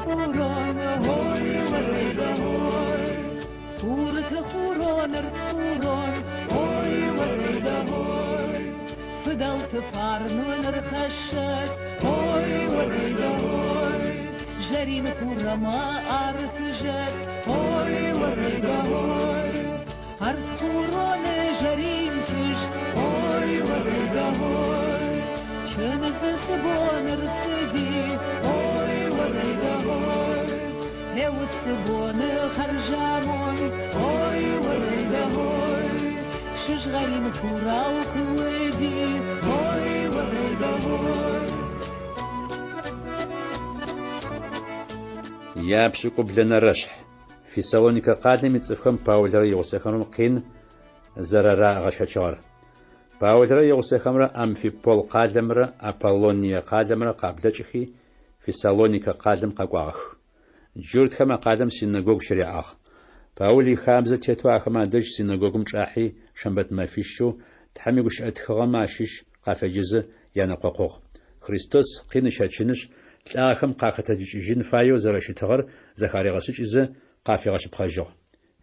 хурон, ой, уэрэйдэ, ой. Хурты хурон, ӕртхурон, ой, уӕрӕйдӕ, ой. Фыдӕлты фарн уын ӕрхӕссӕд, ой, уӕрӕйдӕ, ой. Зӕрин хур ӕмӕ арты зӕд, ой, уӕрӕйдӕ, ой. Ӕртхуроны зӕрин чызг, ой, уӕрӕйдӕ, ой. Чындзы цы бон ӕрцыди, ой, уӕрӕйдӕ, ой. Гъе уыцы боны хӕрзамонд, ой, уӕрӕйдӕ, ой. Сызгъӕрин хурау куы уыди, ой, уӕрӕйдӕ, ой. Япшӏыкӏублэнэрэшъхь. Фессалоникэ къалэм ицӏыфхэм Паулрэ игъусэхэмрэ къин зэрэрагъэщэчыгъэр. Паулрэ игъусэхэмрэ Амфипол къалэмрэ Аполлоние къалэмрэ къаблэкӏхи, Фессалоникэ къалэм къэкӏуагъэх. Джуртхэм а къалэм синэгогу щыряӏагъ. Паул ихабзэ тетэу ахэмэ адэжь синэгогум чӏахьи, шэмбэт мэфищэу Тхьэм игущыӏэ тхыгъэмэ ащыщ къафеджэзэ янэкъокъугъ. Христос къин ыщэчынышъ, лӏагъэхэм къахэтэджыкӏыжьын фаеу зэрэщытыгъэр зэхаригъэшӏыкӏызэ, къафигъэшъыпкъэжьыгъ.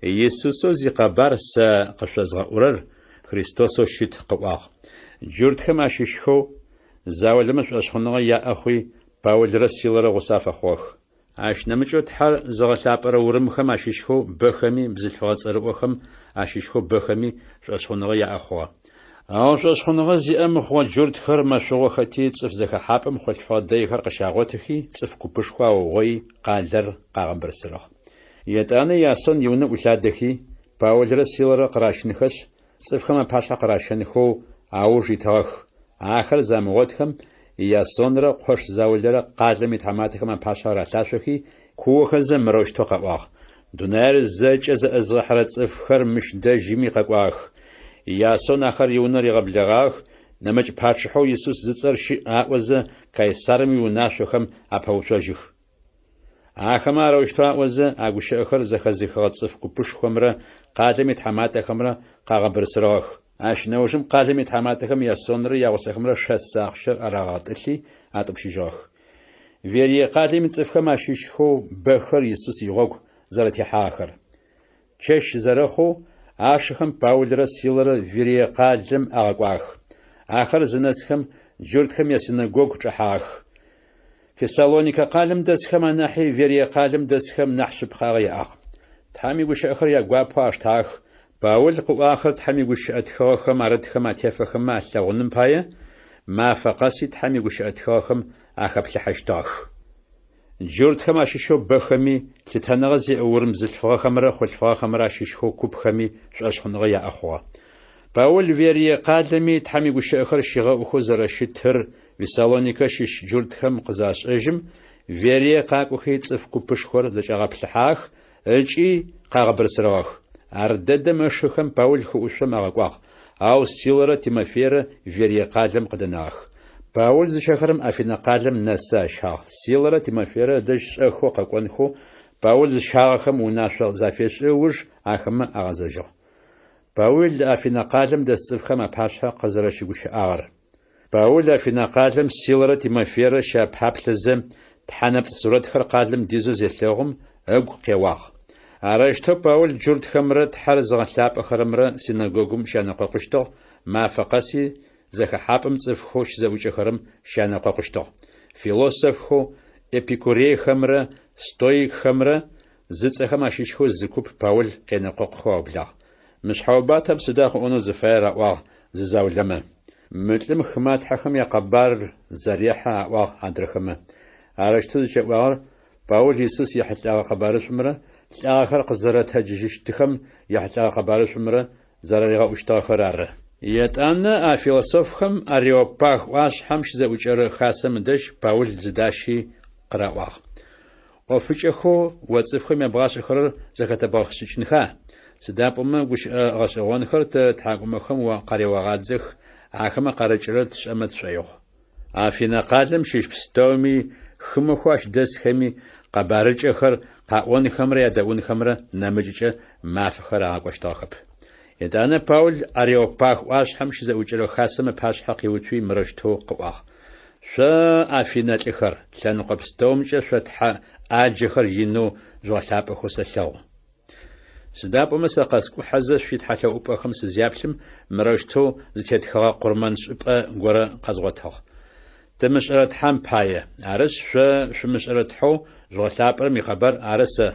Исусэу зикъэбар сэ къышъозгъэӏурэр Христосэу щыт, къыӏуагъ. Джуртхэм ащыщхэу заулэмэ шӏошъхъуныгъэ яӏэ хъуи, Паулрэ Силэрэ гъусэ афэхъугъэх. Ащ нэмыкӏэу Тхьэр зыгъэлъапӏэрэ урымхэм ащыщхэу бэхэми бзылъфыгъэ цӏэрыӏохэм ащыщхэу бэхэми шӏошъхъуныгъэ яӏэ хъугъэ. Ау шӏошъхъуныгъэ зиӏэ мыхъугъэ джуртхэр мэшъугъохэти, цӏыф зэхэхьапӏэм хъулъфыгъэ дэйхэр къыщагъотыхи, цӏыф купышхо аугъои, къалэр къагъэбырсырыгъ. Етӏанэ Иасон иунэ ӏулъадэхи, Паулрэ Силэрэ къыращынхэшъ, цӏыфхэм апашъхьэ къыращэнхэу ауж итыгъэх. Ахэр замыгъотхэм, Иасонрэ къош заулэрэ къалэм итхьаматэхэм апашъхьэ ралъашъохи, куохэзэ мырэущтэу къаӏуагъ, Дунаир зэкӏэ зэӏызгъэхьэрэ цӏыфхэр мыщ дэжьыми къэкӏуагъэх. Иасон ахэр иунэ ригъэблэгъагъэх, нэмыкӏ пачъыхьэу Исус зыцӏэр щыӏ аӏозэ, Кайсарым иунашъохэм апэуцожьых. Ахэмэ арэущтэу аӏозэ, а гущыӏэхэр зэхэзыхыгъэ цӏыф купышхомрэ къалэм итхьаматэхэмрэ къагъэбырсырыгъэх. Ащ нэужым къалэм итхьаматэхэм Иасонрэ ягъусэхэмрэ шэс ахъщэр арагъэтӏылъи атӏупщыжьыгъэх. Верие къалэм ицӏыфхэм ащыщхэу бэхэр Исус игъогу зэрэтехьагъэхэр. Чэщ зэрэхъоу, ашыхэм Паулрэ Силэрэ Верие къалэм агъэкӏуагъэх. Ахэр зынэсхэм, джуртхэм ясинэгогу чӏэхьагъэх. Фессалоникэ къалэм дэсхэм анахьи Верие къалэм дэсхэм нахь шъыпкъагъэ яӏагъ. Тхьэм игущыӏэхэр ягуапэу аштагъэх. Паул къыӏуагъэхэр Тхьэм игущыӏэ тхыгъэхэм арытхэм атефэхэмэ алъэгъуным пае, мафэ къэси Тхьэм игущыӏэ тхыгъэхэм ахэплъыхьэщтыгъэх. Джуртхэм ащыщэу бэхэми, лъытэныгъэ зиӏэ урым бзылъфыгъэхэмрэ хъулъфыгъэхэмрэ ащыщхэу купхэми шӏошъхъуныгъэ яӏэ хъугъэ. Паул Верие къалэми Тхьэм игущыӏэхэр щигъэӏухэу зэрэщытыр Вессалоникэ щыщ джуртхэм къызашӏэжьым, Верие къакӏохи цӏыф купышхор зэкӏагъэплъыхьагъэх ыкӏи къагъэбырсырыгъэх. Ардэдэм ышыхэм Паул хыӏушъом агъэкӏуагъ, ау Силэрэ Тимофейрэ Верие къалэм къыдэнагъэх. Паул зыщэхэрэм Афинэ къалэм нэсы ащагъ. Силэрэ Тимофейрэ ыдэжь шӏэхэу къэкӏонхэу Паул зыщагъэхэм унашъо зафешӏы ыуж ахэмэ агъэзэжьыгъ. Паул Афинэ къалэм дэс цӏыфхэм апашъхьэ къызэрэщыгущыӏагъэр. Паул Афинэ къалэм Силэрэ Тимофейрэ щапаплъэзэ, тхьэ нэпцӏ сурэтхэр къалэм дизэу зелъэгъум, ыгу къеуагъ. Арэущтэу Паул джуртхэмрэ Тхьэр зыгъэлъапӏэхэрэмрэ синэгогум щянэкъокъущтыгъ, мафэ къэси зэхэхьапӏэм цӏыфхэу щызэӏукӏэхэрэм щянэкъокъущтыгъ. Философхэу эпикурейхэмрэ стоикхэмрэ зыцӏэхэм ащыщхэу зы куп Паул къенэкъокъухэу аублагъ. Мы шъхьэубатэм сыда къыӏонэу зыфаер аӏуагъ зы заулэмэ. Мы лӏым хымэ тхьэхэм якъэбар зэрехьэ аӏуагъ адрэхэмэ. Арэущтэу зыкӏаӏуагъэр Паул Исус ехьылӏэгъэ къэбарышӏумрэ лӏагъэхэр къызэрэтэджыжьыщтыхэм ехьылӏэгъэ къэбарышӏумрэ зэраригъэӏущтыгъэхэр ары. Етӏанэ а философхэм Ареопаг ӏуашъхьэм щызэӏукӏэрэ хасэм ыдэжь Паул зыдащи къыраӏуагъ. ӏофыкӏэхэу о цӏыфхэм ябгъашӏэхэрэр зэхэтэбгъэшӏыкӏынха? Сыда пӏомэ гущыӏэ гъэшӏэгъонхэр тэ ттхьакӏумэхэм о къареогъадзэх, ахэмэ къарыкӏырэр тшӏэмэ тшӏоигъу. Афинэ къалэм щыщ пстэуми, хымэхэу ащ дэсхэми къэбарыкӏэхэр къаӏонхэмрэ ядэӏунхэмрэ нэмыкӏыкӏэ мафэхэр агъакӏощтыгъэхэп. Етӏанэ Паул Ареопаг ӏуашъхьэм щызэӏукӏэрэ хасэм ыпашъхьэ къиуцуи мырэущтэу къыӏуагъ. Шъо, Афинэ лӏыхэр, лъэныкъо пстэумкӏэ шъо тхьэ ӏаджэхэр инэу жъугъэлъапӏэхэу сэлъэгъу. Сыда пӏомэ сэ къэскӏухьэзэ шъуитхьэлъэӏупӏэхэм сызяплъым, мырэущтэу зытетхэгъэ къурмэншӏыпӏэ горэ къэзгъотыгъ. Тымышӏэрэ Тхьэм пае. Арышъ, шъо шъумышӏэрэ Тхьэу жъугъэлъапӏэрэм икъэбар ары сэ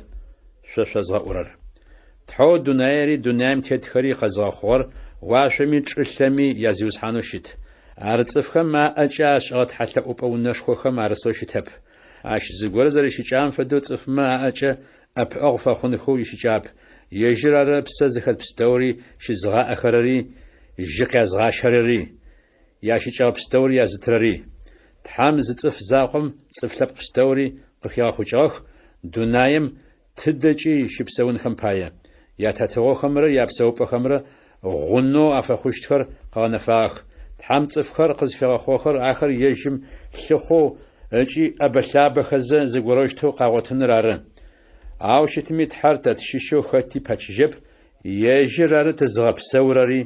шъо шъозгъэӏурэр. Тхьэу дунаери дунаим тетхэри къэзыгъэхъугъэр уашъоми чӏылъэми я Зиусхьанэу щыт. Ар цӏыфхэм аӏэкӏэ ашӏыгъэ тхьэлъэӏупӏэ унэшхохэм арысэу щытэп. Ащ зыгорэ зэрищыкӏагъэм фэдэу цӏыфмэ аӏэкӏэ ӏэпыӏэгъу фэхъунхэу ищыкӏагъэп, ежьыр ары псэ зыхэт пстэури щызыгъаӏэхэрэри, жьы къязгъащэрэри, ящыкӏэгъэ пстэури язытырэри. Тхьэм зы цӏыф закъом цӏыф лъэпкъ пстэури къыхигъэхъукӏыгъэх, дунаем тыдэкӏи щыпсэунхэм пае. Ятетыгъохэмрэ япсэупӏэхэмрэ гъунэу афэхъущтхэр къыгъэнэфагъэх. Тхьэм цӏыфхэр къызфигъэхъугъэхэр ахэр ежьым лъыхъоу ыкӏи ӏэбэ-лъабэхэзэ зыгорэущтэу къагъотыныр ары. Ау щытми Тхьэр тэ тщыщэу хэти пэчыжьэп, ежьыр ары тызыгъэпсэурэри,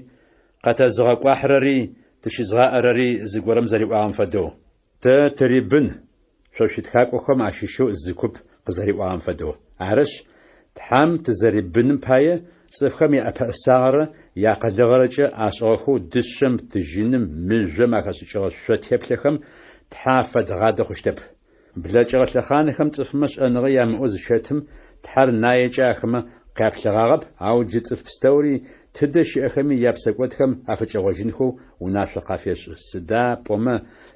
къэтэзыгъэкӏуахьырэри, тыщызгъаӏэрэри зыгорэм зэриӏуагъэм фэдэу. Тэ тырибын, шъо шъуитхакӏохэм ащыщэу зы куп къызэриӏуагъэм фэдэу. Арышъ, Тхьэм тызэрибыным пае, цӏыфхэм яӏэпэӏэсагъэрэ яакъылыгъэрэкӏэ ашӏыгъэхэу дышъэм, тыжьыным, мыжъом ахэшӏыкӏыгъэ шъо теплъэхэм Тхьэ афэдгъадэ хъущтэп. Блэкӏыгъэ лъэхъанхэм цӏыфмэ шӏэныгъэ ямыӏэу зыщэтым, Тхьэр наекӏэ ахэмэ къяплъыгъагъэп, ау джы цӏыф пстэури, тыдэ щыӏэхэми япсэкӏодхэм афыкӏэгъожьынхэу унашъо къафешӏы, сыда пӏомэ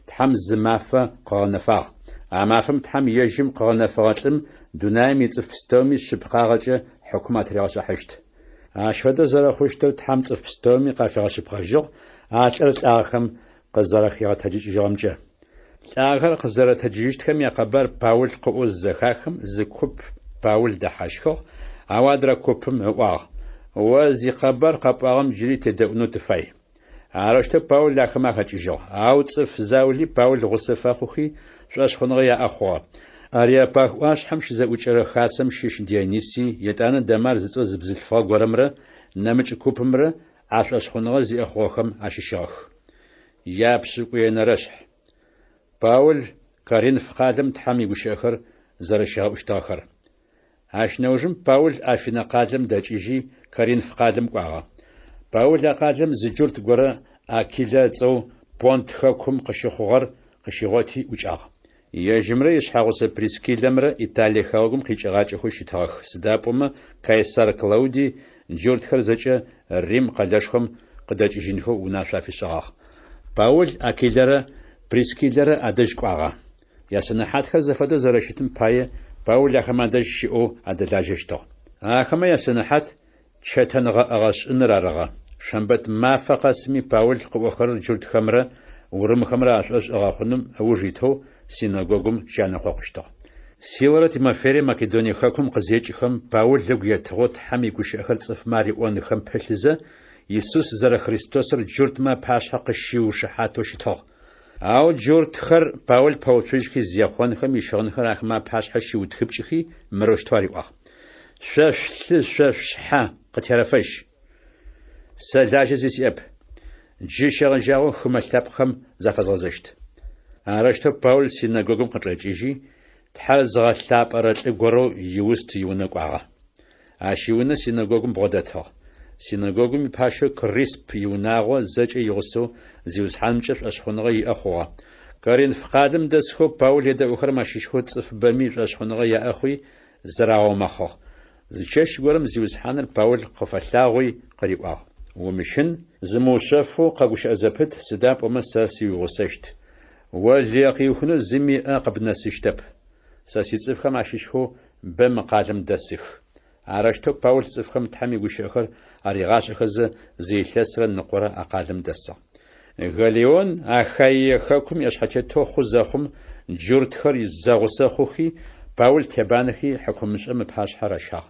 Тхьэм зы мафэ къыгъэнэфагъ. А мафэм Тхьэм ежьым къыгъэнэфэгъэ лӏым дунаим ицӏыф пстэуми шъыпкъагъэкӏэ хьыкум атыригъэшӏыхьащт. Ащ фэдэу зэрэхъущтыр Тхьэм цӏыф пстэуми къафигъэшъыпкъэжьыгъ, а лӏыр лӏагъэхэм къызэрэхигъэтэджыкӏыжьыгъэмкӏэ. Лӏагъэхэр къызэрэтэджыжьыщтхэм якъэбар Паул къыӏоу зызэхахым, зы куп Паул дэхьащхыгъ, ау адрэ купым ыӏуагъ, О зикъэбар къэпӏуагъэм джыри тедэӏунэу тыфай. Арэущтэу Паул ахэмэ ахэкӏыжьыгъ. Ау цӏыф заули Паул гъусэ фэхъухи, шӏошъхъуныгъэ яӏэ хъугъэ. Ареопаг ӏуашъхьэм щызэӏукӏэрэ хасэм щыщ Дионисий, етӏанэ Дамар зыцӏэу зы бзылъфыгъэ горэмрэ нэмыкӏ купымрэ а шӏошъхъуныгъэ зиӏэ хъугъэхэм ащыщыгъэх. Япшӏыкӏуенэрэшъхь. Паул Коринф къалэм Тхьэм игущыӏэхэр зэрэщигъэӏущтыгъэхэр. Ащ нэужым Паул Афинэ къалэм дэкӏыжьи, Коринф къалэм кӏуагъэ. Паул а къалэм зы джурт горэ Акилэ ыцӏэу Понт хэкум къыщыхъугъэр къыщигъоти ӏукӏагъ. Ежьымрэ ишъхьэгъусэ Прискиллэмрэ Италие хэгъэгум къикӏыгъакӏэхэу щытыгъэх, сыда пӏомэ Кайсар Клаудий джуртхэр зэкӏэ Рим къэлэшхом къыдэкӏыжьынхэу унашъо афишӏыгъагъ. Паул Акилэрэ Прискиллэрэ адэжь кӏуагъэ. Ясэнэхьатхэр зэфэдэу зэрэщытым пае, Паул ахэмэ адэжь щыӏэу адэлажьэщтыгъ. Ахэмэ ясэнэхьат чэтэнгъэӏэгъэ шӏыныр арыгъэ. Шэмбэт мафэ къэсми Паул къыӏохэрэр джуртхэмрэ урымхэмрэ ашӏошъ ыгъэхъуным ыуж итэу синэгогум щянэкъокъущтыгъ. Силэрэ Тимофейрэ Македоние хэкум къызекӏыхэм, Паул ыгу етыгъэу Тхьэм игущыӏэхэр цӏыфмэ ариӏонхэм пылъызэ, Исус зэрэ Христосыр джуртмэ апашъхьэ къыщиушыхьатэу щытыгъ. Ау джуртхэр Паул пэуцужьхи зехъонхэм ищыгъынхэр ахэмэ апашъхьэ щиутхыпкӏыхи, мырэущтэу ариӏуагъ, Шъо шъулъы шъо шъушъхьэ къытерэфэжь! Сэ лажьэ зи сиӏэп. Джы щегъэжьагъэу хымэ лъэпкъхэм зафэзгъэзэщт. Арэущтэу Паул синэгогум къычӏэкӏыжьи, Тхьэр зыгъэлъапӏэрэ лӏы горэу Иуст иунэ кӏуагъэ. Ащ иунэ синэгогум бгъодэтыгъ. Синэгогум ипащэу Крисп иунагъо зэкӏэ игъусэу Зиусхьанымкӏэ шӏошъхъуныгъэ иӏэ хъугъэ. Коринф къалэм дэсхэу Паул едэӏухэрэм ащыщхэу цӏыфыбэми шӏошъхъуныгъэ яӏэ хъуи, зырагъэумэхъыгъ. Зы чэщ горэм Зиусхьаныр Паул къыфэлъагъуи къыриӏуагъ, Умыщын, зымыушъэфэу къэгущыӏэ зэпыт, сыда пӏомэ сэ сыуигъусэщт. О лые къыуихынэу зыми ыӏэ къыбнэсыщтэп. Сэ сицӏыфхэм ащыщхэу бэ мы къалэм дэсых. Арэущтэу Паул цӏыфхэм Тхьэм игущыӏэхэр аригъашӏэхэзэ, зы илъэсрэ ныкъорэ а къалэм дэсыгъ. Галлион Ахаие хэкум иӏэшъхьэтетэу хъу зэхъум, джуртхэр зэгъусэ хъухи, Паул тебанэхи хьыкумышӏэм ыпашъхьэ ращагъ.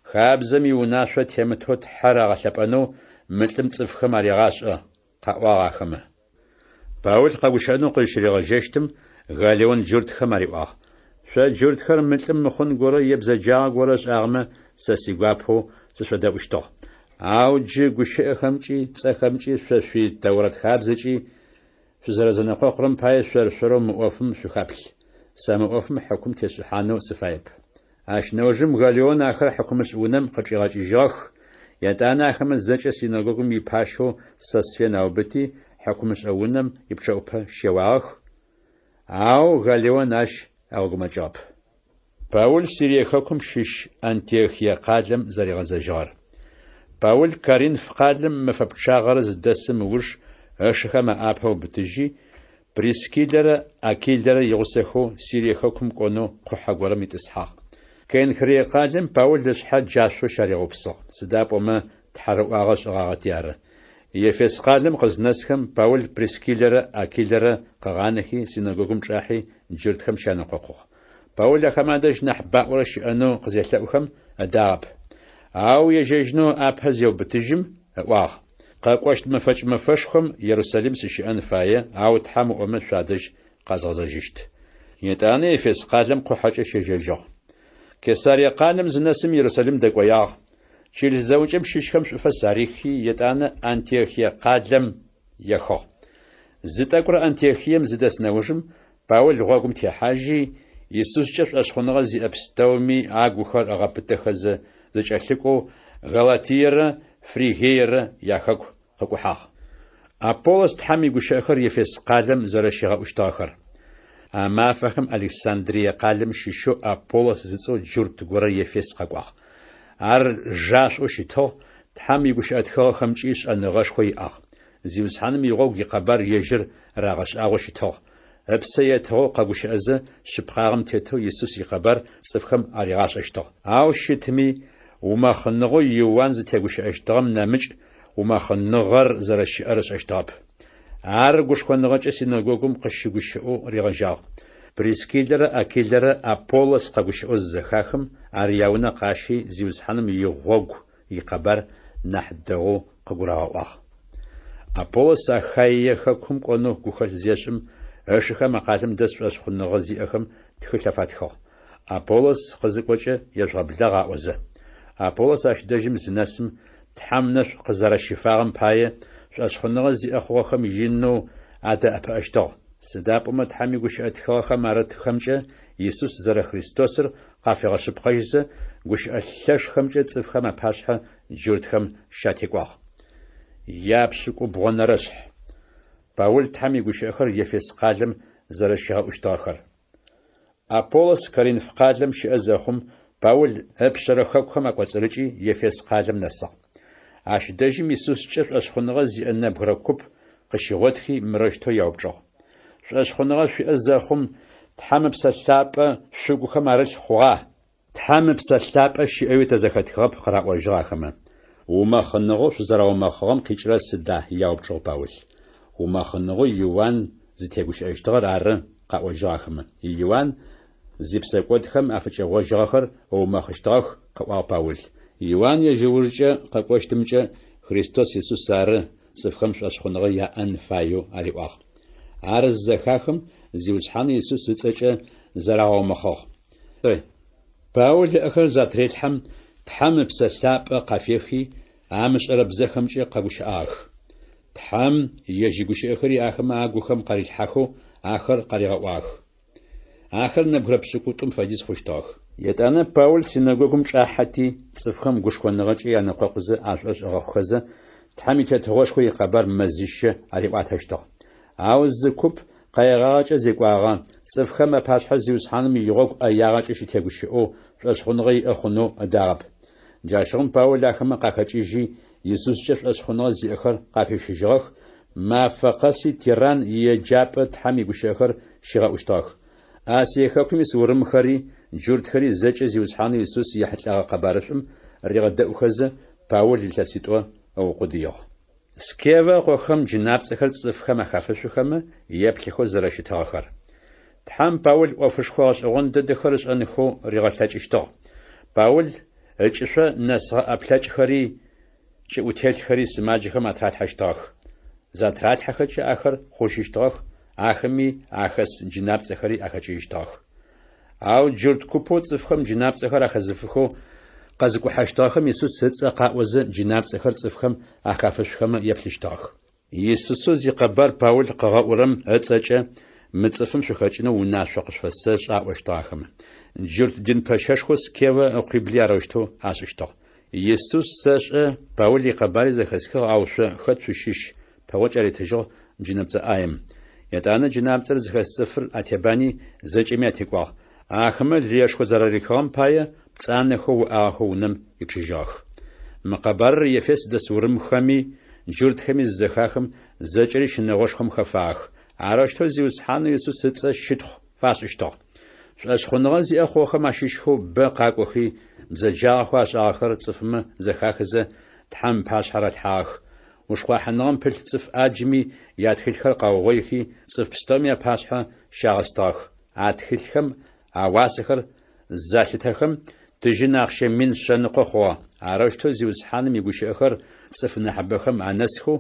Хабзэм иунашъо темытэу Тхьэр агъэлъэпӏэнэу мы лӏым цӏыфхэм арегъашӏэ, къаӏуагъ ахэмэ. Паул къэгущыӏэнэу къызщыригъэжьэщтым, Галлион джуртхэм ариӏуагъ, Шъо джуртхэр мы лӏым мыхъун горэ е бзэджагъэ горэ ышӏагъэмэ, сэ сигуапэу сышъодэӏущтыгъ. Ау джы гущыӏэхэмкӏи, цӏэхэмкӏи, шъо шъуи Тэурэт хабзэкӏи Шъузэрэзэнэкъокъурэм пае шъор-шъорэу мы ӏофым шъухаплъ. Сэ мы ӏофым хьыкум тесшӏыхьанэу сыфаеп. Ащ нэужым Галлион ахэр хьыкумышӏ унэм къычӏигъэкӏыжьыгъэх, етӏанэ ахэмэ зэкӏэ синэгогум ипащэу Сосфен аубыти, хьыкумышӏэ унэм ипчъэӏупэ щеуагъэх, ау Галлион ащ ыгъэгумэкӏыгъэп. Паул Сирие хэкум щыщ Антиохие къалэм зэригъэзэжьыгъэр. Паул Коринф къалэм мэфэ пчъагъэрэ зыдэсым ыуж ышыхэм аӏапэ ыубытыжьи, Прискиллэрэ Акилэрэ игъусэхэу Сирие хэкум кӏонэу къухьэ горэм итӏысхьагъ. Кенхрие къалэм Паул ышъхьэ джашъоу щаригъэупсыгъ, сыда пӏомэ тхьэрыӏуагъэ ышӏыгъагъэти ары. Ефес къалэм къызнэсхэм, Паул Прискиллэрэ Акилэрэ къыгъанэхи, синэгогум чӏахьи, джуртхэм щянэкъокъугъ. Паул ахэмэ адэжь нахь баӏорэ щыӏэнэу къызелъэӏухэм, ыдагъэп. Ау ежьэжьынэу ыӏапэ зеубытыжьым, ыӏуагъ, Къэкӏощт мэфэкӏ мэфэшхом Ерусалим сыщыӏэн фае, ау Тхьэм ыӏомэ шъуадэжь къэзгъэзэжьыщт. Етӏанэ Ефес къалэм къухьэкӏэ щежьэжьыгъ. Кесарие къалэм зынэсым Ерусалим дэкӏоягъ. Чылыс зэӏукӏэм щыщхэм шӏуфэс арихи, етӏанэ Антиохие къалэм ехыгъ. Зы тӏэкӏурэ Антиохием зыдэс нэужым, Паул гъогум техьажьи, Исускӏэ шӏошъхъуныгъэ зиӏэ пстэуми агухэр ыгъэпытэхэзэ зэкӏэлъыкӏоу Галатиерэ Фригиерэ яхэку къыкӏухьагъ. Аполлос Тхьэм игущыӏэхэр Ефес къалэм зэрэщигъэӏущтыгъэхэр. А мафэхэм Александрие къалэм щыщэу Аполлос зыцӏэу джурт горэ Ефес къэкӏуагъ. Ар жашӏоу щытыгъ, Тхьэм игущыӏэ тхыгъэхэмкӏи шӏэныгъэшхо иӏагъ. Зиусхьаным игъогу икъэбар ежьыр рагъэшӏагъэу щытыгъ. Ыпсэ етыгъэу къэгущыӏэзэ, шъыпкъагъэм тетэу Исус икъэбар цӏыфхэм аригъашӏэщтыгъ. Ау щытми, умэхъыныгъэу Иуан зытегущыӏэщтыгъэм нэмыкӏ умэхъыныгъэр зэрэщыӏэр ышӏэщтыгъэп. Ар гушхоныгъэкӏэ синэгогум къыщыгущыӏэу ригъэжьагъ. Прискиллэрэ Акилэрэ Аполлос къэгущыӏэу зызэхахым, ар яунэ къащи, Зиусхьаным игъогу икъэбар нахь дэгъоу къыгурагъэӏуагъ. Аполлос Ахаие хэкум кӏонэу гухэлъ зешӏым, ышыхэм а къалэм дэс шӏошъхъуныгъэ зиӏэхэм тхылъ афатхыгъ, Аполлос къызыкӏокӏэ ежъугъэблагъ аӏозэ. Аполлос ащ дэжьым зынэсым, Тхьэм ынэшӏу къызэрэщифагъэм пае, шӏошъхъуныгъэ зиӏэ хъугъэхэм инэу адэӏэпыӏэщтыгъ. Сыда пӏомэ Тхьэм игущыӏэ тхыгъэхэм арытхэмкӏэ Исус зэрэХристосыр къафигъэшъыпкъэжьызэ, гущыӏэ лъэшхэмкӏэ цӏыфхэм апашъхьэ джуртхэм щатекӏуагъ. Япшӏыкӏубгъонэрэшъхь. Паул Тхьэм игущыӏэхэр Ефес къалэм зэрэщигъэӏущтыгъэхэр. Аполлос Коринф къалэм щыӏэ зэхъум, Паул ыпшъэрэ хэкухэм акӏоцӏырыкӏи Ефес къалэм нэсыгъ. Ащ дэжьым Исускӏэ шӏошъхъуныгъэ зиӏэ нэбгырэ куп къыщигъотхи мырэущтэу яупчӏыгъ. Шӏошъхъуныгъэ шъуиӏэ зэхъум, Тхьэм Ыпсэ Лъапӏэ шъугухэм арылъ хъугъа? Тхьэм Ыпсэ Лъапӏэ щыӏэуи тэ зэхэтхыгъэп, къыраӏожьыгъ ахэмэ. Умэхъыныгъэу шъузэраумэхъыгъэм къикӏырэр сыда? яупчӏыгъ Паул. Умэхъыныгъэу Иуан зытегущыӏэщтыгъэр ары, къаӏожьыгъ ахэмэ. Иуан зипсэкӏодхэм афыкӏэгъожьыгъэхэр ыумэхъыщтыгъэх, къыӏуагъ Паул. Иуан ежь ыужкӏэ къэкӏощтымкӏэ Христос Исус ары цӏыфхэм шӏошъхъуныгъэ яӏэн фаеу ариӏуагъ. Ар зызэхахым, Зиусхьанэу Исус ыцӏэкӏэ зарагъэумэхъыгъ. Паул ыӏэхэр затрелъхьэм, Тхьэм Ыпсэ Лъапӏэ къафехи, амышӏэрэ бзэхэмкӏэ къэгущыӏагъэх. Тхьэм ежь игущыӏэхэри ахэмэ агухэм къарилъхьахэу ахэр къаригъэӏуагъэх. Ахэр нэбгырэ пшӏыкӏутӏум фэдиз хъущтыгъэх. Етӏанэ Паул синэгогум чӏахьэти, цӏыфхэм гушхоныгъэкӏэ янэкъокъузэ ашӏошъ ыгъэхъухэзэ, Тхьэм и Тетыгъошхо икъэбар мэзищэ ариӏуатэщтыгъ. Ау зы куп къаигъагъэкӏэ зекӏуагъэ, цӏыфхэм апашъхьэ Зиусхьаным игъогу ӏэягъэкӏэ щытегущыӏэу шӏошъхъуныгъэ иӏэ хъунэу ыдагъэп. Джащыгъум Паул ахэмэ къахэкӏыжьи, Исускӏэ шӏошъхъуныгъэ зиӏэхэр къахищыжьыгъэх, мафэ къэси Тиранн иеджапӏэ Тхьэм игущыӏэхэр щигъэӏущтыгъэх. Асие хэкум ис урымхэри, джуртхэри зэкӏэ Зиусхьанэу Исус ехьылӏэгъэ къэбарышӏум ригъэдэӏухэзэ, Паул илъэситӏо ыукъудыигъ. Скевэ ыкъохэм джынапцӏэхэр цӏыфхэм ахафышъухэмэ, еплъыхэу зэрэщытыгъэхэр. Тхьэм Паул ӏофышхо гъэшӏэгъон дэдэхэр ышӏэнхэу ригъэлъэкӏыщтыгъ. Паул ыкӏышъо нэсыгъэ ӏэплъэкӏхэри кӏыӏутелъхэри сымаджэхэм атралъхьэщтыгъэх. Затралъхьэхэкӏэ ахэр хъужьыщтыгъэх, ахэми ахэс джынапцӏэхэри ахэкӏыжьыщтыгъэх. Ау джурт купэу цӏыфхэм джынапцӏэхэр ахэзыфыхэу къэзыкӏухьэщтыгъэхэм Исус ыцӏэ къаӏозэ джынапцӏэхэр цӏыфхэм ахафышъухэмэ еплъыщтыгъэх. Исусэу зикъэбар Паул къыгъэӏурэм ыцӏэкӏэ мы цӏыфым шъухэкӏынэу унашъо къышъуфэсэшӏы, аӏощтыгъ ахэмэ. Джурт дин пэщэшхоу Скевэ ыкъуибли арэущтэу ашӏыщтыгъ. Исус сэшӏэ, Паул икъэбари зэхэсхыгъ, ау шъо хэт шъущыщ? пэгъокӏ аритыжьыгъ джынэпцӏэ ӏаем. Етӏанэ джынапцӏэр зыхэс цӏыфыр атебани, зэкӏэми атекӏуагъ. Ахэмэ лыешхо зэрарихыгъэм пае, пцӏанэхэу уӏагъэхэу унэм ичъыжьыгъэх. Мы къэбарыр Ефес дэс урымхэми джуртхэми зызэхахым, зэкӏэри щынэгъошхом хэфагъэх. Арэущтэу Зиусхьанэу Исус ыцӏэ щытхъу фашӏыщтыгъ. Шӏошъхъуныгъэ зиӏэ хъугъэхэм ащыщхэу бэ къакӏохи, бзэджагъэхэу ашӏагъэхэр цӏыфмэ зэхахызэ, Тхьэм ыпашъхьэ ралъхьагъэх. Ушхъуахьыныгъэм пылъ цӏыф ӏаджми ятхылъхэр къаугъоихи, цӏыф пстэуми апашъхьэ щагъэстыгъэх. А тхылъхэм ауасэхэр залъытэхэм, тыжьын ахъщэ 100 100 хъугъэ. Арэущтэу Зиусхьаным игущыӏэхэр цӏыф нахьыбэхэм анэсхэу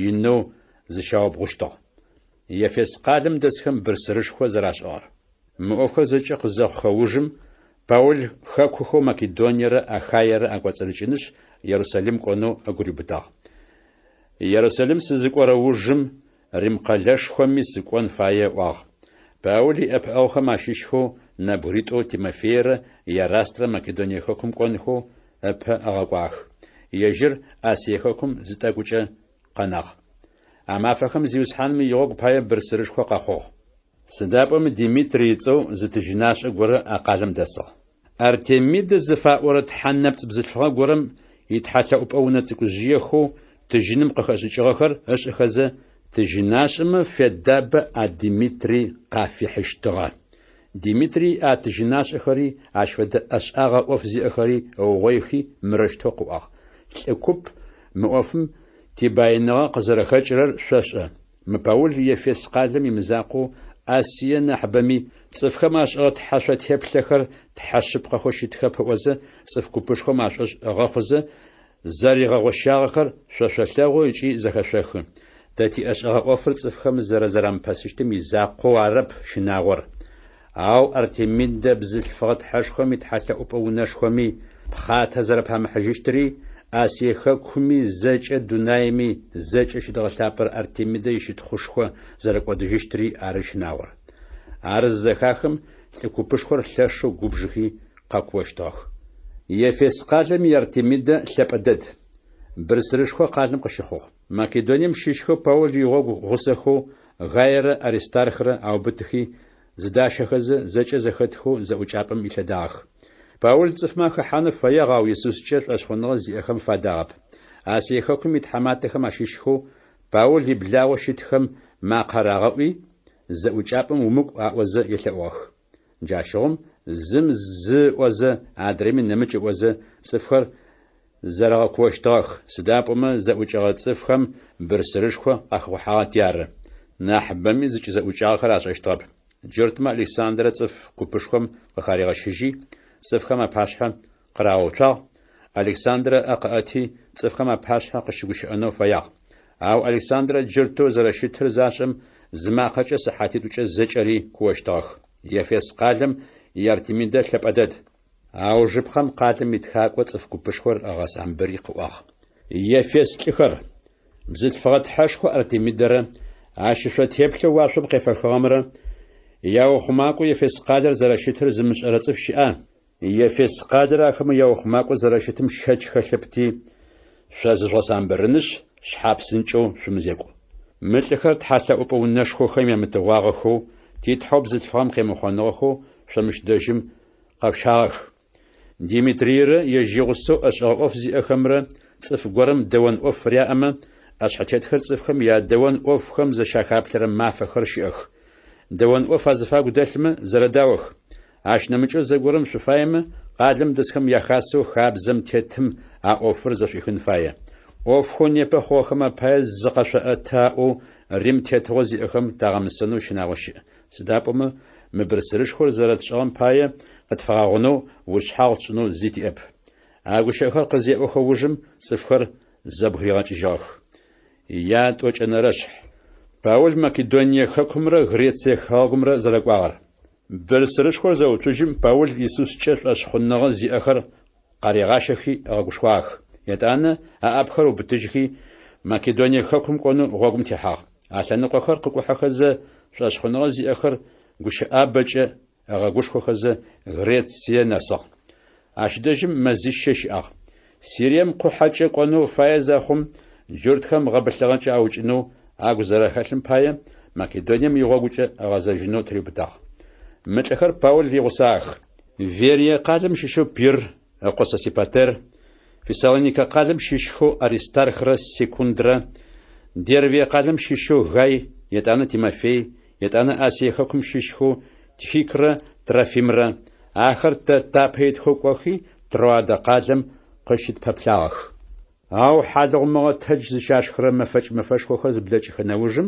инэу зыщаубгъущтыгъ. Ефес къалэм дэсхэм бырсырышхо зэрашӏыгъэр. Мы ӏофхэр зэкӏэ къызэхъухэ ужым, Паул хэкухэу Македониерэ Ахаерэ акӏоцӏырыкӏынышъ, Ерусалим кӏонэу ыгу риубытагъ. Ерусалим сызыкӏорэ ужым, Рим къэлэшхоми сыкӏон фае ыӏуагъ. Паул иӏэпыӏэгъухэм ащыщхэу нэбгыритӏоу Тимофейрэ Ерастрэ Македоние хэкум кӏонхэу ыпэ ыгъэкӏуагъэх. Ежьыр Асие хэкум зы тӏэкӏукӏэ къэнагъ. А мафэхэм Зиусхьаным игъогу пае бырсырышхо къэхъугъ. Сыда пӏомэ Димитрий ыцӏэу зы тыжьынашӏэ горэ а къалэм дэсыгъ. Артемидэ зыфаӏорэ тхьэ нэпцӏ бзылъфыгъэ горэм итхьэлъэӏупӏэ унэ цӏыкӏужъыехэу тыжьыным къыхэшӏыкӏыгъэхэр ышӏыхэзэ, тыжьынашӏэмэ федабэ а Димитрий къафихьыщтыгъэ. Димитрий а тыжьынашӏэхэри, ащ фэдэ ӏэшӏагъэ ӏоф зиӏэхэри ыугъоихи мырэущтэу къыӏуагъ, Лӏы куп, мы ӏофым тибаиныгъэ къызэрэхэкӏырэр шъошӏэ. Мы Паул Ефес къалэм имызакъоу, Асие нахьыбэми, цӏыфхэм ашӏыгъэ тхьэшъо теплъэхэр тхьэ шъыпкъэхэу щытхэп ыӏозэ, цӏыф купышхом ашӏошъ ыгъэхъузэ, зэригъэгъощагъэхэр шъо шъолъэгъу ыкӏи зэхэшъохы. Тэ тиӏэшӏэгъэ ӏофыр цӏыфхэм зэрэзэрамыпэсыщтым изакъоу арэп щынагъор. Ау Артемидэ бзылъфыгъэ тхьэшхом итхьэлъэӏупӏэ унэшхоми пхъатэ зэрэпамыхьыжьыщтыри, Асие хэкуми зэкӏэ дунаими зэкӏэ щыдгъэлъапӏэрэ Артемидэ ищытхъушхо зэрэкӏодыжьыщтыри ары щынагъор. Ар зызэхахым, лӏы купышхор лъэшэу губжыхи къэкуощтыгъэх. Ефес къалэм и Артемидэ лъэпӏэ дэд. Бырсырышхо къалэм къыщыхъугъ. Македонием щыщхэу Паул игъогу гъусэхэу Гайрэ Аристархрэ аубытыхи, зыдащэхэзэ, зэкӏэ зэхэтхэу зэӏукӏапӏэм илъэдагъэх. Паул цӏыфмэ ахэхьанэу фэягъ, ау Исускӏэ шӏошъхъуныгъэ зиӏэхэм фадагъэп. Асие хэкум итхьаматэхэм ащыщхэу Паул иблагъэу щытхэм макъэ рагъэӏуи, зэӏукӏапӏэм умыкӏу аӏозэ елъэӏугъэх. Джащыгъум зым зы ыӏозэ, адрэми нэмыкӏ ыӏозэ, цӏыфхэр зэрэгъэкуощтыгъэх, сыда пӏомэ зэӏукӏэгъэ цӏыфхэм бырсырышхо къахэхъухьагъэти ары. Нахьыбэми зыкӏызэӏукӏагъэхэр ашӏэщтыгъэп. Джуртмэ Александрэ цӏыф купышхом къыхаригъэщыжьи, цӏыфхэм апашъхьэ къырагъэуцуагъ, Александрэ ыӏэ къыӏэти, цӏыфхэм апашъхьэ къыщыгущыӏэнэу фэягъ. Ау Александрэ джуртэу зэрэщытыр зашӏэм, зы макъэкӏэ сыхьатитӏукӏэ зэкӏэри куощтыгъэх. Ефес къалэм и Артемидэ лъэпӏэ дэд. Аужыпкъэм къалэм итхакӏо цӏыф купышхор ыгъэсамбыри къыӏуагъ. Ефес лӏыхэр! Бзылъфыгъэ тхьэшхо Артемидэрэ ащ ышъо теплъэу уашъом къефэхыгъэмрэ яухъумакӏо Ефес къалэр зэрэщытыр зымышӏэрэ цӏыф щыӏа? Ефес къалэр ахэмэ яухъумакӏо зэрэщытым щэч хэлъэпти, шъо зыжъугъэсамбырынышъ, шъхьапсынкӏэу шъумызекӏу. Мы лӏыхэр тхьэлъэӏупӏэ унэшхохэм ямытыгъуагъэхэу, титхьэу бзылъфыгъэм къемыхъоныгъэхэу шъо мыщ дэжьым къэшъущагъэх. Димитрийрэ ежь игъусэу ӏэшӏэгъэ ӏоф зиӏэхэмрэ цӏыф горэм дэон ӏоф фыряӏэмэ, ӏэшъхьэтетхэр цӏыфхэм ядэон ӏофхэм зыщахаплъэрэ мафэхэр щыӏэх. Дэон ӏоф азыфагу дэлъмэ, зэрэдаох. Ащ нэмыкӏэу зэгорэм шъуфаемэ, къалэм дэсхэм яхасэу хабзэм тетым а ӏофыр зэшӏуихын фае. ӏофхэу непэ хъугъэхэм апае зыкъэшъоӏэты аӏоу Рим тетыгъо зиӏэхэм тагъэмысэнэу щынагъо щыӏ. Сыда пӏомэ мы бырсырышхор зэрэтшӏыгъэм пае къытфагъэгъунэу ушъхьагъу тшӏынэу зи тиӏэп. А гущыӏэхэр къызеӏохэ ужым цӏыфхэр зэбгыригъэкӏыжьыгъэх. Ятӏокӏэнэрэшъхь. Паул Македоние хэкумрэ Грецие хэгъэгумрэ зэрэкӏуагъэр. Бырсырышхор зэуцужьым, Паул Исускӏэ шӏошъхъуныгъэ зиӏэхэр къаригъащэхи ыгъэгушхуагъэх. Етӏанэ аӏапэхэр ыубытыжьхи, Македоние хэкум кӏонэу гъогум техьагъ. А лъэныкъохэр къыкӏухьэхэзэ, шӏошъхъуныгъэ зиӏэхэр гущыӏабэкӏэ ыгъэгушхохэзэ, Грецие нэсыгъ. Ащ дэжьым мэзищэ щыӏагъ. Сирием къухьэкӏэ кӏонэу фае зэхъум, джуртхэм гъэбылъыгъэкӏэ аукӏынэу агу зэрэхэлъым пае, Македонием игъогукӏэ ыгъэзэжьынэу тыриубытагъ. Мы лӏыхэр Паул игъусагъэх. Верие къалэм щыщэу Пирр ыкъо Сосипатер, Фессалоникэ къалэм щыщхэу Аристархрэ Секундрэ, Дервие къалэм щыщэу Гай, етӏанэ Тимофей, етӏанэ Асие хэкум щыщхэу Тихикрэ Трофимрэ, ахэр тэ тапэ итхэу кӏохи, Троадэ къалэм къыщытпэплъагъэх. Ау хьалыгъу мыгъэтэдж зыщашхырэ мэфэкӏ мэфэшхохэр зыблэкӏыхэ нэужым,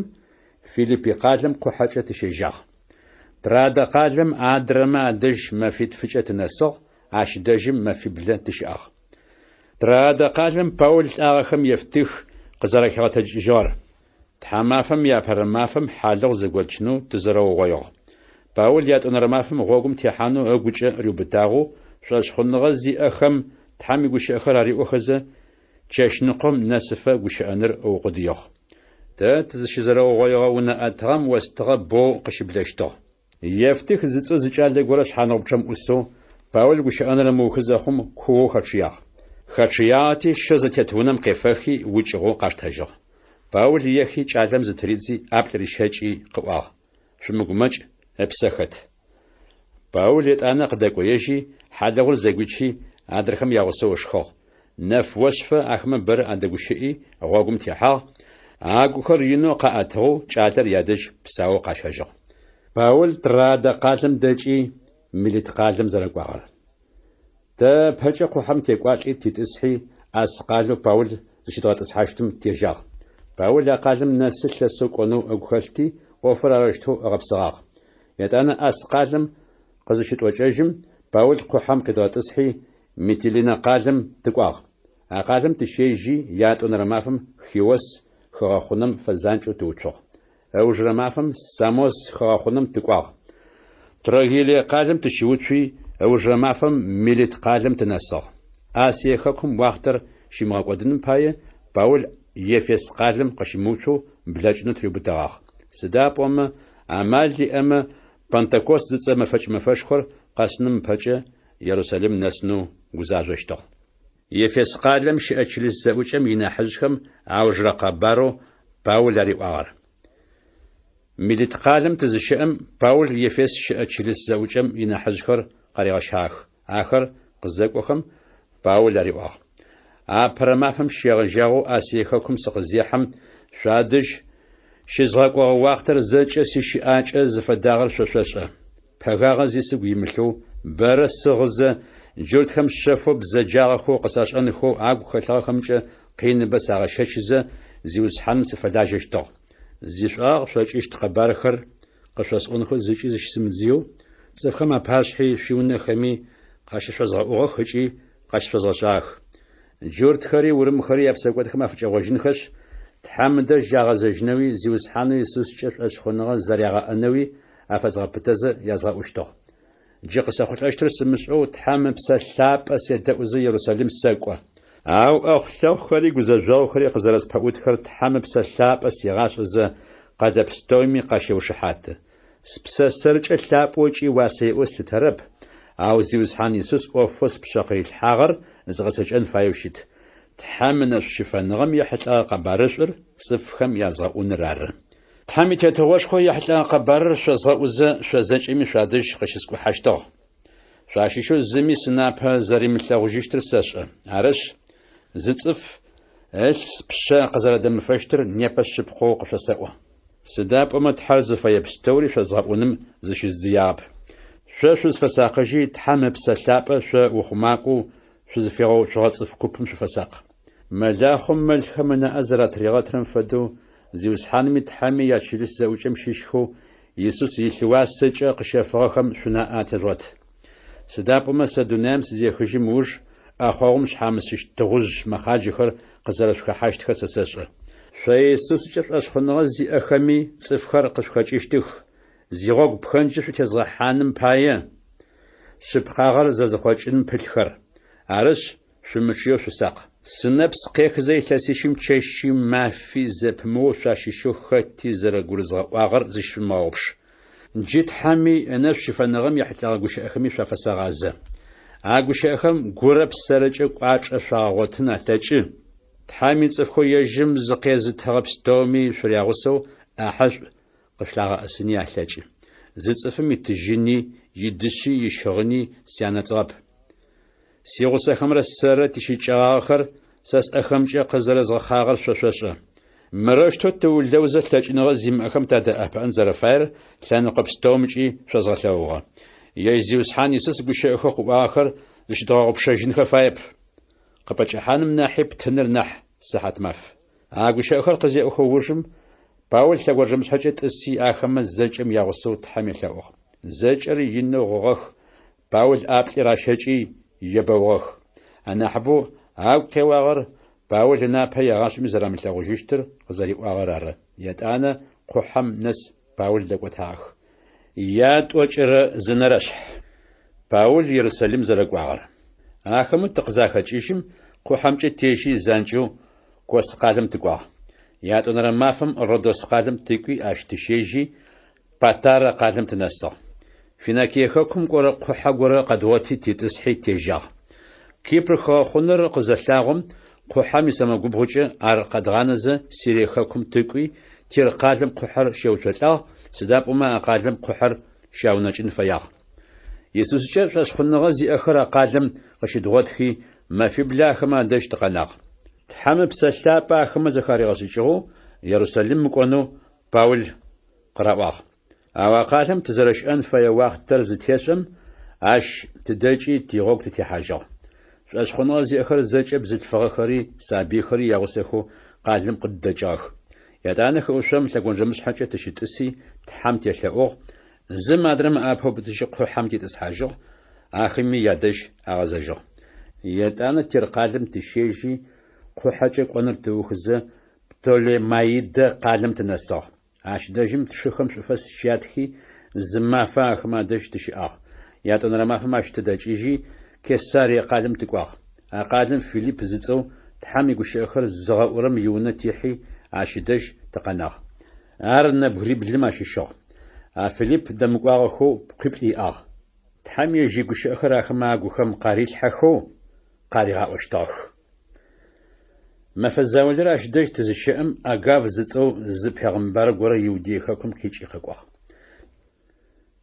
Филиппи къалэм къухьэкӏэ тыщежьагъ. Троадэ къалэм адрэмэ адэжь мэфитфыкӏэ тынэсыгъ, ащ дэжьым мэфиблэ тыщыӏагъ. Троадэ къалэм Паул лӏагъэхэм Евтых къызэрэхигъэтэджыкӏыжьыгъэр. Тхьамафэм иапэрэ мафэм хьалыгъу зэготчынэу тызэрэугъоигъ. Паул ятӏонэрэ мафэм гъогум техьанэу ыгукӏэ риубытагъэу, шӏошъхъуныгъэ зиӏэхэм Тхьэм игущыӏэхэр ариӏохэзэ, чэщныкъом нэсыфэ гущыӏэныр ыукъудыигъ. Тэ тызыщызэрэугъоигъэ унэ ӏэтыгъэм остыгъэ боу къыщыблэщтыгъ. Евтых зыцӏэу зы кӏалэ горэ шъхьаныгъупчъэм ӏусэу, Паул гущыӏэныр ымыухы зэхъум, куоу хэчъыягъ. Хэчъыягъэти, щэу зэтет унэм къефэхи, укӏыгъэу къаштэжьыгъ. Паул ехи, кӏалэм зытыридзи, ӏаплӏ рищэкӏи, къыӏуагъ, Шъумыгумэкӏ, ыпсэ хэт. Паул етӏанэ къыдэкӏоежьи, хьалыгъур зэгуичи, адрэхэм ягъусэу ышхыгъ. Нэф ошъыфэ ахэмэ бэрэ адэгущыӏи, гъогум техьагъ, агухэр инэу къаӏэтыгъэу кӏалэр ядэжь псаоу къащэжьыгъ. Паул Троадэ къалэм дэкӏи, Милит къалэм зэрэкӏуагъэр. Тэ ыпэкӏэ къухьэм текӏуалӏи титӏысхьи, Асс къалэу Паул зыщыдгъэтӏысхьащтым тежьагъ. Паул а къалэм нэсы лъэсэу кӏонэу ыгу хэлъти, ӏофыр арэущтэу ыгъэпсыгъагъ. Етӏанэ Асс къалэм къызыщытӏокӏэжьым, Паул къухьэм къидгъэтӏысхьи, Митилинэ къалэм тыкӏуагъ. А къалэм тыщежьи, ятӏонэрэ мафэм Хиос хыгъэхъунэм фэзанкӏэу тыуцугъ. Ыужырэ мафэм Самос хыгъэхъунэм тыкӏуагъ. Трогиллие къалэм тыщыуцуи, ыужырэ мафэм Милит къалэм тынэсыгъ. Асие хэкум уахътэр щимыгъэкӏодыным пае, Паул Ефес къалэм къыщымыуцоу блэкӏынэу тыриубытэгъагъ. Сыда пӏомэ, амал иӏэмэ, Пэнтэкост зыцӏэ мэфэкӏ мэфэшхор къэсыным ыпэкӏэ Ерусалим нэсынэу гузажъощтыгъ. Ефес къалэм щыӏэ чылыс зэӏукӏэм инахьыжъхэм аужырэ къэбарэу Паул ариӏуагъэр. Милит къалэм тызыщэӏэм, Паул Ефес щыӏэ чылыс зэӏукӏэм инахьыжъхэр къаригъэщагъэх. Ахэр къызэкӏохэм, Паул ариӏуагъ: Апэрэ мафэм щегъэжьагъэу Асие хэкум сыкъызехьэм, шъуадэжь щызгъэкӏогъэ уахътэр зэкӏэ сищыӏакӏэ зыфэдагъэр шъо шъошӏэ. Пэгагъэ зи сыгу имылъэу, бэрэ сыгъызэ, джуртхэм шъэфэу бзэджагъэхэу къысашӏэнхэу агу хэлъыгъэхэмкӏэ къиныбэ сагъэщэчызэ, Зиусхьаным сыфэлажьэщтыгъ. Зишӏуагъэ къышъокӏыщт къэбархэр къышъосӏонхэу зыкӏи зыщысымыдзыеу, цӏыфхэм апашъхьи шъуиунэхэми къащышъозгъэӏугъэх ыкӏи къащышъозгъэшӏагъэх. Джуртхэри урымхэри япсэкӏодхэм афыкӏэгъожьынхэшъ, Тхьэм ыдэжь ягъэзэжьынэуи Зиусхьанэу Исускӏэ шӏошъхъуныгъэ зэрягъэӏэнэуи афэзгъэпытэзэ язгъэӏущтыгъ. Джы къысэхъулӏэщтыр сымышӏэу Тхьэм Ыпсэ Лъапӏэ седэӏузэ Ерусалим сэкӏо. Ау ӏэхъу-лъэхъухэри гузэжъогъухэри къызэрэспэӏутхэр Тхьэм Ыпсэ Лъапӏэ сигъашӏэзэ къэлэ пстэуми къащеушыхьаты. Спсэ сэркӏэ лъапӏэу ыкӏи уасэ иӏэу слъытэрэп, ау Зиусхьан Исус ӏофэу спшъэ къырилъхьагъэр згъэцэкӏэн фаеу щыт, Тхьэм ынэшӏу щыфэныгъэм ехьылӏэгъэ къэбарышӏур цӏыфхэм язгъэӏуныр ары. Тхьэм и Тетыгъошхо ехьылӏэгъэ къэбарыр шъозгъэӏузэ, шъо зэкӏэми шъуадэжь къыщыскӏухьэщтыгъ. Шъуащыщэу зыми сынапэ зэримылъэгъужьыщтыр сэшӏэ. Арышъ, зы цӏыф ылъ спшъэ къызэрэдэмыфэщтыр непэ шъыпкъэу къышъосэӏо. Сыда пӏомэ Тхьэр зыфэе пстэури шъозгъэӏуным зыщыздзыягъэп. Шъо шъузфэсакъыжьи, Тхьэм Ыпсэ Лъапӏэ шъо ухъумакӏоу шъузыфигъэуцугъэ цӏыф купым шъуфэсакъ. Мэлахъом мэлхэм ынаӏэ зэратыригъэтырэм фэдэу, Зиусхьанми Тхьэми ячылыс зэӏукӏэм щыщхэу Исус илъ уасэкӏэ къыщэфыгъэхэм шъунаӏэ атежъугъэт. Сыда пӏомэ сэ дунаим сызехыжьым ыуж ӏэхъогъум шъхьамысыщт тыгъужъ мэхъаджэхэр къызэрэшъухэхьащтхэр сэ сэшӏэ. Шъо Исускӏэ шӏошъхъуныгъэ зиӏэхэми цӏыфхэр къышъухэкӏыщтых, зигъогу пхэнджы шъутезгъэхьаным пае, шъыпкъагъэр зэзыхъокӏыным пылъхэр. Арышъ, шъумычъыеу шъусакъ. Сынэпс къехызэ илъэсищым чэщи мафи зэпымыоу шъуащыщэу хэти зэрэгурызгъэӏуагъэр зыщышъумыгъэгъупш. Джы Тхьэми ынэшӏу щыфэныгъэм ехьылӏэгъэ гущыӏэхэми шъуафэсэгъазэ. А гущыӏэхэм гурэ псэрэкӏэ кӏуачӏэ шъуагъэгъотын алъэкӏы, Тхьэм ицӏыфхэу ежьым зыкъезытыгъэ пстэуми шъурягъусэу ӏахьэшӏу къышъулъагъэӏэсыни алъэкӏы. Зы цӏыфым итыжьыни, идышъи, ищыгъыни сянэцӏыгъэп. Сигъусэхэмрэ сэрэ тищыкӏэгъагъэхэр сэ сӏэхэмкӏэ къызэрэзгъэхъагъэр шъо шъошӏэ. Мырэущтэу тыулэузэ лъэкӏыныгъэ зимыӏэхэм тадэӏэпыӏэн зэрэфаер лъэныкъо пстэумкӏи шъозгъэлъэгъугъэ. Ежь Зиусхьан Исус гущыӏэхэу къыӏуагъэхэр зыщыдгъэгъупшэжьынхэ фаеп. Къыпӏэкӏэхьаным нахьи птыныр нахь сыхьатмаф. А гущыӏэхэр къызеӏохэ ужым, Паул лъэгонджэмышъхьэкӏэ тӏыси, ахэмэ зэкӏэм ягъусэу Тхьэм елъэӏугъ. Зэкӏэри инэу гъыгъэх, Паул ӏаплӏи ращэкӏи, ебэугъэх. Анахьыбэу агу къеуагъэр Паул ынапэ егъашӏэми зэрамылъэгъужьыщтыр къызэриӏуагъэр ары. Етӏанэ къухьэм нэс Паул дэкӏотагъэх. Ятӏокӏырэ зы нэрэшъхь. Паул Ерусалим зэрэкӏуагъэр. Ахэмэ тыкъызахэкӏыжьым, къухьэмкӏэ тежьи занкӏэу Кос къалэм тыкӏуагъ. Ятӏонэрэ мафэм Родос къалэм тыкӏуи ащ тыщежьи, Патарэ къалэм тынэсыгъ. Финикие хэкум кӏорэ къухьэ горэ къэдгъоти титӏысхьи тежьагъ. Кипр хыгъэхъунэр къызэлъагъом, къухьэм исэмэгубгъукӏэ ар къэдгъанэзэ Сирие хэкум тыкӏуи, Тир къалэм къухьэр щеуцолӏагъ, сыда пӏомэ а къалэм къухьэр щаунэкӏын фэягъ. Исускӏэ шӏошъхъуныгъэ зиӏэхэр а къалэм къыщыдгъотхи, мэфиблэ ахэмэ адэжь тыкъэнагъ. Тхьэм Ыпсэ Лъапӏэ ахэмэ зэхаригъэшӏыкӏыгъэу Ерусалим мыкӏонэу Паул къыраӏуагъ. Ау а къалэм тызэрэщыӏэн фэе уахътэр зытешӏэм, ащ тыдэкӏи тигъогу тытехьажьыгъ. Шӏошъхъуныгъэ зиӏэхэр зэкӏэ бзылъфыгъэхэри сабыйхэри ягъусэхэу къалэм къыддэкӏыгъэх. Етӏанэ хыӏушъом лъэгонджэмышъхьэкӏэ тыщытӏыси, Тхьэм телъэӏугъ, зым адрэм ыӏапэ ыубытыжьи къухьэм титӏысхьажьыгъ, ахэми ядэжь агъэзэжьыгъ. Етӏанэ Тир къалэм тыщежьи, къухьэкӏэ кӏоныр тыухызэ, Птолемаидэ къалэм тынэсыгъ. Ащ дэжьым тшыхэм шӏуфэс щятхи, зы мафэ ахэмэ адэжь тыщыӏагъ. Ятӏонэрэ мафэм ащ тыдэкӏыжьи, Кесарие къалэм тыкӏуагъ. А къалэм Филипп зыцӏэу Тхьэм игущыӏэхэр зыгъэӏурэм иунэ тихьи, ащ ыдэжь тыкъэнагъ. Ар нэбгыриблым ащыщыгъ. А Филипп дэмыкӏуагъэхэу пкъуиплӏ иӏагъ. Тхьэм ежь игущыӏэхэр ахэмэ агухэм къарилъхьэхэу къаригъаӏощтыгъэх. Мэфэ заулэрэ ащ дэжь тызыщэӏэм, Агав зыцӏэу зы пегъымбар горэ Иудей хэкум къикӏи къэкӏуагъ.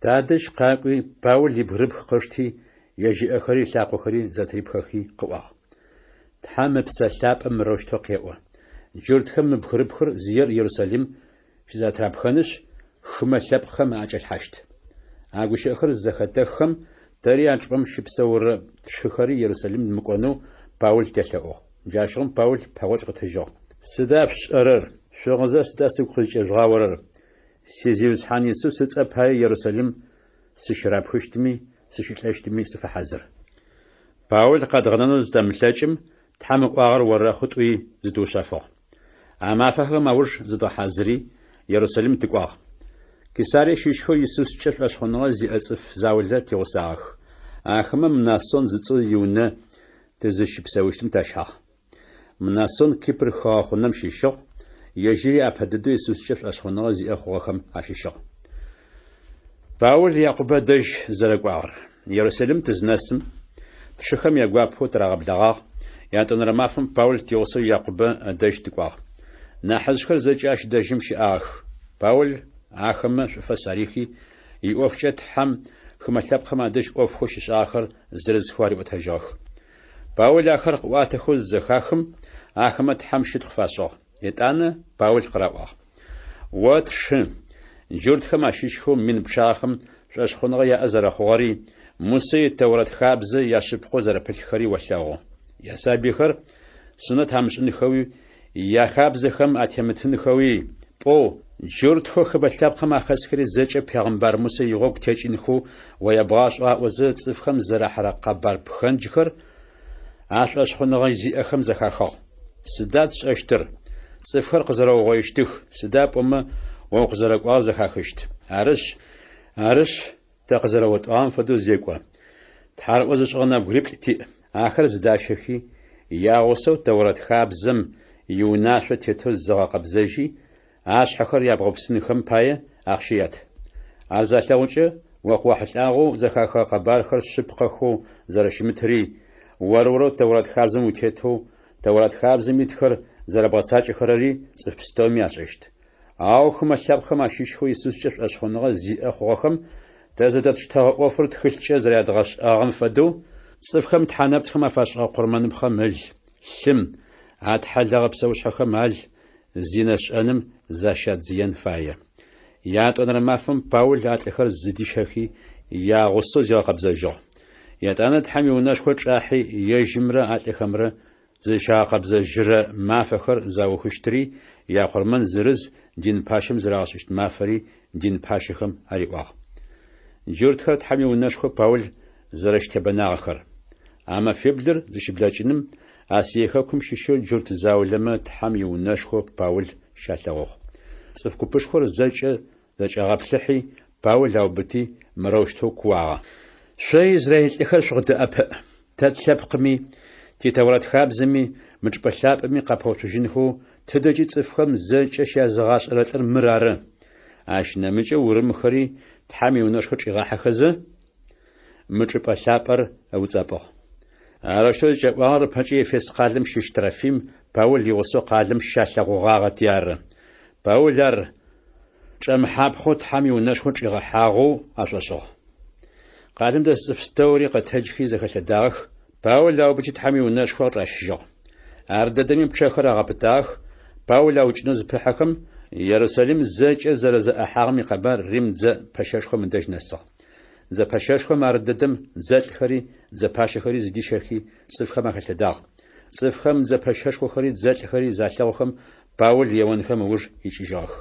Тадэжь къакӏуи, Паул ибгырыпх къышти, ежь ыӏэхэри ылъакъохэри зэтырипхэхи къыӏуагъ. Тхьэм Ыпсэ Лъапӏэ мырэущтэу къеӏо: Джуртхэм мы бгырыпхыр зиер Ерусалим щызэтрапхэнышъ, хымэ лъэпкъхэм аӏэкӏалъхьащт. А гущыӏэхэр зызэхэтэххэм, тэри а чӏыпӏэм щыпсэурэ тшыхэри Ерусалим мыкӏонэу Паул телъэӏугъ. Джащыгъум Паул пэгъокӏ къытыжьыгъ. Сыда шъушӏэрэр? Шъугъызэ сыда сыгу къызкӏежъугъаорэр? Си Зиусхьан Исус ыцӏэ пае Ерусалим сыщырапхыщтми сыщылӏэщтми сыфэхьазыр. Паул къэдгъэнэнэу зытэмылъэкӏым, Тхьэм ыӏуагъэр орэхъу тӏуи зытыушъэфыгъ. А мафэхэм ауж зыдгъэхьазыри, Ерусалим тыкӏуагъ. Кесарие щыщхэу Исускӏэ шӏошъхъуныгъэ зиӏэ цӏыф заулэ тигъусагъэх. Ахэмэ Мнасон зыцӏэу иунэ тызыщыпсэущтым тащагъ. Мнасон Кипр хыгъэхъунэм щыщыгъ, ежьыри апэ дэдэу Исускӏэ шӏошъхъуныгъэ зиӏэ хъугъэхэм ащыщыгъ. Паул Якъубэ дэжь зэрэкӏуагъэр. Ерусалим тызнэсым, тшыхэм ягуапэу тырагъэблэгъагъ, ятӏонэрэ мафэм Паул тигъусэу Якъубэ ыдэжь тыкӏуагъ. Нахьыжъхэр зэкӏэ ащ дэжьым щыӏагъэх. Паул ахэмэ шӏуфэс арихи, иӏофкӏэ Тхьэм хымэ лъэпкъхэм адэжь ӏофхэу щишӏагъэхэр зырызхэу ариӏотэжьыгъэх. Паул ахэр къыӏуатэхэу зызэхахым, ахэмэ Тхьэм щытхъу фашӏыгъ. Етӏанэ Паул къыраӏуагъ. О тшы, джуртхэм ащыщхэу мин пчъагъэхэм шӏошъхъуныгъэ яӏэ зэрэхъугъэри, Мусэ и Тэурэт хабзэ яшъыпкъэу зэрэпылъхэри олъэгъу. Ясабыйхэр сунэт амышӏынхэуи, яхабзэхэм атемытынхэуи пӏоу, джуртхэу хымэ лъэпкъхэм ахэсхэри зэкӏэ пегъымбар Мусэ игъогу текӏынхэу о ябгъашӏэу аӏозэ цӏыфхэм зэрахьэрэ къэбар пхэнджхэр а шӏошъхъуныгъэ зиӏэхэм зэхахыгъ. Сыда тшӏэщтыр? Цӏыфхэр къызэрэугъоищтых, сыда пӏомэ о укъызэрэкӏуагъэр зэхахыщт. Арышъ, арышъ, тэ къызэрэотӏуагъэм фэдэу зекӏо. Тхьарыӏо зышӏыгъэ нэбгыриплӏ тиӏ. Ахэр зыдащэхи, Ягъусэу Тэурат хабзэм иунашъо тетэу зыгъэкъэбзэжьи, ашъхьэхэр ябгъэупсынхэм пае, ахъщэ ят. Ар залъэгъукӏэ, о къыуахьылӏагъэу зэхахыгъэ къэбархэр шъыпкъэхэу зэрэщымытри, ор-орэу Тэурат хабзэм утетэу, Тэурат хабзэм итхэр зэрэбгъэцакӏэхэрэри цӏыф пстэуми ашӏэщт. Ау хымэ лъэпкъхэм ащыщхэу Исускӏэ шӏошъхъуныгъэ зиӏэ хъугъэхэм тэ зэдэтштэгъэ ӏофыр тхылъкӏэ зэрядгъэшӏагъэм фэдэу, цӏыфхэм тхьэ нэпцӏхэм афашӏыгъэ къурмэныпхъэм ыл, лъым, атхьэлэгъэ псэушъхьэхэм ал, зинэ шӏэным защадзыен фае. Ятӏонэрэ мафэм Паул а лӏыхэр зыдищэхи, ягъусэу зигъэкъэбзэжьыгъ. Етӏанэ Тхьэм иунэшхо чӏахьи, ежьымрэ а лӏыхэмрэ зызщагъэкъэбзэжьырэ мафэхэр заухыщтри, якъурмэн зырыз дин пащэм зырагъэшӏыщт мафэри дин пащэхэм ариӏуагъ. Джуртхэр Тхьэм иунэшхо Паул зэрэщытебэнагъэхэр. А мэфиблыр зыщыблэкӏыным, Асие хэкум щыщэу джурт заулэмэ Тхьэм иунэшхо Паул щалъэгъугъ. Цӏыф купышхор зэкӏэ зэкӏагъэплъыхьи, Паул аубыти, мырэущтэу кууагъэ. Шъо израиль лӏыхэр шъукъыддэӏэпыӏ. Тэ тлъэпкъми, ти Тэурат хабзэми, мы чӏыпӏэ лъапӏэми къапэуцужьынхэу тыдэкӏи цӏыфхэм зэкӏэ щязыгъашӏэрэ лӏыр мыр ары. Ащ нэмыкӏэу урымхэри Тхьэм иунэшхо чӏигъахьэхэзэ, мы чӏыпӏэ лъапӏэр ыуцӏэпӏыгъ. Арэущтэу зыкӏаӏуагъэр ыпэкӏэ Ефес къалэм щыщ Трофим Паул игъусэу къалэм щалъэгъугъагъэти ары. Паул ар чӏэмыхьапхъэу Тхьэм иунэшхо чӏигъэхьагъэу ашӏошӏыгъ. Къалэм дэс цӏыф пстэури къэтэджхи зэхэлъэдагъэх, Паул аубыти Тхьэм иунэшхо къычӏащыжьыгъ. Ардэдэми пчъэхэр агъэпытагъэх, Паул аукӏынэу зыпыхьэхэм, Ерусалим зэкӏэ зэрэзэӏэхьагъэм икъэбар Рим дзэ пэщэшхом ыдэжь нэсыгъ. Дзэ пэщэшхом ардэдэм дзэлӏхэри дзэ пащэхэри зыдищэхи, цӏыфхэм ахэлъэдагъ. Цӏыфхэм дзэ пэщэшхохэри дзэлӏхэри залъэгъухэм, Паул еонхэм ыуж икӏыжьыгъэх.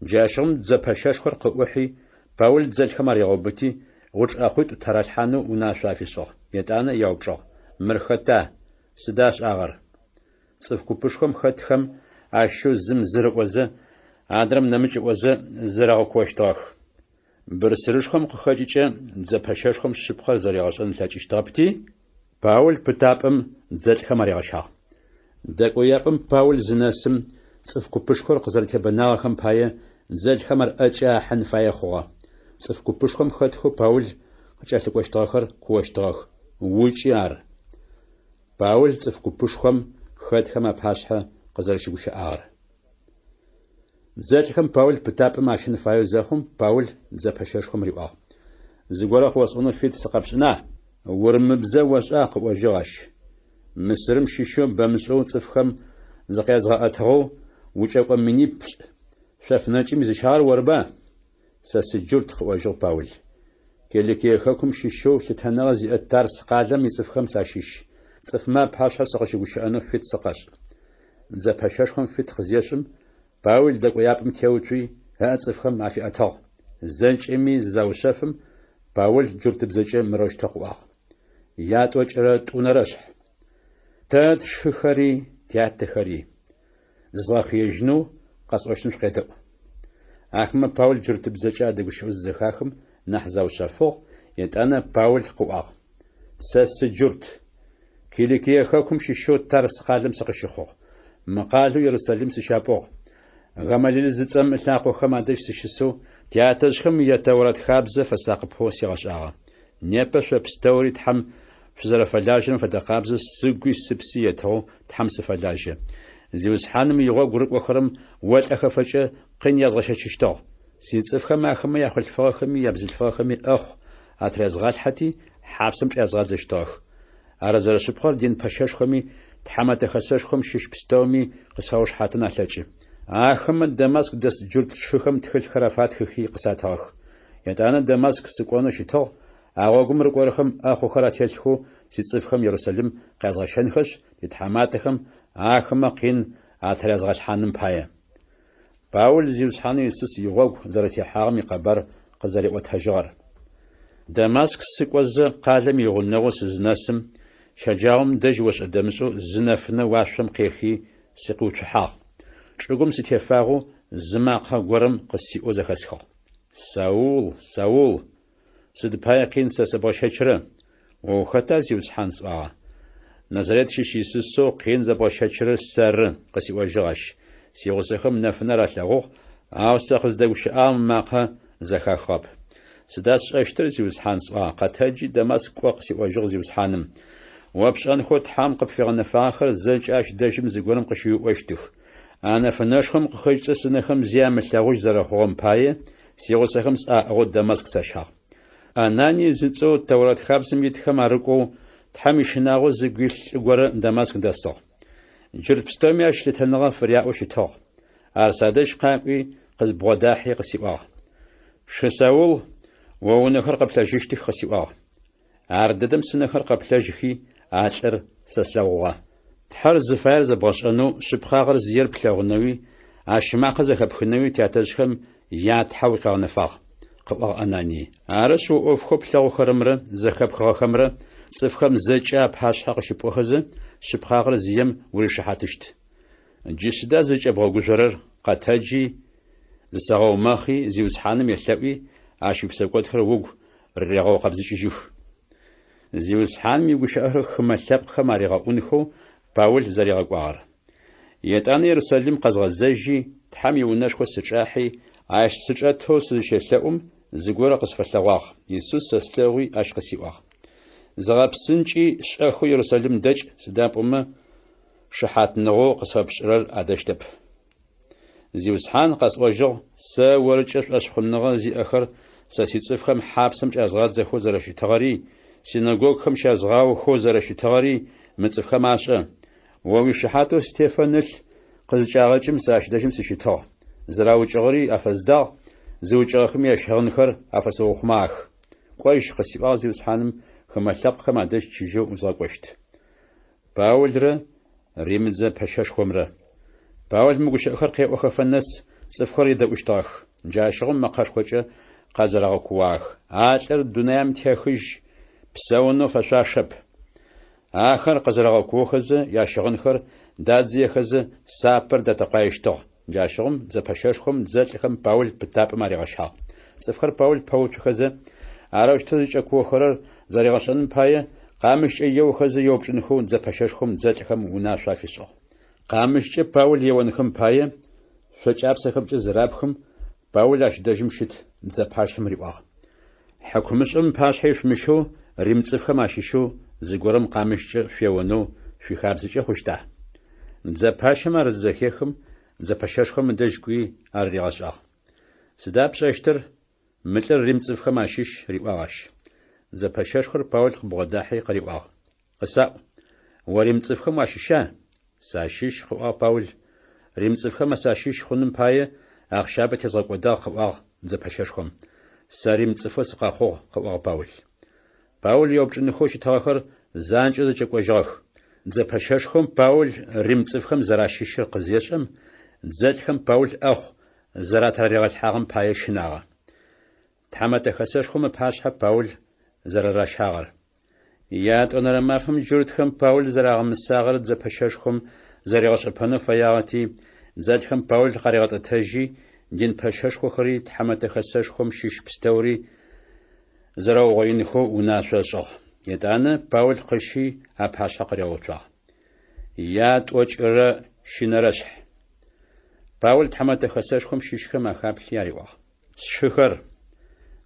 Джащыгъум дзэ пэщэшхор къыӏухьи, Паул дзэлӏхэм аригъэубыти, гъучӏ ӏэхъуитӏу тыралъхьанэу унашъо афишӏыгъ. Етӏанэ яупчӏыгъ, Мыр хэта, сыда ышӏагъэр? Цӏыф купышхом хэтхэм ащыщэу зым зыр ыӏозэ, адрэм нэмыкӏ ыӏозэ зэрэгъэкуощтыгъэх. Бырсырышхом къыхэкӏыкӏэ дзэ пэщэшхом шъыпкъэр зэригъэшӏэн ылъэкӏыщтыгъэпти, Паул пытапӏэм дзэлӏхэм аригъэщагъ. Дэкӏояпӏэм Паул зынэсым, цӏыф купышхор къызэрэтебэнагъэхэм пае дзэлӏхэм ар ӏэкӏэ ахьын фае хъугъэ. Цӏыф купышхом хэтхэу Паул къыкӏэлъыкӏощтыгъэхэр куощтыгъэх: Укӏы ар! Паул цӏыф купышхом хэтхэм апашъхьэ къызэрэщыгущыӏагъэр. Дзэлӏхэм Паул пытапӏэм ащэн фаеу зэхъум, Паул дзэ пэщэшхом риӏуагъ, Зыгорэ къыосӏонэу фит сыкъэпшӏына? Урымыбзэ ошӏа? къыӏожьыгъ ащ. Мысырым щыщэу бэмышӏэу цӏыфхэм зыкъязгъэӏэтыгъэу укӏэкӏо миниплӏ шъоф нэкӏым изыщагъэр орыба? Сэ сыджурт, къыӏожьыгъ Паул. Киликие хэкум щыщэу лъытэныгъэ зиӏэ Тарс къалэм ицӏыфхэм сащыщ. Цӏыфмэ апашъхьэ сыкъыщыгущыӏэнэу фит сыкъэшӏ. Дзэ пэщэшхом фит къызешӏым, Паул дэкӏояпӏэм теуцуи, ыӏэ цӏыфхэм афиӏэтыгъ. Зэкӏэми зызаушъэфым, Паул джуртыбзэкӏэ мырэущтэу къыӏуагъ. Ятӏокӏырэ тӏунэрэшъхь. Тэ тшыхэри, тятэхэри. Зызгъэхыежьынэу къэсӏощтым шъукъедэӏу. Ахэмэ Паул джуртыбзэкӏэ адэгущыӏэу зызэхахым, нахь заушъэфыгъ, етӏанэ Паул къыӏуагъ, Сэ сыджурт. Киликие хэкум щыщэу Тарс къалэм сыкъыщыхъугъ. Мы къалэу Ерусалим сыщапӏугъ. Гамалил зыцӏэм ылъакъохэм адэжь сыщысэу, тятэжъхэм я Тэурат хабзэ фэсакъыпэу сигъэшӏагъэ. Непэ шъо пстэури Тхьэм шъузэрэфэлажьэрэм фэдэкъабзэу сыгуи сыпси етыгъэу Тхьэм сыфэлажьэ. Зиусхьаным игъогу рыкӏохэрэм олӏэхэфэкӏэ къин язгъэщэчыщтыгъ. Сицӏыфхэм ахэмэ яхъулъфыгъэхэми ябзылъфыгъэхэми ӏэхъу атырязгъалъхьэти, хьапсэм чӏязгъадзэщтыгъэх. Ар зэрэшъыпкъэр дин пэщэшхоми Тхьэмэтэ Хэсэшхом щыщ пстэуми къысфаушыхьатын алъэкӏы. Ахэмэ Дамаск дэс джурт сшыхэм тхылъхэр афатхыхи къысатыгъэх. Етӏанэ Дамаск сыкӏонэу щытыгъ, а гъогум рыкӏорэхэм ӏэхъухэр ателъхэу сицӏыфхэм Ерусалим къязгъэщэнхэшъ, титхьаматэхэм ахэмэ къин атырязгъэлъхьаным пае. Паул Зиусхьанэу Исус игъогу зэрэтехьагъэм икъэбар къызэриӏотэжьыгъэр. Дамаск сыкӏозэ, къалэм игъунэгъоу сызынэсым, щэджагъом дэжь ошӏэ-дэмышӏэу зы нэфынэ уашъом къехи, сыкъиуцухьагъ. Чӏыгум сытефагъэу зы макъэ горэм къысиӏоу зэхэсхыгъ. Саул, Саул, сыд пае къин сэ сэбгъэщэчрэ? О ухэта, Зиусхьан? сӏуагъэ. Назарет щыщ Исусэу къин зэбгъэщэчырэр сэры, къысиӏожьыгъ ащ. Сигъусэхэм нэфынэр алъэгъугъ, ау сэ къыздэгущыӏагъэм ымакъэ зэхахыгъэп. Сыда сшӏэщтыр, Зиусхьан? сӏуагъэ. Къэтэджи, Дамаск кӏо, къысиӏожьыгъ Зиусхьаным. О пшӏэнхэу Тхьэм къыпфигъэнэфагъэхэр зэкӏэ ащ дэжьым зыгорэм къыщыуиӏощтых. А нэфынэшхом къыхэкӏыкӏэ сынэхэм зи амылъэгъужь зэрэхъугъэм пае, сигъусэхэм сӏэ аӏыгъэу Дамаск сащагъ. Ананий зыцӏэу Тэурэт хабзэм итхэм арыкӏоу, Тхьэм ищынагъо зыгу илъ лӏы горэ Дамаск дэсыгъ. Джурт пстэуми ащ лъытэныгъэ фыряӏэу щытыгъ. Ар садэжь къакӏуи, къызбгъодахьи къысиӏуагъ. Сшы Саул, о унэхэр къэплъэжьыщтых, къысиӏуагъ. Ардэдэм сынэхэр къэплъэжьхи, а лӏыр сэ слъэгъугъэ. Тхьэр зыфаер зэбгъэшӏэнэу, шъыпкъагъэр зиер плъэгъунэуи, ащ ымакъэ зэхэпхынэуи тятэжъхэм я Тхьэ укъигъэнэфагъ, къыӏуагъ Ананий. Арышъ, о ӏофхэу плъэгъухэрэмрэ зэхэпхыгъэхэмрэ цӏыфхэм зэкӏэ апашъхьэ къыщыпӏохэзэ, шъыпкъагъэр зием уришыхьатыщт. Джы сыда зыкӏэбгъэгужъорэр, къэтэджи, зысэгъэумэхъи, Зиусхьаным елъэӏуи, ащ уипсэкӏодхэр угу рырегъэукъэбзыкӏыжьых. Зиусхьаным игущыӏэхэр хымэ лъэпкъхэм аригъэӏунхэу Паул зэригъэкӏуагъэр. Етӏанэ Ерусалим къэзгъэзэжьи, Тхьэм иунэшхо сычӏахьи, ащ сычӏэтэу сызыщелъэӏум, зыгорэ къысфэлъэгъуагъ. Исус сэ слъэгъуи, ащ къысиӏуагъ. Зыгъэпсынкӏи, шӏэхэу Ерусалим дэкӏ, сыда пӏомэ шыхьатныгъэу къысфэпшӏырэр адэщтэп. Зиусхьан, къэсӏожьыгъ, сэ оркӏэ шӏошъхъуныгъэ зиӏэхэр сэ сицӏыфхэм хьапсэм чӏязгъадзэхэу зэрэщытыгъэри, синэгогухэм щязгъаохэу зэрэщытыгъэри мы цӏыфхэм ашӏэ. О уишыхьатэу Стефэн ылъ къызыкӏагъэкӏым сэ ащ дэжьым сыщытыгъ. Зэраукӏыгъэри афэздагъ, зыукӏыгъэхэми ящыгъынхэр афэсыухъумагъэх. Кӏожь, къысиӏуагъ Зиусхьаным, хымэ лъэпкъхэм адэжь чыжьэу узгъэкӏощт. Паулрэ Рим дзэ пэщэшхомрэ. Паул мы гущыӏэхэр къеӏохэфэ нэс цӏыфхэр едэӏущтыгъэх. Джащыгъум мэкъэшхокӏэ къэзэрэгъэкууагъэх. А лӏыр дунаим техыжь, псэунэу фэшъуашэп. Ахэр къэзэрэгъэкуохэзэ, ящыгъынхэр дадзыехэзэ, сапэр датэкъуаещтыгъ. Джащыгъум дзэ пэщэшхом дзэлӏхэм Паул пытапӏэм аригъэщагъ. Цӏыфхэр Паул пэуцухэзэ, арэущтэу зыкӏэкуохэрэр зэригъэшӏэным пае, къамыщкӏэ еохэзэ еупчӏынхэу дзэ пэщэшхом дзэлӏхэм унашъо афишӏыгъ. Къамыщкӏэ Паул еонхэм пае, шъо кӏапсэхэмкӏэ зырапхым, Паул ащ дэжьым щыт дзэ пащэм риӏуагъ. Хьыкумышӏэм ыпашъхьэ ишъумыщэу рим цӏыфхэм ащыщэу зыгорэм къамыщкӏэ шъуеонэу шъуихабзэкӏэ хъущта? Дзэ пащэм ар зызэхехым, дзэ пэщэшхом ыдэжь кӏуи ар ригъэшӏагъ. Сыда пшӏэщтыр? Мы лӏыр рим цӏыфхэм ащыщ, риӏуагъ ащ. Дзэ пэщэшхор Паул къыбгъодахьи къыриӏуагъ. Къысаӏу, о рим цӏыфхэм уащыща? Сащыщ, къыӏуагъ Паул. Рим цӏыфхэм сащыщ хъуным пае ахъщабэ тезгъэкӏодагъ, къыӏуагъ дзэ пэщэшхом. Сэ рим цӏыфэу сыкъэхъугъ, къыӏуагъ Паул. Паул еупчӏынхэу щытыгъэхэр занкӏэу зэкӏэкӏожьыгъэх. Дзэ пэщэшхом Паул рим цӏыфхэм зэращыщыр къызешӏэм, дзэлӏхэм Паул ӏэхъу зэратыраригъэлъхьагъэм пае щынагъэ. Тхьэмэтэ хэсэшхом ыпашъхьэ Паул зэрэращагъэр. Ятӏонэрэ мафэм джуртхэм Паул зэрагъэмысагъэр дзэ пэщэшхом зэригъэшӏэпэнэу фэягъэти, дзэлӏхэм Паул къаригъэтӏэтэжьи, дин пэщэшхохэри тхьэмэтэ хэсэшхом щыщ пстэури зэрэугъоинхэу унашъо ышӏыгъ. Етӏанэ Паул къыщи апашъхьэ къыригъэуцуагъ. Ятӏокӏырэ щынэрэшъхь. Паул тхьэмэтэ хэсэшхом щыщхэм ахаплъи ариӏуагъ. Сшыхэр,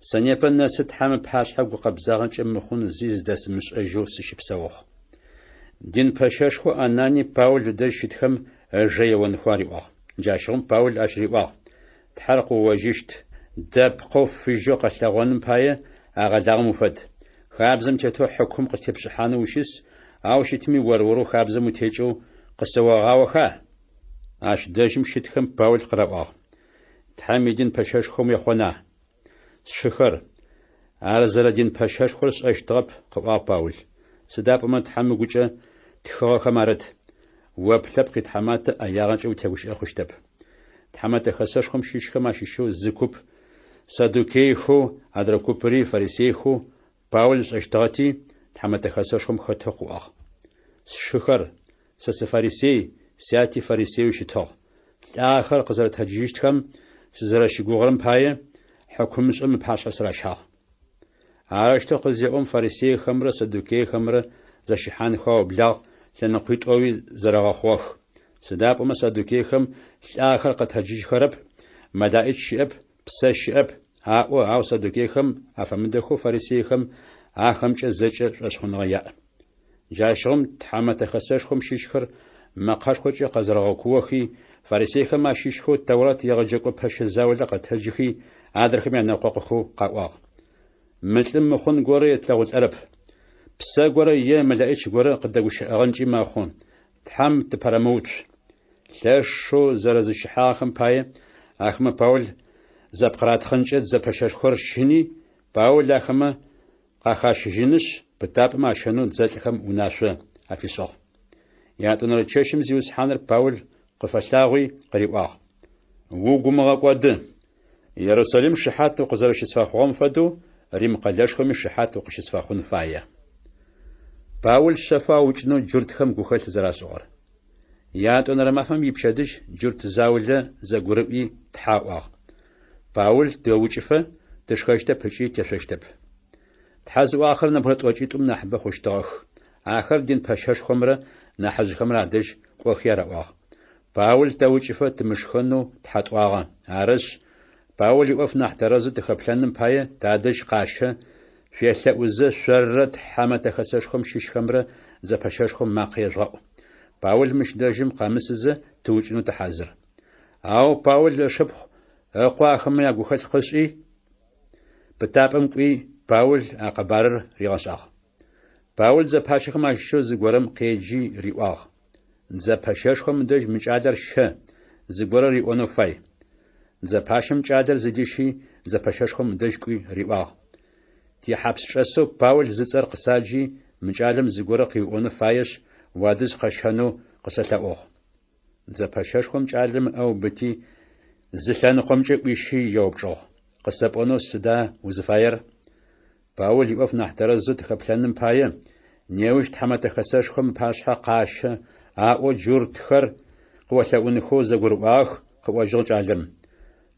сэ непэ нэсы Тхьэм ыпашъхьэ гукъэбзагъэкӏэ мыхъун зи зыдэсымышӏэжьэу сыщыпсэугъ. Дин пэщэшхо Ананий Паул ыдэжь щытхэм ыжэ еонхэу ариӏуагъ. Джащыгъум Паул ащ риӏуагъ, Тхьэр къыоожьыщт, дэпкъэу фыжьэу къэлъэгъоным пае агъэлагъэм уфэд. Хабзэм тетэу хьыкум къыстепшӏыхьанэу ущыс, ау щытми ор-орэу хабзэм утекӏэу къысэогъаоха? Ащ дэжьым щытхэм Паул къыраӏуагъ. Тхьэм идин пэщэшхом уехъона? Сшыхэр, ар зэрэдин пэщэшхор сшӏэщтыгъэп, къыӏуагъ Паул. Сыда пӏомэ Тхьэм ыгукӏэ тхыгъэхэм арыт, О плъэпкъ итхьаматэ ӏэягъэкӏэ утегущыӏэ хъущтэп. Тхьэмэтэ хэсэшхом щыщхэм ащыщэу зы куп саддукейхэу, адрэ купыри фарисейхэу Паул ышӏэщтыгъэти, тхьэмэтэ хэсэшхом хэтэу къыӏуагъ. Сшыхэр, сэ сыфарисей, сяти фарисееу щытыгъ. Лӏагъэхэр къызэрэтэджыжьыщтхэм сызэрэщыгугъырэм пае, хьыкумышӏэм ыпашъхьэ сыращагъ. Арэущтэу къызеӏом, фарисейхэмрэ саддукейхэмрэ зэщыхьанхэу аублагъ. лъэныкъуитӏоуи зэрэгъэхъугъэх. Сыда пӏомэ саддукейхэм Лӏагъэхэр къэтэджыжьхэрэп, мэлэӏич щыӏэп, псэ щыӏэп, аӏо, ау саддукейхэм афэмыдэхэу фарисейхэм ахэмкӏэ зэкӏэ шӏошъхъуныгъэ яӏ. Джащыгъум Тхьэмэтэ Хэсэшхом щыщхэр мэкъэшхокӏэ къэзэрэгъэкуохи, фарисейхэм ащыщхэу Тэурат егъэджэкӏо пэщэ заулэ къэтэджыхи, адрэхэм янэкъокъухэу къаӏуагъ. Мы лӏым мыхъун горэ етлъэгъулӏэрэп. Псэ горэ е мэлэӏич горэ къыдэгущыӏэгъэнкӏи мэхъу. Тхьэм тыпэрэмыуцу. Лъэшэу зэрэзыщыхьагъэхэм пае ахэмэ Паул зэпкъыратхъынкӏэ дзэ пэщэшхор щыни, Паул ахэмэ къахащыжьынышъ, пытапӏэм ащэнэу дзэлӏхэм унашъо афишӏыгъ. Ятӏонэрэ чэщым Зиусхьаныр Паул къыфэлъагъуи къыриӏуагъ, Угу умыгъэкӏоды! Ерусалим шыхьат укъызэрэщысфэхъугъэм фэдэу Рим къэлэшхоми шыхьат укъыщысфэхъун фае. Паул шъэфэу аукӏынэу джуртхэм гухэлъ зэрашӏыгъэр. Ятӏонэрэ мафэм ипчэдыжь джурт заулэ зэгурыӏуи тхьэ аӏуагъ. Паул тэукӏыфэ тышхэщтэп ыкӏи тешъощтэп. Тхьэ зыӏуагъэхэр нэбгырэ тӏокӏитӏум нахьыбэ хъущтыгъэх. Ахэр дин пэщэшхомрэ нахьыжъхэмрэ адэжь кӏохи араӏуагъ. Паул тэукӏыфэ тымышхэнэу тхьэ тӏуагъэ. Арышъ, Паул иӏоф нахь тэрэзэу тыхэплъэным пае тадэжь къащэ, шъуелъэӏузэ шъоррэ Тхьэмэтэ Хэсэшхом щыщхэмрэ дзэ пэщэшхом макъэ ежъугъэӏу. Паул мыщ дэжьым къэмысызэ тыукӏынэу тыхьазыр. Ау Паул ышыпхъу ыкъо ахэмэ ягухэлъ къышӏи, пытапӏэм кӏуи, Паул а къэбарыр ригъэшӏагъ. Паул дзэ пащэхэм ащыщэу зыгорэм къеджи риӏуагъ. Дзэ пэщэшхом ыдэжь мы кӏалэр щэ, зыгорэ риӏонэу фай. Дзэ пащэм кӏалэр зыдищи, дзэ пэщэшхом ыдэжь кӏуи риӏуагъ. Тихьапсчӏэсэу Паул зыцӏэр къысаджи, мы кӏалэм зыгорэ къыуиӏонэу фаешъ, уадэжь къэсщэнэу къысэлъэӏугъ. Дзэ пэщэшхом кӏалэм ыӏэ ыубыти, зы лъэныкъомкӏэ ӏуищи еупчӏыгъ, Къысэпӏонэу сыда узыфаер? Паул иӏоф нахь тэрэзэу тыхэплъэным пае, неущ Тхьэмэтэ Хэсэшхом ыпашъхьэ къащэ, аӏоу джуртхэр къыолъэӏунхэу зэгурыӏуагъэх, къыӏожьыгъ кӏалэм.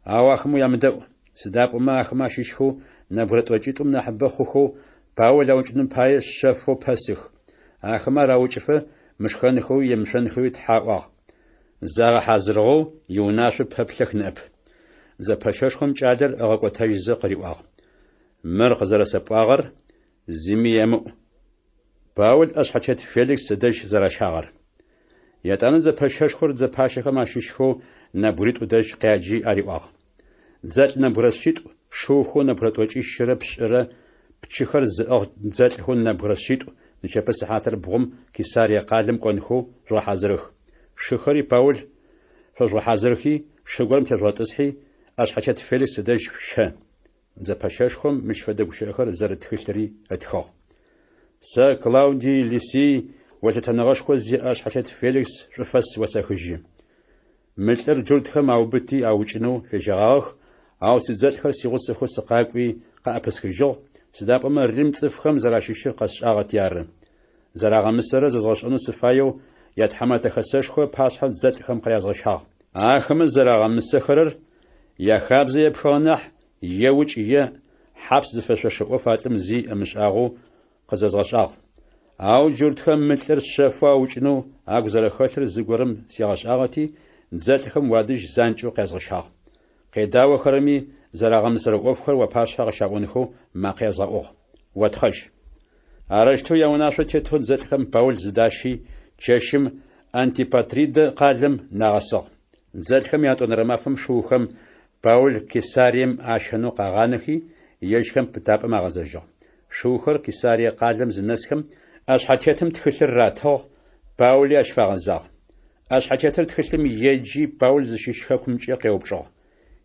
Ау ахэмэ уямыдэӏу, сыда пӏомэ ахэмэ ащыщхэу нэбгырэ тӏокӏитӏум нахьыбэ хъухэу Паул аукӏыным пае шъэфэу пэсых. Ахэмэ ар аукӏыфэ мышхэнхэуи емышъонхэуи тхьэ аӏуагъ. Загъэхьазырыгъэу иунашъо пэплъэх ныӏэп. Дзэ пэщэшхом кӏалэр ыгъэкӏотэжьызэ къыриӏуагъ. Мыр къызэрэсэпӏуагъэр зыми емыӏу. Паул ӏэшъхьэтет Феликс ыдэжь зэращагъэр. Етӏанэ дзэ пэщэшхор дзэ пащэхэм ащыщхэу нэбгыритӏу дэжь къяджи ариӏуагъ. Дзэлӏ нэбгырэ шъитӏу, шыухэу нэбгырэ тӏокӏищырэ пшӏырэ, пчыхэр зыӏыгъ дзэлӏхэу нэбгырэ шъитӏу нычэпэ сыхьатыр бгъум Кесарие къалэм кӏонхэу жъугъэхьазырых. Шыхэри Паул фэжъугъэхьазырхи, шы горэм тежъугъэтӏысхьи, ӏэшъхьэтет Феликс ыдэжь шъущэ. Дзэ пэщэшхом мыщ фэдэ гущыӏэхэр зэрыт тхылъри ытхыгъ. Сэ, Клаудий Лисий, о лъытэныгъэшхо зиӏэ ӏэшъхьэтет Феликс шӏуфэс осэхыжьы. Мы лӏыр джуртхэм аубыти аукӏынэу фежьэгъагъэх, ау сидзэлӏхэр сигъусэхэу сыкъакӏуи къаӏэпысхыжьыгъ, сыда пӏомэ Рим цӏыфхэм зэращыщыр къэсшӏагъэти ары. Зэрагъэмысэрэр зэзгъэшӏэнэу сыфаеу ятхьэмэтэ хэсэшхо ыпашъхьэ дзэлӏхэм къырязгъэщагъ. Ахэмэ зэрагъэмысэхэрэр яхабзэ епхыгъэ нахь, е укӏ е хьапс зыфэшъошэ ӏоф а лӏым зи ымышӏагъэу къызэзгъэшӏагъ. Ау джуртхэм мы лӏыр шъэфэу аукӏынэу агу зэрэхэлъыр зыгорэм сигъэшӏагъэти, дзэлӏхэм уадэжь занкӏэу къязгъэщагъ. Къедаохэрэми зэрагъэмысэрэ ӏофхэр уапашъхьэ къыщаӏонхэу макъэ язгъэӏугъ. Отхъэжь. Арэущтэу яунашъо тетэу дзэлӏхэм Паул зыдащи, чэщым Антипатридэ къалэм нагъэсыгъ. Дзэлӏхэм ятӏонэрэ мафэм шыухэм Паул Кесарием ащэнэу къагъанэхи, ежьхэм пытапӏэм агъэзэжьыгъ. Шыухэр Кесарие къалэм зынэсхэм, ӏэшъхьэтетым тхылъыр ратыгъ, Паули ащ фагъэзагъ. ӏэшъхьэтетыр тхылъым еджи, Паул зыщыщ хэкумкӏэ къеупчӏыгъ.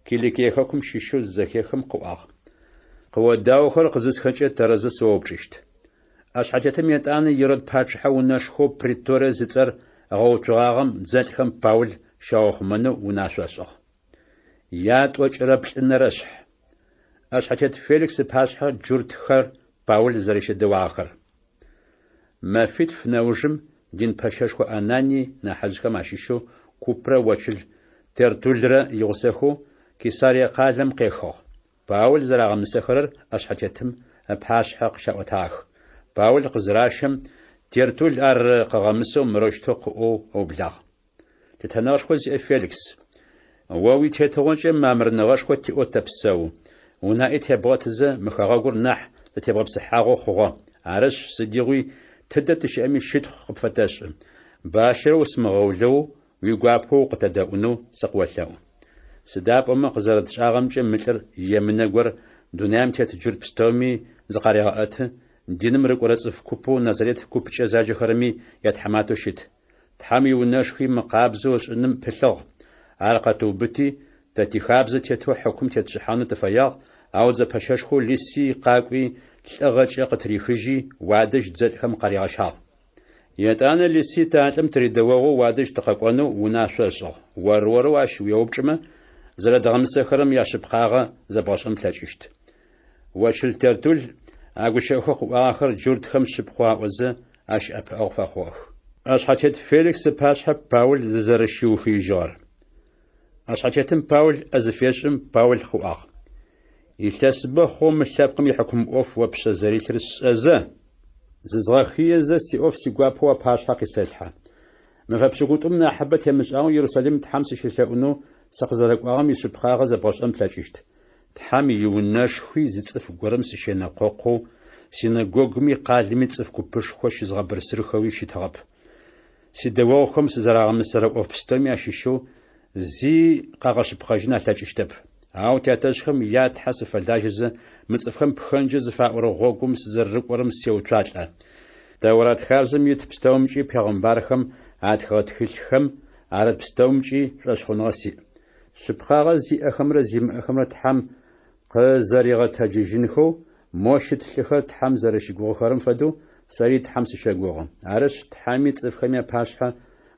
Киликие хэкум щыщэу зызэхехым къыӏуагъ. Къыодаохэр къызысхэкӏэ тэрэзэу сыоупчӏыщт. ӏэшъхьэтетым етӏанэ Ирод пачъыхьэ унэшхоу преторие зыцӏэр ыгъэуцугъагъэм дзэлӏхэм Паул щаухъумэнэу унашъо ышӏыгъ. Ятӏокӏырэ плӏынэрэ шъхь. ӏэшъхьэтет Феликс ыпашъхьэ джуртхэр Паул зэрэщедэуагъэхэр. Мэфитф нэужым дин пэщэшхо Ананий нахьыжъхэм ащыщэу купрэ очыл Тертуллрэ игъусэхэу Кесарие къалэм къехыгъ. Паул зэрагъэмысэхэрэр ӏэшъхьэтетым ыпашъхьэ къыщаӏотагъэх. Паул къызыращэм, Тертулл ар къыгъэмысэу мырэущтэу къыӏоу ыублагъ. Лъытэныгъэшхо зиӏэ Феликс, о уитетыгъокӏэ мамырныгъэшхо тиӏэу тэпсэу, унаӏи тебгъэтызэ, мы хэгъэгур нахь зэтебгъэпсыхьагъэу хъугъэ. Арышъ, сыдигъуи, тыдэ тыщыӏэми щытхъу къыпфэтэшӏы. Бащэрэ усымыгъэулэоу, уигуапэу укъытэдэӏунэу сыкъыолъэӏу. Сыда пӏомэ къызэрэтшӏагъэмкӏэ мы лӏыр емынэ гор дунаим тет джурт пстэуми зыкъарегъэӏэты, диным рыкӏорэ цӏыф купэу Назарет купкӏэ заджэхэрэми ятхьаматэу щыт. Тхьэм иунэшхуи мыкъабзэу ышӏыным пылъыгъ. Ар къэтыубыти, тэ тихабзэ тетэу хьыкум тетшӏыхьанэу тыфэягъ, ау дзэ пэщэшхоу Лисий къакӏуи, лӏыгъэкӏэ къытырихыжьи, уадэжь дзэлӏхэм къаригъэщагъ. Етӏанэ Лисий тэ а лӏым тыридэогъоу уадэжь тыкъэкӏонэу унашъо ышӏыгъ. Ор-орэу ащ уеупчӏымэ, зэрэдгъэмысэхэрэм яшъыпкъагъэ зэбгъэшӏэн плъэкӏыщт. Очыл Тертулл а гущыӏэхэу къыӏуагъэхэр джуртхэм шъыпкъэу аӏозэ, ащ ӏэпыӏэгъу фэхъугъэх. ӏэшъхьэтет Феликс ыпашъхьэ Паул зызэрэщиухыижьыгъэр. ӏэшъхьэтетым Паул ӏэ зыфешӏым, Паул къыӏуагъ. Илъэсыбэ хъоу мы лъэпкъым ихьыкум ӏоф о пшъэ зэрилъыр сшӏэзэ, зызгъэхыезэ сиӏоф сигуапэу уапашъхьэ къисэлъхьэ. Мэфэ пшӏыкӏутӏум нахьыбэ темышӏагъэу Ерусалим Тхьэм сыщелъэӏунэу сыкъызэрэкӏуагъэм ишъыпкъагъэ зэбгъэшӏэн плъэкӏыщт. Тхьэм иунэшхуи зы цӏыф горэм сыщенэкъокъоу, синэгогуми къалэми цӏыф купышхо щызгъэбырсырхэуи щытыгъэп. Сидэогъухэм сызэрагъэмысэрэ ӏоф пстэуми ащыщэу зи къагъэшъыпкъэжьын алъэкӏыщтэп. Ау тятэжъхэм я Тхьэ сыфэлажьэзэ, мы цӏыфхэм пхэнджэу зыфаӏорэ гъогум сызэрэрыкӏорэм сеуцуалӏэ. Тэурат хабзэм ит пстэумкӏи пегъымбархэм атхыгъэ тхылъхэм арыт пстэумкӏи шӏошъхъуныгъэ сиӏ. Шъыпкъагъэ зиӏэхэмрэ зимыӏэхэмрэ Тхьэм къызэригъэтэджыжьынхэу мо щыт лӏыхэр Тхьэм зэрэщыгугъыхэрэм фэдэу сэри Тхьэм сыщэгугъы. Арышъ, Тхьэми цӏыфхэми апашъхьэ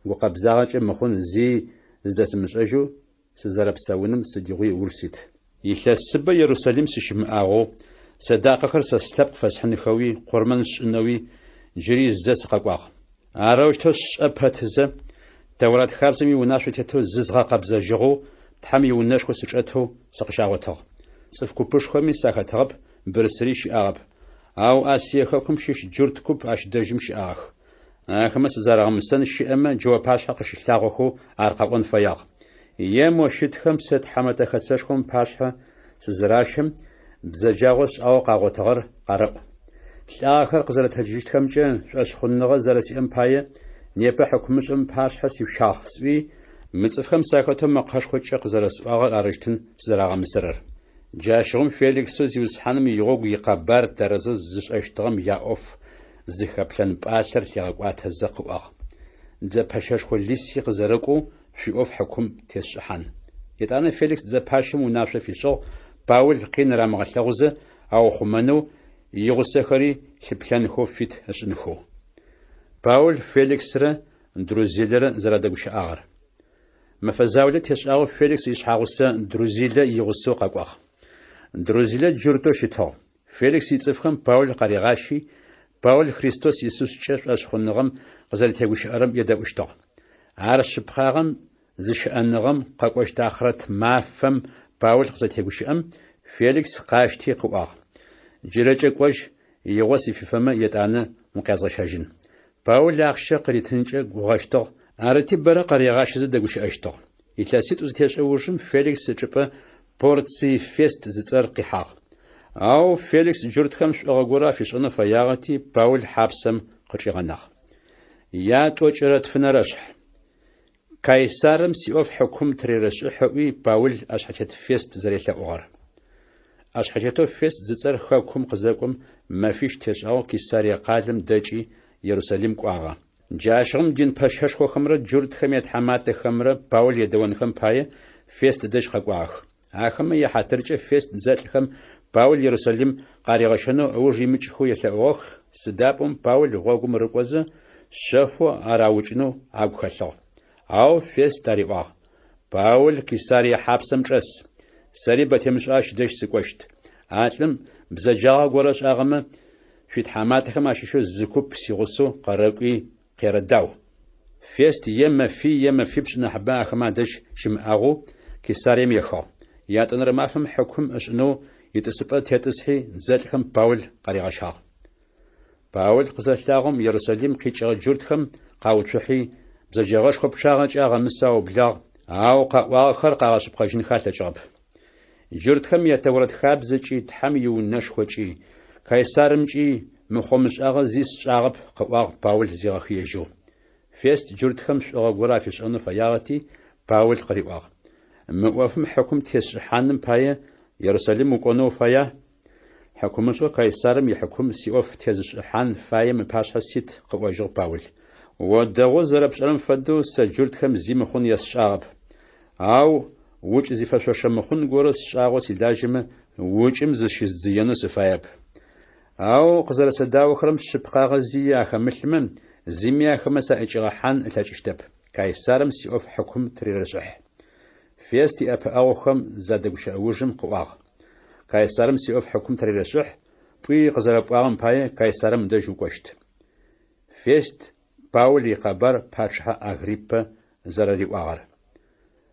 гукъэбзагъэкӏэ мыхъун зи зыдэсымышӏэжьэу сызэрэпсэуным сыдигъуи ыуж сит. Илъэсыбэ Ерусалим сыщымыӏагъэу, сэдакъэхэр сэ слъэпкъ фэсхьынхэуи къурмэн сшӏынэуи джыри зэ сыкъэкӏуагъ. Арэущтэу сшӏэ пэтызэ, Тэурат хабзэм иунашъо тетэу зызгъэкъэбзэжьыгъэу, Тхьэм иунэшхо сычӏэтэу сыкъыщагъотыгъ. Цӏыф купышхоми сахэтыгъэп, бырсыри щыӏагъэп. Ау Асие хэкум щыщ джурт куп ащ дэжьым щыӏагъэх. Ахэмэ сызэрагъэмысэн щыӏэмэ, джы уапашъхьэ къыщылъагъохэу ар къаӏон фэягъ. Е мо щытхэм сэ Тхьэмэтэ Хэсэшхом ыпашъхьэ сызыращэм, бзэджагъэу сшӏагъэу къагъотыгъэр къарэӏу. Лӏагъэхэр къызэрэтэджыжьыщтхэмкӏэ шӏошъхъуныгъэ зэрэсиӏэм пае, непэ хьыкумышӏэм ыпашъхьэ сишъущагъ, сӏуи, мы цӏыфхэм сахэтэу мэкъэшхокӏэ къызэрэсӏуагъэр арыщтын сызэрагъэмысэрэр. Джащыгъум Феликсэу Зиусхьаным игъогу икъэбар тэрэзэу зышӏэщтыгъэм яӏоф зыхэплъэн пӏалъэр лъигъэкӏуатэзэ къыӏуагъ. Дзэ пэщэшхо Лисий къызэрэкӏоу шъуиӏоф хьыкум тесшӏыхьан. Етӏанэ Феликс дзэ пащэм унашъо фишӏыгъ Паул къин рамыгъэлъэгъузэ аухъумэнэу, игъусэхэри лъыплъэнхэу фит ышӏынхэу. Паул Феликсрэ Друзилэрэ зэрадэгущыӏагъэр. Мэфэ заулэ тешӏагъэу Феликс ишъхьагъусэ Друзилэ игъусэу къэкӏуагъ. Друзилэ джуртэу щытыгъ. Феликс ицӏыфхэм Паул къаригъащи, Паул Христос Исускӏэ шӏошъхъуныгъэм къызэрэтегущыӏэрэм едэӏущтыгъ. Ар шъыпкъагъэм зыщыӏэныгъэм къэкӏощт ахърэт мафэм Паул къызэтегущыӏэм, Феликс къащти къыӏуагъ, Джырэкӏэ кӏожь, игъо сыфифэмэ, етӏанэ укъязгъэщэжьын. Паул ахъщэ къыритынкӏэ гугъэщтыгъ, арыти бэрэ къаригъащэзэ дэгущыӏэщтыгъ. Илъэситӏу зытешӏэ ужым Феликс ычӏыпӏэ Порций Фест зыцӏэр къихьагъ. Ау Феликс джуртхэм шӏугъэ горэ афишӏэнэу фэягъэти, Паул хьапсэм къычӏигъэнагъ. Ятӏокӏырэ тфынэрэшъхь. Кайсарым сиӏоф хьыкум тырерэшӏыхь ыӏуи, Паул ӏэшъхьэтет Фест зэрелъэӏугъэр. ӏэшъхьэтетэу Фест зыцӏэр хэкум къызэкӏом, мэфищ тешӏагъэу Кесарие къалэм дэкӏи, Ерусалим кӏуагъэ. Джащыгъум дин пэщэшхохэмрэ джуртхэм ятхьаматэхэмрэ Паул едэонхэм пае Фест дэжь къэкӏуагъэх. Ахэмэ яхьатыркӏэ Фест дзэлӏхэм Паул Ерусалим къаригъэщэнэу ыуж имыкӏхэу елъэӏугъэх, сыда пӏомэ Паул гъогум рыкӏозэ, шъэфэу ар аукӏынэу агу хэлъыгъ. Ау Фест ариӏуагъ, Паул Кесарие хьапсэм чӏэс, сэри бэ темышӏэу ащ дэжь сыкӏощт. А лӏым бзэджагъэ горэ ышӏагъэмэ, шъуитхьаматэхэм ащыщэу зы куп сигъусэу къэрэкӏуи къерэдау. Фест е мэфий е мэфипшӏ нахьыбэ ахэмэ адэжь щымыӏагъэу Кесарием ехыгъ. Ятӏонэрэ мафэм хьыкум ышӏынэу итӏысыпӏэ тетӏысхьи, дзэлӏхэм Паул къаригъэщагъ. Паул къызэлъагъом, Ерусалим къикӏыгъэ джуртхэм къауцухьи, бзэджэгъэшхо пчъагъэкӏэ агъэмысэу аублагъ, ау къаӏуагъэхэр къагъэшъыпкъэжьынхэ алъэкӏыгъэп. Джуртхэм я Тэурэт хабзэкӏи, Тхьэм иунэшхокӏи, Кайсарымкӏи мыхъо-мышӏагъэ зи сшӏагъэп, къыӏуагъ Паул зигъэхыежьэу. Фест джуртхэм шӏугъэ горэ афишӏэнэу фэягъэти, Паул къыриӏуагъ: Мы ӏофым хьыкум тесшӏыхьаным пае Ерусалим укӏонэу уфая? Хьыкумышӏэу Кайсарым ихьыкум сиӏоф тезышӏыхьан фаем ыпашъхьэ сит, къыӏожьыгъ Паул. О дэгъоу зэрэпшӏэрэм фэдэу сэ джуртхэм зи мыхъун есшӏагъэп. Ау укӏ зифэшъошэ мыхъун горэ сшӏагъэу силажьэмэ, укӏым зыщыздзыенэу сыфаеп. Ау къызэрэсэдаохэрэм шъыпкъагъэ зи ахэмылъмэ, зыми ахэмэ саӏэкӏигъэхьан ылъэкӏыщтэп. Кайсарым сиӏоф хьыкум тырерэшӏыхь. Фест иӏэпыӏэгъухэм задэгущыӏэ ужым къыӏуагъ. Кайсарым сиӏоф хьыкум тырерэшӏыхь, пӏуи къызэрэпӏуагъэм пае Кайсарым ыдэжь укӏощт. Фест Паул икъэбар пачъыхьэ Агриппэ зэрэриӏуагъэр.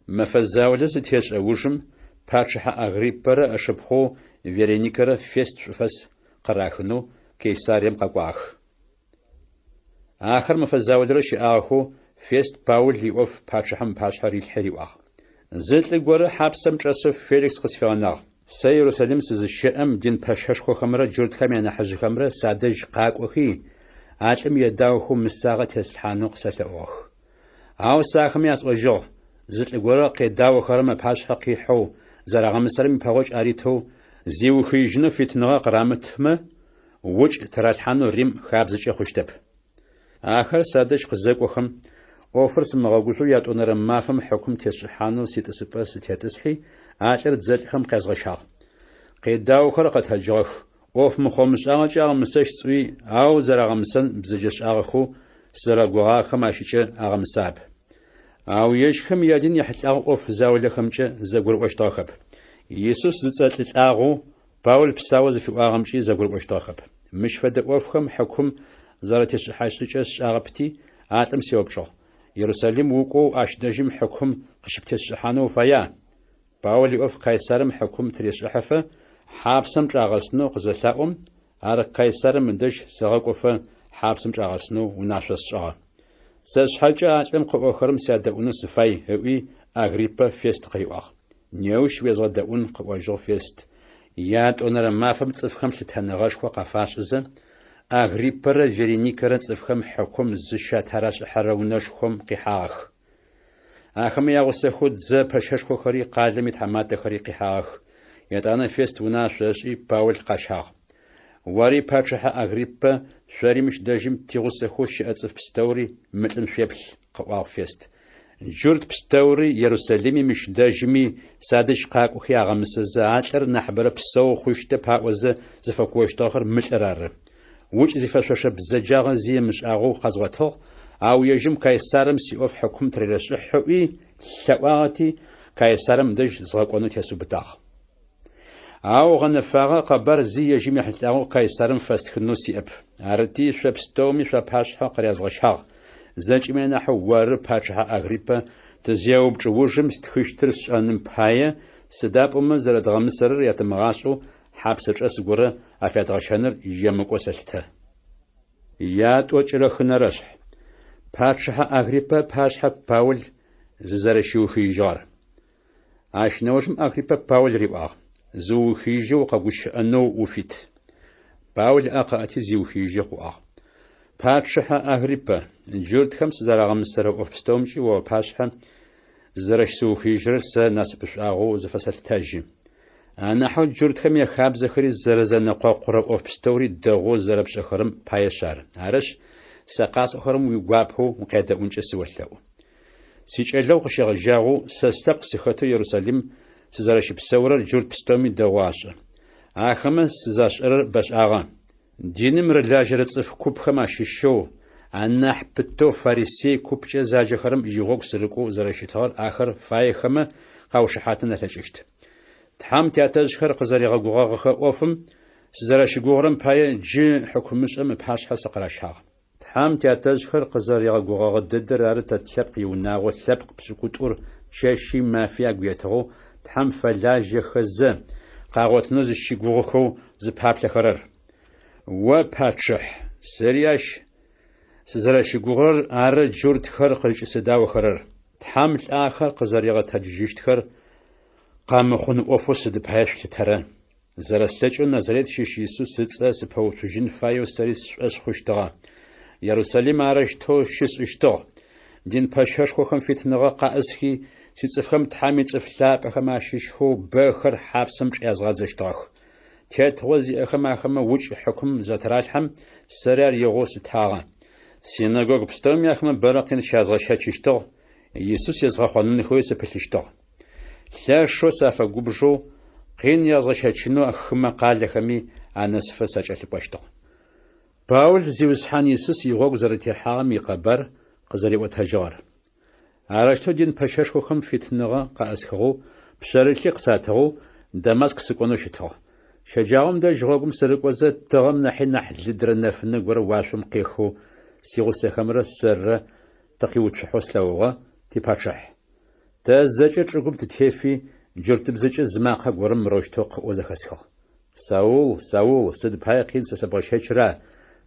Мэфэ заулэ зытешӏэ ужым пачъыхьэ Агриппэрэ ышыпхъоу Вереникэрэ Фест шӏуфэс къырахынэу Кесарием къэкӏуагъэх. Ахэр мэфэ заулэрэ щыӏагъэхэу Фест Паул иӏоф пачъыхьэм ыпашъхьэ рилъхьи риӏуагъ. Зы лӏы горэ хьапсэм чӏэсэу Феликс къысфигъэнагъ. Сэ Ерусалим сызыщэӏэм дин пэщэшхохэмрэ джуртхэм янахьыжъхэмрэ садэжь къакӏохи, а лӏым едаохэу мысагъэ теслъхьанэу къысэлъэӏугъэх. Ау сэ ахэмэ ясӏожьыгъ, зы лӏы горэ къедаохэрэм ыпашъхьэ къихьэу, зэрагъэмысэрэм ипэгъокӏ аритэу, зиухыижьынэу фитыныгъэ къырамытмэ, укӏ тыралъхьанэу Рим хабзэкӏэ хъущтэп. Ахэр садэжь къызэкӏохэм, ӏофыр сымыгъэгужъоу ятӏонэрэ мафэм хьыкум тесшӏыхьанэу ситӏысыпӏэ сытетӏысхьи, а лӏыр дзэлӏхэм къязгъэщагъ. Къедаохэр къэтэджыгъэх, ӏоф мыхъо-мышӏагъэкӏэ агъэмысэщт сӏуи, ау зэрагъэмысэн бзэджэшӏагъэхэу сызэрэгугъагъэхэм ащыкӏэ агъэмысагъэп. Ау ежьхэм ядин ехьылӏагъэу ӏоф заулэхэмкӏэ зэгурыӏощтыгъэхэп. Исус зыцӏэ лӏы лӏагъэу Паул псаоу зыфиӏуагъэмкӏи зэгурыӏощтыгъэхэп. Мыщ фэдэ ӏофхэм хьыкум зэратесшӏыхьащт шӏыкӏэр сшӏагъэпти, а лӏым сеупчӏыгъ, Ерусалим укӏоу ащ дэжьым хьыкум къыщыптесшӏыхьанэу уфая? Паул иӏоф Кайсарым хьыкум тырешӏыхьэфэ, хьапсэм чӏагъэсынэу къызэлъаӏом, ар Кайсарым ыдэжь сэгъэкӏофэ хьапсэм чӏагъэсынэу унашъо сшӏыгъэ. Сэ сшъхьэкӏэ а лӏым къыӏохэрэм сядэӏунэу сыфай, ыӏуи, Агриппэ Фест къыриӏуагъ. Неущ уезгъэдэӏун, къыӏожьыгъ Фест. Ятӏонэрэ мафэм цӏыфхэм лъытэныгъэшхо къафашӏызэ, Агриппэрэ Вереникэрэ цӏыфхэм хьыкум зыщатарашӏыхьэрэ унэшхом къихьагъэх. Ахэмэ ягъусэхэу дзэ пэщэшхохэри къалэм итхьаматэхэри къихьагъэх. Етӏанэ Фест унашъо ышӏи, Паул къащагъ. Ори, пачъыхьэ Агриппэ, шъори мыщ дэжьым тигъусэхэу щыӏэ цӏыф пстэури мы лӏым шъуеплъ, къыӏуагъ Фест. Джурт пстэури Ерусалими мыщ дэжьыми садэжь къакӏохи агъэмысэзэ, а лӏыр нахьыбэрэ псэу хъущтэп аӏозэ зыфэкуощтыгъэхэр мы лӏыр ары. Укӏ зифэшъошэ бзэджагъэ зи ымышӏагъэу къэзгъотыгъ, ау ежьым Кайсарым сиӏоф хьыкум тырерэшӏыхь ыӏуи, лъэӏуагъэти, Кайсарым дэжь згъэкӏонэу тесыубытагъ. Ау гъэнэфагъэ къэбар зи ежьым ехьылӏагъэу Кайсарым фэстхынэу сиӏэп. Арыти, шъо пстэуми шъуапашъхьэ къырязгъэщагъ. Зэкӏэми анахьэу оры, пачъыхьэ Агриппэ, тызеупчӏ ужым стхыщтыр сшӏэным пае, сыда пӏомэ зэрэдгъэмысэрэр ятымыгъашӏэу хьапсэчӏэс горэ афядгъэщэныр емыкӏоу сэлъытэ. Ятӏокӏырэ хынэрэшъхь. Пачъыхьэ Агриппэ ыпашъхьэ Паул зызэрэщиухыижьыгъэр. Ащ нэужым Агриппэ Паул риӏуагъ, Зыуухыижьэу укъэгущыӏэнэу уфит. Паул ыӏэ къыӏэти зиухыижьэу къыӏуагъ, Пачъыхьэ Агриппэ, джуртхэм сызэрагъэмысэрэ ӏоф пстэумкӏи о ыпашъхьэ зызэрэщысыухыижьырэр сэ насыпышӏуагъэу зыфэсэлъытэжьы. Анахьэу джуртхэм яхабзэхэри зэрэзэнэкъокъурэ ӏоф пстэури дэгъоу зэрэпшӏэхэрэм паешъ ары. Арышъ, сэ къасӏохэрэм уигуапэу укъядэӏункӏэ сыолъэӏу. Сикӏэлэгъу къыщегъэжьагъэу сэ слъэпкъ сыхэтэу Ерусалим сызэрэщыпсэурэр джурт пстэуми дэгъоу ашӏэ. Ахэмэ сызашӏэрэр бэшӏагъэ. Диным рылажьэрэ цӏыф купхэм ащыщэу, анахь пытэу фарисей купкӏэ заджэхэрэм игъогу сырыкӏоу зэрэщытыгъэр ахэр фаехэмэ къаушыхьатын алъэкӏыщт. Тхьэм тятэжъхэр къызэригъэгугъэгъэхэ ӏофым сызэрэщыгугъырэм пае джы хьыкумышӏэм ыпашъхьэ сыкъыращагъ. Тхьэм тятэжъхэр къызэригъэгугъэгъэ дэдэр ары тэ тлъэпкъ иунагъо лъэпкъ пшӏыкӏутӏур чэщи мафи агу етыгъэу Тхьэм фэлажьэхэзэ, къагъотынэу зыщыгугъыхэу зыпаплъэхэрэр. О, пачъыхь! Сэри ащ сызэрэщыгугъырэр ары джуртхэр къызкӏысэдаохэрэр. Тхьэм лӏахэр къызэригъэтэджыжьыщтхэр къэмыхъун ӏофэу сыд пае шъулъытэрэ? Зэрэслъэкӏэу Назарет щыщ Исус ыцӏэ сыпэуцужьын фаеу сэри сшӏошъ хъущтыгъэ. Ерусалим арэущтэу щысшӏыщтыгъ. Дин пэщэшхохэм фитыныгъэ къаӏысхи, сицӏыфхэм Тхьэм ицӏыф лъапӏэхэм ащыщхэу бэхэр хьапсэм чӏязгъадзэщтыгъэх. Тетыгъо зиӏэхэм ахэмэ укӏ хьыкум затыралъхьэм, сэри ар игъоу слъытагъэ. Синэгогу пстэуми ахэмэ бэрэ къин щязгъэщэчыщтыгъ, Исус езгъэхъонынхэуи сыпылъыщтыгъ. Лъэшэу сафэгубжэу, къин язгъэщэчынэу хымэ къалэхэми анэсыфэ сакӏэлъыкӏощтыгъ. Паул Зиусхьан Исус игъогу зэрэтехьагъэм икъэбар къызэриӏотэжьыгъэр. Арэущтэу дин пэщэшхохэм фитыныгъэ къаӏысхыгъэу, пшъэрылъи къысатыгъэу Дамаск сыкӏонэу щытыгъ. Щэджагъом дэжь гъогум сырыкӏозэ, тыгъэм нахьи нахь лыдрэ нэфынэ горэ уашъом къехэу сигъусэхэмрэ сэррэ тыкъиуцухьэу слъэгъугъэ, типачъыхь. Тэ зэкӏэ чӏыгум тытефи, джуртыбзэкӏэ зы макъэ горэм мырэущтэу къыӏоу зэхэсхыгъ. Саул, Саул, сыд пае къин сэ сэбгъэщэчра?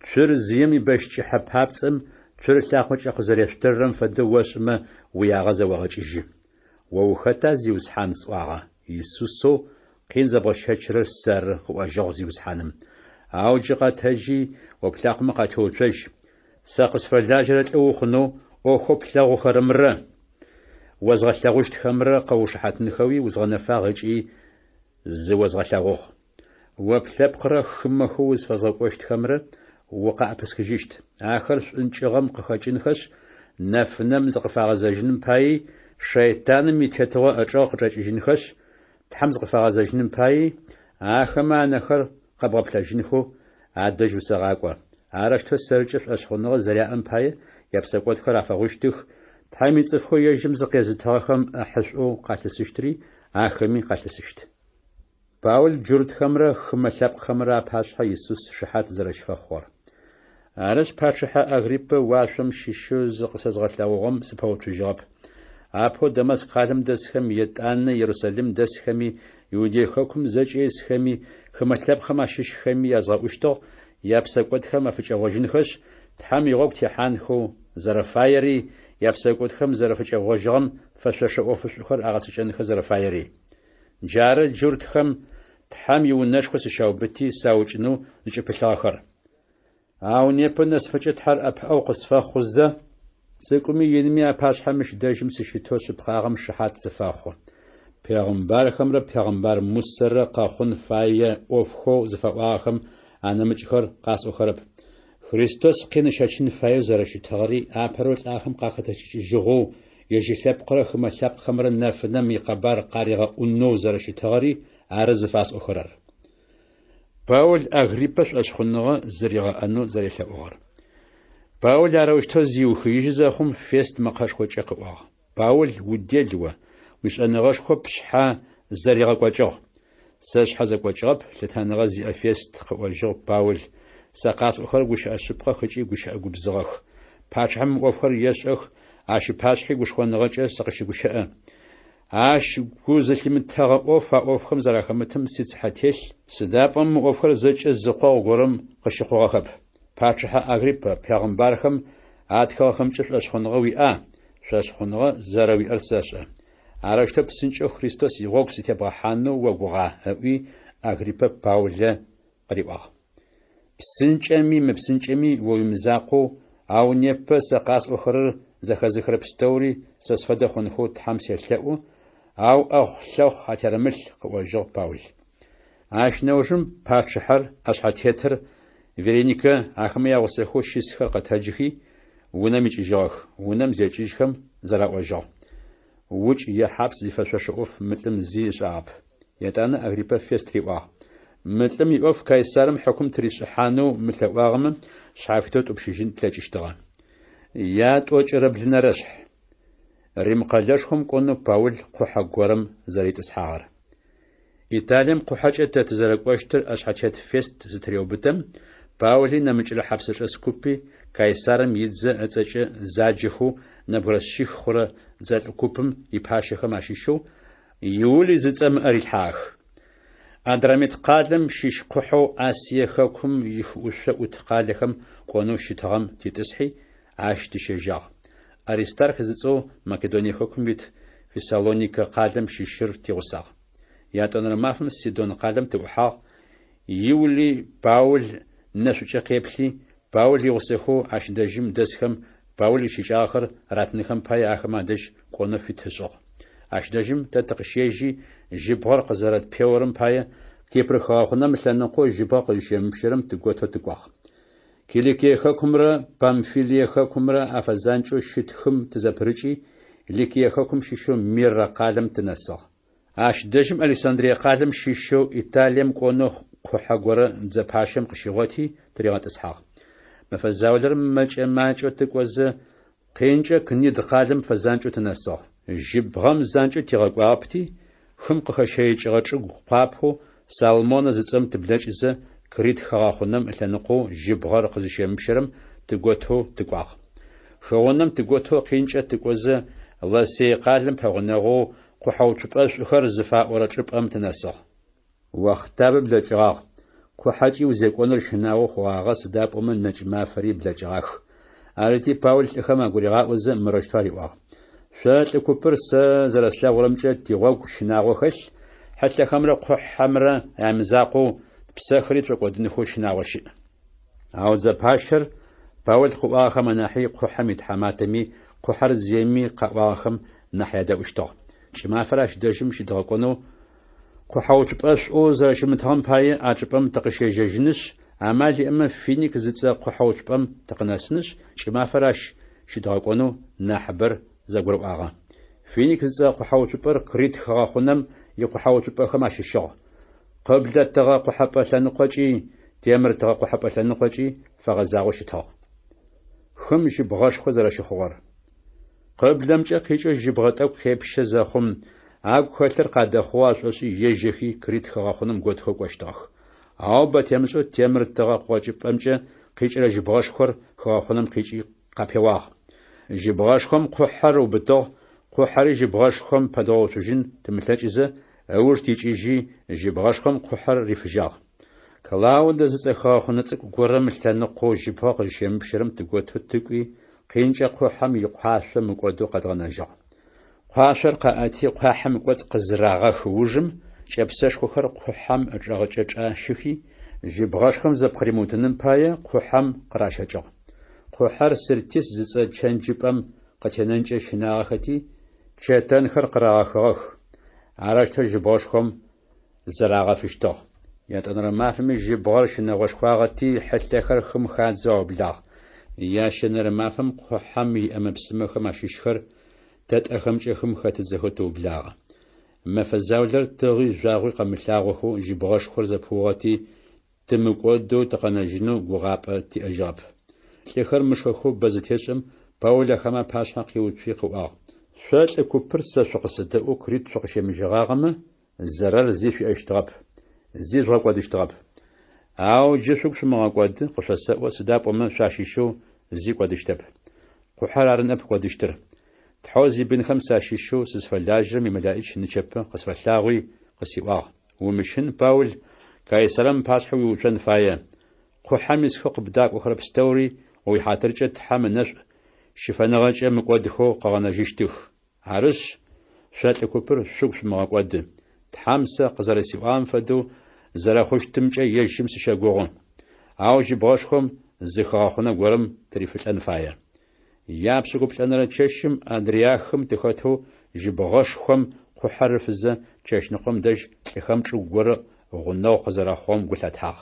Цур зыем ибэщ кӏыхьэ папцӏэм цур лъакъокӏэ къызэрешъутыррэм фэдэу ошӏымэ, уиягъэ зэогъэкӏыжьы. О ухэта, Зиусхьан? сӏуагъэ. Исусэу къин зэбгъэщэчырэр сэры, къыӏожьыгъ Зиусхьаным. Ау джы къэтэджи, о плъакъомэ къатеуцожь. Сэ къысфэлажьэрэ лӏы ухъунэу ӏофэу плъэгъухэрэмрэ озгъэлъэгъущтхэмрэ къэуушыхьатынхэуи узгъэнэфагъ ыкӏи зыозгъэлъэгъугъ. О плъэпкърэ хымэхэу узфэзгъэкӏощтхэмрэ укъаӏэпысхыжьыщт. Ахэр шӏункӏыгъэм къыхэкӏынхэшъ, нэфынэм зыкъыфагъэзэжьыным паий, шэйтаным итетыгъо ычӏэгъ къычӏэкӏыжьынхэшъ, Тхьэм зыкъыфагъэзэжьыным паий, ахэмэ анэхэр къэбгъэплъэжьынхэу адэжь усэгъакӏо. Арэущтэу сэркӏэ шӏошъхъуныгъэ зэряӏэм пае япсэкӏодхэр афэгъущтых, Тхьэм ицӏыфхэу ежьым зыкъезытыгъэхэм ӏэхьышӏоу къалъысыщтри ахэми къалъысыщт. Паул джуртхэмрэ хымэ лъэпкъхэмрэ апашъхьэ Исус шыхьат зэрэщыфэхъугъэр. Арышъ, пачъыхьэ Агриппэ уашъом щыщэу зыкъысэзгъэлъэгъугъэм сыпэуцужьыгъэп. Апэу Дамаск къалэм дэсхэм, етӏанэ Ерусалим дэсхэми, Иудей хэкум зэкӏэ исхэми, хымэ лъэпкъхэм ащыщхэми язгъэӏущтыгъ, япсэкӏодхэм афыкӏэгъожьынхэшъ, Тхьэм игъогу техьанхэу зэрэфаери, япсэкӏодхэм зэрафыкӏэгъожьыгъэм фэшъошэ ӏофышӏухэр агъэцэкӏэнхэ зэрэфаери. Джары джуртхэм Тхьэм иунэшхо сыщаубыти саукӏынэу зыкӏыпылъыгъэхэр. Ау непэ нэсыфэкӏэ Тхьэр ӏэпыӏэгъу къысфэхъузэ, цӏыкӏуми инми апашъхьэ мыщ дэжьым сыщытэу шъыпкъагъэм шыхьат сыфэхъу. Пегъымбархэмрэ пегъымбар Мусэрэ къэхъун фае ӏофхэу зыфэӏуагъэхэм анэмыкӏхэр къасӏохэрэп. Христос къин ыщэчын фаеу зэрэщытыгъэри, апэрэу лӏахэм къахэтэджыкӏыжьыгъэу, ежь ылъэпкърэ хымэ лъэпкъхэмрэ нэфынэм икъэбар къаригъэӏунэу зэрэщытыгъэри ары зыфасӏохэрэр. Паул Агриппэ шӏошъхъуныгъэ зыригъэӏэнэу зэрелъэӏугъэр. Паул арэущтэу зиухыижьы зэхъум, Фест мэкъэшхокӏэ къыӏуагъ. Паул, удел о, уишӏэныгъэшхо пшъхьэ зэригъэкӏокӏыгъ. Сэ сшъхьэ зэкӏокӏыгъэп, лъытэныгъэ зиӏэ Фест, къыӏожьыгъ Паул, сэ къасӏохэрэр гущыӏэ шъыпкъэх ыкӏи гущыӏэ губзыгъэх. Пачъыхьэм мы ӏофхэр ешӏэх, ащ ыпашъхьи гушхоныгъэкӏэ сыкъыщыгущыӏэ. Ащ гу зылъимытэгъэ ӏоф а ӏофхэм зэрахэмытым сицыхьэ телъ, сыда пӏомэ мы ӏофхэр зэкӏэ зы къогъу горэм къыщыхъугъэхэп. Пачъыхьэ Агриппэ, пегъымбархэм атхыгъэхэмкӏэ шӏошъхъуныгъэ уиӏа? Шӏошъхъуныгъэ зэрэуиӏэр сэшӏэ. Арэущтэу псынкӏэу Христос игъогу сытебгъэхьанэу огугъа? ыӏуи, Агриппэ Паулэ къыриӏуагъ. Псынкӏэми мыпсынкӏэми о уимызакъоу, ау непэ сэ къасӏохэрэр зэхэзыхырэ пстэури сэ сфэдэ хъунхэу Тхьэм селъэӏу, ау ӏэхъу-лъэхъу атерэмылъ, къыӏожьыгъ Паул. Ащ нэужым пачъыхьэр, ӏэшъхьэтетыр, Вереникэ, ахэмэ ягъусэхэу щысхэр къэтэджыхи, унэм икӏыжьыгъэх. Унэм зекӏыжьхэм зэраӏожьыгъ. Укӏ е хьапс зифэшъошэ ӏоф мы лӏым зи ышӏагъэп. Етӏанэ Агриппэ Фест риӏуагъ, Мы лӏым иӏоф Кайсарым хьыкум тыришӏыхьанэу мылъэӏуагъэмэ, шъхьафитэу ттӏупщыжьын тлъэкӏыщтыгъэ. Ятӏокӏырэ блынэрэшъхь. Рим къэлэшхом кӏонэу Паул къухьэ горэм зэритӏысхьагъэр. Италием къухьэкӏэ тэ тызэрэкӏощтыр ӏэшъхьэтет Фест зытыреубытэм, Паули нэмыкӏрэ хьапсэчӏэс купи Кайсарым идзэ ыцӏэкӏэ заджэхэу нэбгырэ шъих хъурэ дзэлӏ купым ипащэхэм ащыщэу Иулый зыцӏэм ыӏэ рилъхьагъэх. Адрамит къалэм щыщ къухьэу Асие хэкум ихыӏушъо ӏут къалэхэм кӏонэу щытыгъэм титӏысхьи, ащ тыщежьагъ. Аристарх зыцӏэу Македоние хэкум ит Фессалоникэ къалэм щыщыр тигъусагъ. Ятӏонэрэ мафэм Сидон къалэм тыӏухьагъ. Иули Паул нэшӏукӏэ къеплъи, Паул игъусэхэу ащ дэжьым дэсхэм Паул ищыкӏагъэхэр ратынхэм пае ахэмэ адэжь кӏонэу фит ышӏыгъ. Ащ дэжьым тэ тыкъыщежьи, жьыбгъэр къызэрэтпеорэм пае, Кипр хыгъэхъунэм ылъэныкъоу жьыбгъэ къызщемыпщэрэм тыготэу тыкӏуагъ. Киликие хэкумрэ Памфилие хэкумрэ афэзанкӏэу щыт хым тызэпырыкӏи, Ликие хэкум щыщэу Мирэ къалэм тынэсыгъ. Ащ дэжьым Александрие къалэм щыщэу Италием кӏонэу къухьэ горэ дзэ пащэм къыщигъоти тыригъэтӏысхьагъ. Мэфэ заулэрэ мэкӏэ-макӏэу тыкӏозэ, къинкӏэ Книд къалэм фэзанкӏэу тынэсыгъ. Жьыбгъэм занкӏэу тигъэкӏуагъэпти, хым къыхэщэикӏыгъэ чӏыгу къуапэу Салмонэ зыцӏэм тыблэкӏызэ, Крит хыгъэхъунэм ылъэныкъоу жьыбгъэр къызыщемыпщэрэм тыготэу тыкӏуагъ. Хыгъунэм тыготэу къинкӏэ тыкӏозэ, Ласей къалэм пэгъунэгъоу Къухьэуцупӏэшӏухэр зыфаӏорэ чӏыпӏэм тынэсыгъ. Охътабэ блэкӏыгъагъ, къухьэкӏи узекӏоныр щынагъо хъугъагъэ, сыда пӏомэ нэкӏ мафэри блэкӏыгъах. Арыти, Паул лӏыхэм агуригъаӏозэ, мырэущтэу ариӏуагъ, Шъо лӏы купыр сэ зэрэслъэгъурэмкӏэ тигъогу щынагъо хэлъ, хьылъэхэмрэ къухьэмрэ ямызакъоу, тпсэхэри тшӏокӏодынхэу щынагъо щыӏ. Ау дзэ пащэр Паул къыӏуагъэхэм анахьи къухьэм итхьаматэми къухьэр зиеми къаӏуагъэхэм нахь ядэӏущтыгъ. Кӏымафэр ащ дэжьым щыдгъэкӏонэу къухьэуцупӏэшӏоу зэрэщымытыгъэм пае а чӏыпӏэм тыкъыщежьэжьынышъ, амал иӏэмэ Финик зыцӏэ къухьэуцупӏэм тыкъынэсынышъ, кӏымафэр ащ щыдгъэкӏонэу нахьыбэр зэгурыӏуагъэ. Финик зыцӏэ къухьэуцупӏэр Крит хыгъэхъунэм икъухьэуцупӏэхэм ащыщыгъ. Къыблэ тыгъэ къохьэпӏэ лъэныкъокӏи, темыр тыгъэ къохьэпӏэ лъэныкъокӏи фэгъэзагъэу щытыгъ. Хым жьыбгъэшхо зэрэщыхъугъэр. Къыблэмкӏэ къикӏэу жьыбгъэ тӏэкӏу къепщэ зэхъум, агу хэлъыр къадэхъугъэу ашӏошӏи ежьэхи Крит хыгъэхъунэм готхэу кӏощтыгъэх. Ау бэ темышӏэу темыр тыгъэ къокӏыпӏэмкӏэ къикӏырэ жьыбгъэшхор хыгъэхъунэм къикӏи къапеуагъ. Жьыбгъэшхом къухьэр ыубытыгъ, къухьэри жьыбгъэшхом пэдгъэуцужьын тымылъэкӏызэ, ыуж тикӏыжьи, жьыбгъэшхом къухьэр рифыжьагъ. Клаудэ зыцӏэ хыгъэхъунэ цӏыкӏу горэм лъэныкъоу жьыбгъэ къызщемыпщэрэм тыготэу тыкӏуи, къинкӏэ къухьэм икъуашъо мыкӏодэу къэдгъэнэжьыгъ. Къуашъор къаӏэти, къуахьым ыкӏоцӏ къызырагъэх ужым, кӏэпсэшхохэр къухьэм ычӏэгъыкӏэ чӏащыхи, жьыбгъэшхом зэпкъыримыутыным пае къухьэм къыращэкӏыгъ. Къухьэр Сиртис зыцӏэ чэнджыпӏэм къытенэнкӏэ щынагъэхэти, чэтэнхэр къырагъэхыгъэх, арэущтэу жьыбгъэшхом зырагъэфыщтыгъ. Ятӏонэрэ мафэми жьыбгъэр щынэгъошхуагъэти, хьылъэхэр хым хадзэу аублагъ. Ящэнэрэ мафэм къухьэм иӏэмэ-псымэхэм ащыщхэр тэ тӏэхэмкӏэ хым хэтыдзэхэу тыублагъэ. Мэфэ заулэр тыгъи жъуагъуи къэмылъагъохэу жьыбгъэшхор зэпыугъэти, Тымыкӏодэу тыкъэнэжьынэу гугъапӏэ тиӏэжьыгъэп. Лӏыхэр мышхэхэу бэ зытешӏэм, Паул ахэмэ апашъхьэ къиуцуи къыӏуагъ, Шъо лӏы купыр сэ шъукъысэдэӏоу Крит шъукъыщемыжьэгъагъэмэ, зэрэр зи шъуиӏэщтыгъэп, зи жъугъэкӏодыщтыгъэп. Ау джы шъугу шъумыгъэкӏоды, къышъосэӏо, сыда пӏомэ шъуащыщэу зи кӏодыщтэп. Къухьэр ары ныӏэп кӏодыщтыр. Тхьэу зибынхэм сащыщэу сызфэлажьэрэм имэлаӏич нычэпэ къысфэлъагъуи, къысиӏуагъ, Умыщын, Паул, Кайсарым ыпашъхьэ уиуцон фае. Къухьэм исхэу къыбдакӏохэрэ пстэури о уихьатыркӏэ Тхьэм ынэшӏу щыфэныгъэкӏэ мыкӏодхэу къыгъэнэжьыщтых. Арышъ, шъо лӏы купыр шъугу шъумыгъэкӏоды. Тхьэм сэ къызэрэсиӏуагъэм фэдэу зэрэхъущтымкӏэ ежьым сыщэгугъы. Ау жьыбгъэшхом зы хыгъэхъунэ горэм тырифылӏэн фае. Япшӏыкӏуплӏэнэрэ чэщым Адриахым тыхэтэу жьыбгъэшхом къухьэр ыфызэ чэщныкъом дэжь лӏыхэм чӏыгу горэ гъунэгъу къызэрэхъугъэм гу лъатагъ.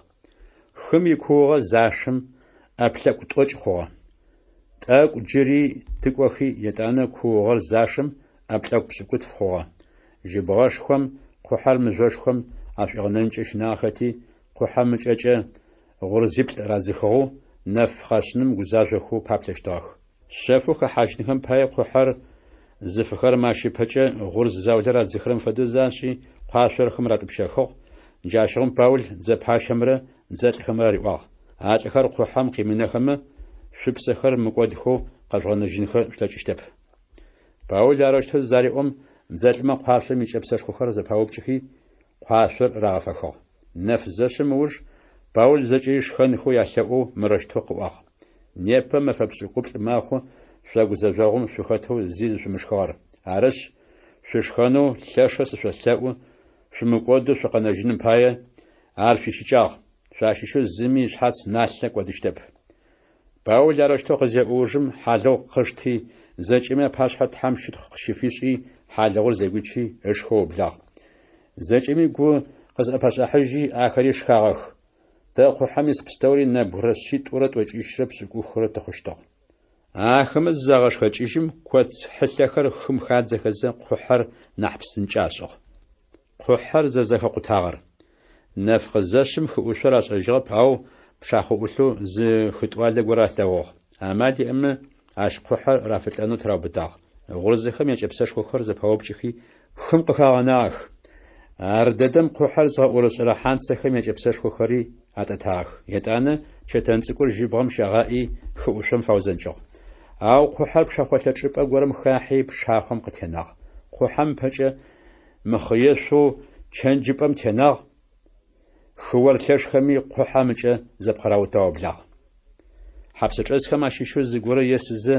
Хым икуугъэ зашым ӏэплъэкӏу тӏокӏ хъугъэ. Тӏэкӏу джыри тыкӏохи, етӏанэ куугъэр зашым ӏэплъэкӏу пшӏыкӏутф хъугъэ. Жьыбгъэшхом къухьэр мыжъошхом ашӏуигъэнэнкӏэ щынагъэхэти, къухьэм ыкӏэкӏэ гъурзиплӏ радзыхыгъэу, нэф къэшъыным гузажъохэу паплъэщтыгъэх. Шъэфэу хэхьажьынхэм пае къухьэр зыфыхэрэм ащ ыпэкӏэ гъурз заулэ радзыхырэм фэдэу зашӏи, къуашъор хым ратӏупщэхыгъ. Джащыгъум Паул дзэпащэмрэ дзэлӏхэмрэ ариӏуагъ, А лӏыхэр къухьэм къимынэхэмэ, шъупсэхэр мыкӏодхэу къэжъугъэнэжьынхэ шъулъэкӏыщтэп. Паул арэущтэу зареӏом, дзэлӏмэ къуашъом икӏэпсэшхохэр зэпаупкӏыхи, къуашъор рагъэфэхыгъ. Нэф зэшъым ыуж Паул зэкӏэри шхэнхэу ялъэӏоу мырэущтэу къыӏуагъ. Непэ мэфэ пшӏыкӏуплӏ мэхъу шъо гузэжъогъум шъухэтэу зи зышъумышхыгъэр. Арышъ, шъушхэнэу лъэшэу сышъолъэӏу, шъумыкӏодэу шъукъэнэжьыным пае, ар шъуищыкӏагъ. Шъуащыщэу зыми ышъхьац налъэ кӏодыщтэп. Паул арэущтэу къызеӏо ужым хьалыгъу къышти, зэкӏэми апашъхьэ Тхьэм щытхъу къыщыфишӏи, хьалыгъур зэгуичи, ышхэу ыублагъ. Зэкӏэми гу къызӏэпашӏахьыжьи, ахэри шхагъэх. Тэ къухьэм ис пстэури нэбгырэ шъитӏурэ тӏокӏищрэ пшӏыкӏухрэ тыхъущтыгъ. Ахэмэ зызагъэшхэкӏыжьым, коц хьылъэхэр хым хадзэхэзэ, къухьэр нахь псынкӏэ ашӏыгъ. Къухьэр зэрэзэхэкъутагъэр. Нэф къызэшъым хыӏушъор ашӏэжьыгъэп, ау пшахъо ӏулъэу зы хытӏуалэ горэ алъэгъугъ. Амал иӏэмэ, ащ къухьэр рафылӏэнэу тыраубытагъ. Гъурзэхэм якӏэпсэшхохэр зэпаупкӏыхи, хым къыхагъэнагъэх. Ардэдэм къухьэр зыгъэӏорышӏэрэ хьанцэхэм якӏэпсэшхохэри атӏэтагъэх. Етӏанэ чэтэн цӏыкӏур жьыбгъэм щагъаӏи, хы ӏушъом фаузэнкӏыгъ. Ау къухьэр пшэхъолъэ чӏыпӏэ горэм хахьи, пшахъом къытенагъ. Къухьэм ыпэкӏэ мыхъыешъоу чэнджыпӏэм тенагъ, хыор лъэшхэми къухьэм ыкӏэ зэпкъыраутэу аублагъ. Хьапсычӏэсхэм ащыщэу зыгорэ есызэ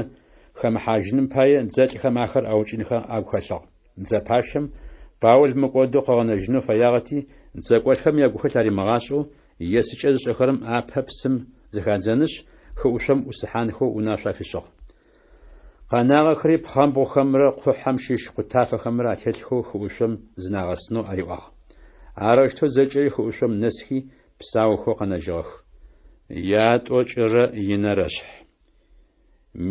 хэмыхьажьыным пае дзэлӏхэм ахэр аукӏынхэ агу хэлъыгъ. Дзэ пащэм Паул мыкӏодэу къыгъэнэжьынэу фэягъэти, дзэкӏолӏхэм ягухэлъ аримыгъашӏэу, есыкӏэ зышӏэхэрэм апэ псым зыхадзэнышъ, хыӏушъом ӏусыхьанхэу унашъо афишӏыгъ. Къэнагъэхэри пхъэмбгъухэмрэ къухьэм щыщ къутафэхэмрэ ателъхэу хыӏушъом зынагъэсынэу ариӏуагъ. Арэущтэу зэкӏэри хыӏушъом нэсхи, псаухэу къэнэжьыгъэх. Ятӏокӏырэ инэрэ шъхь.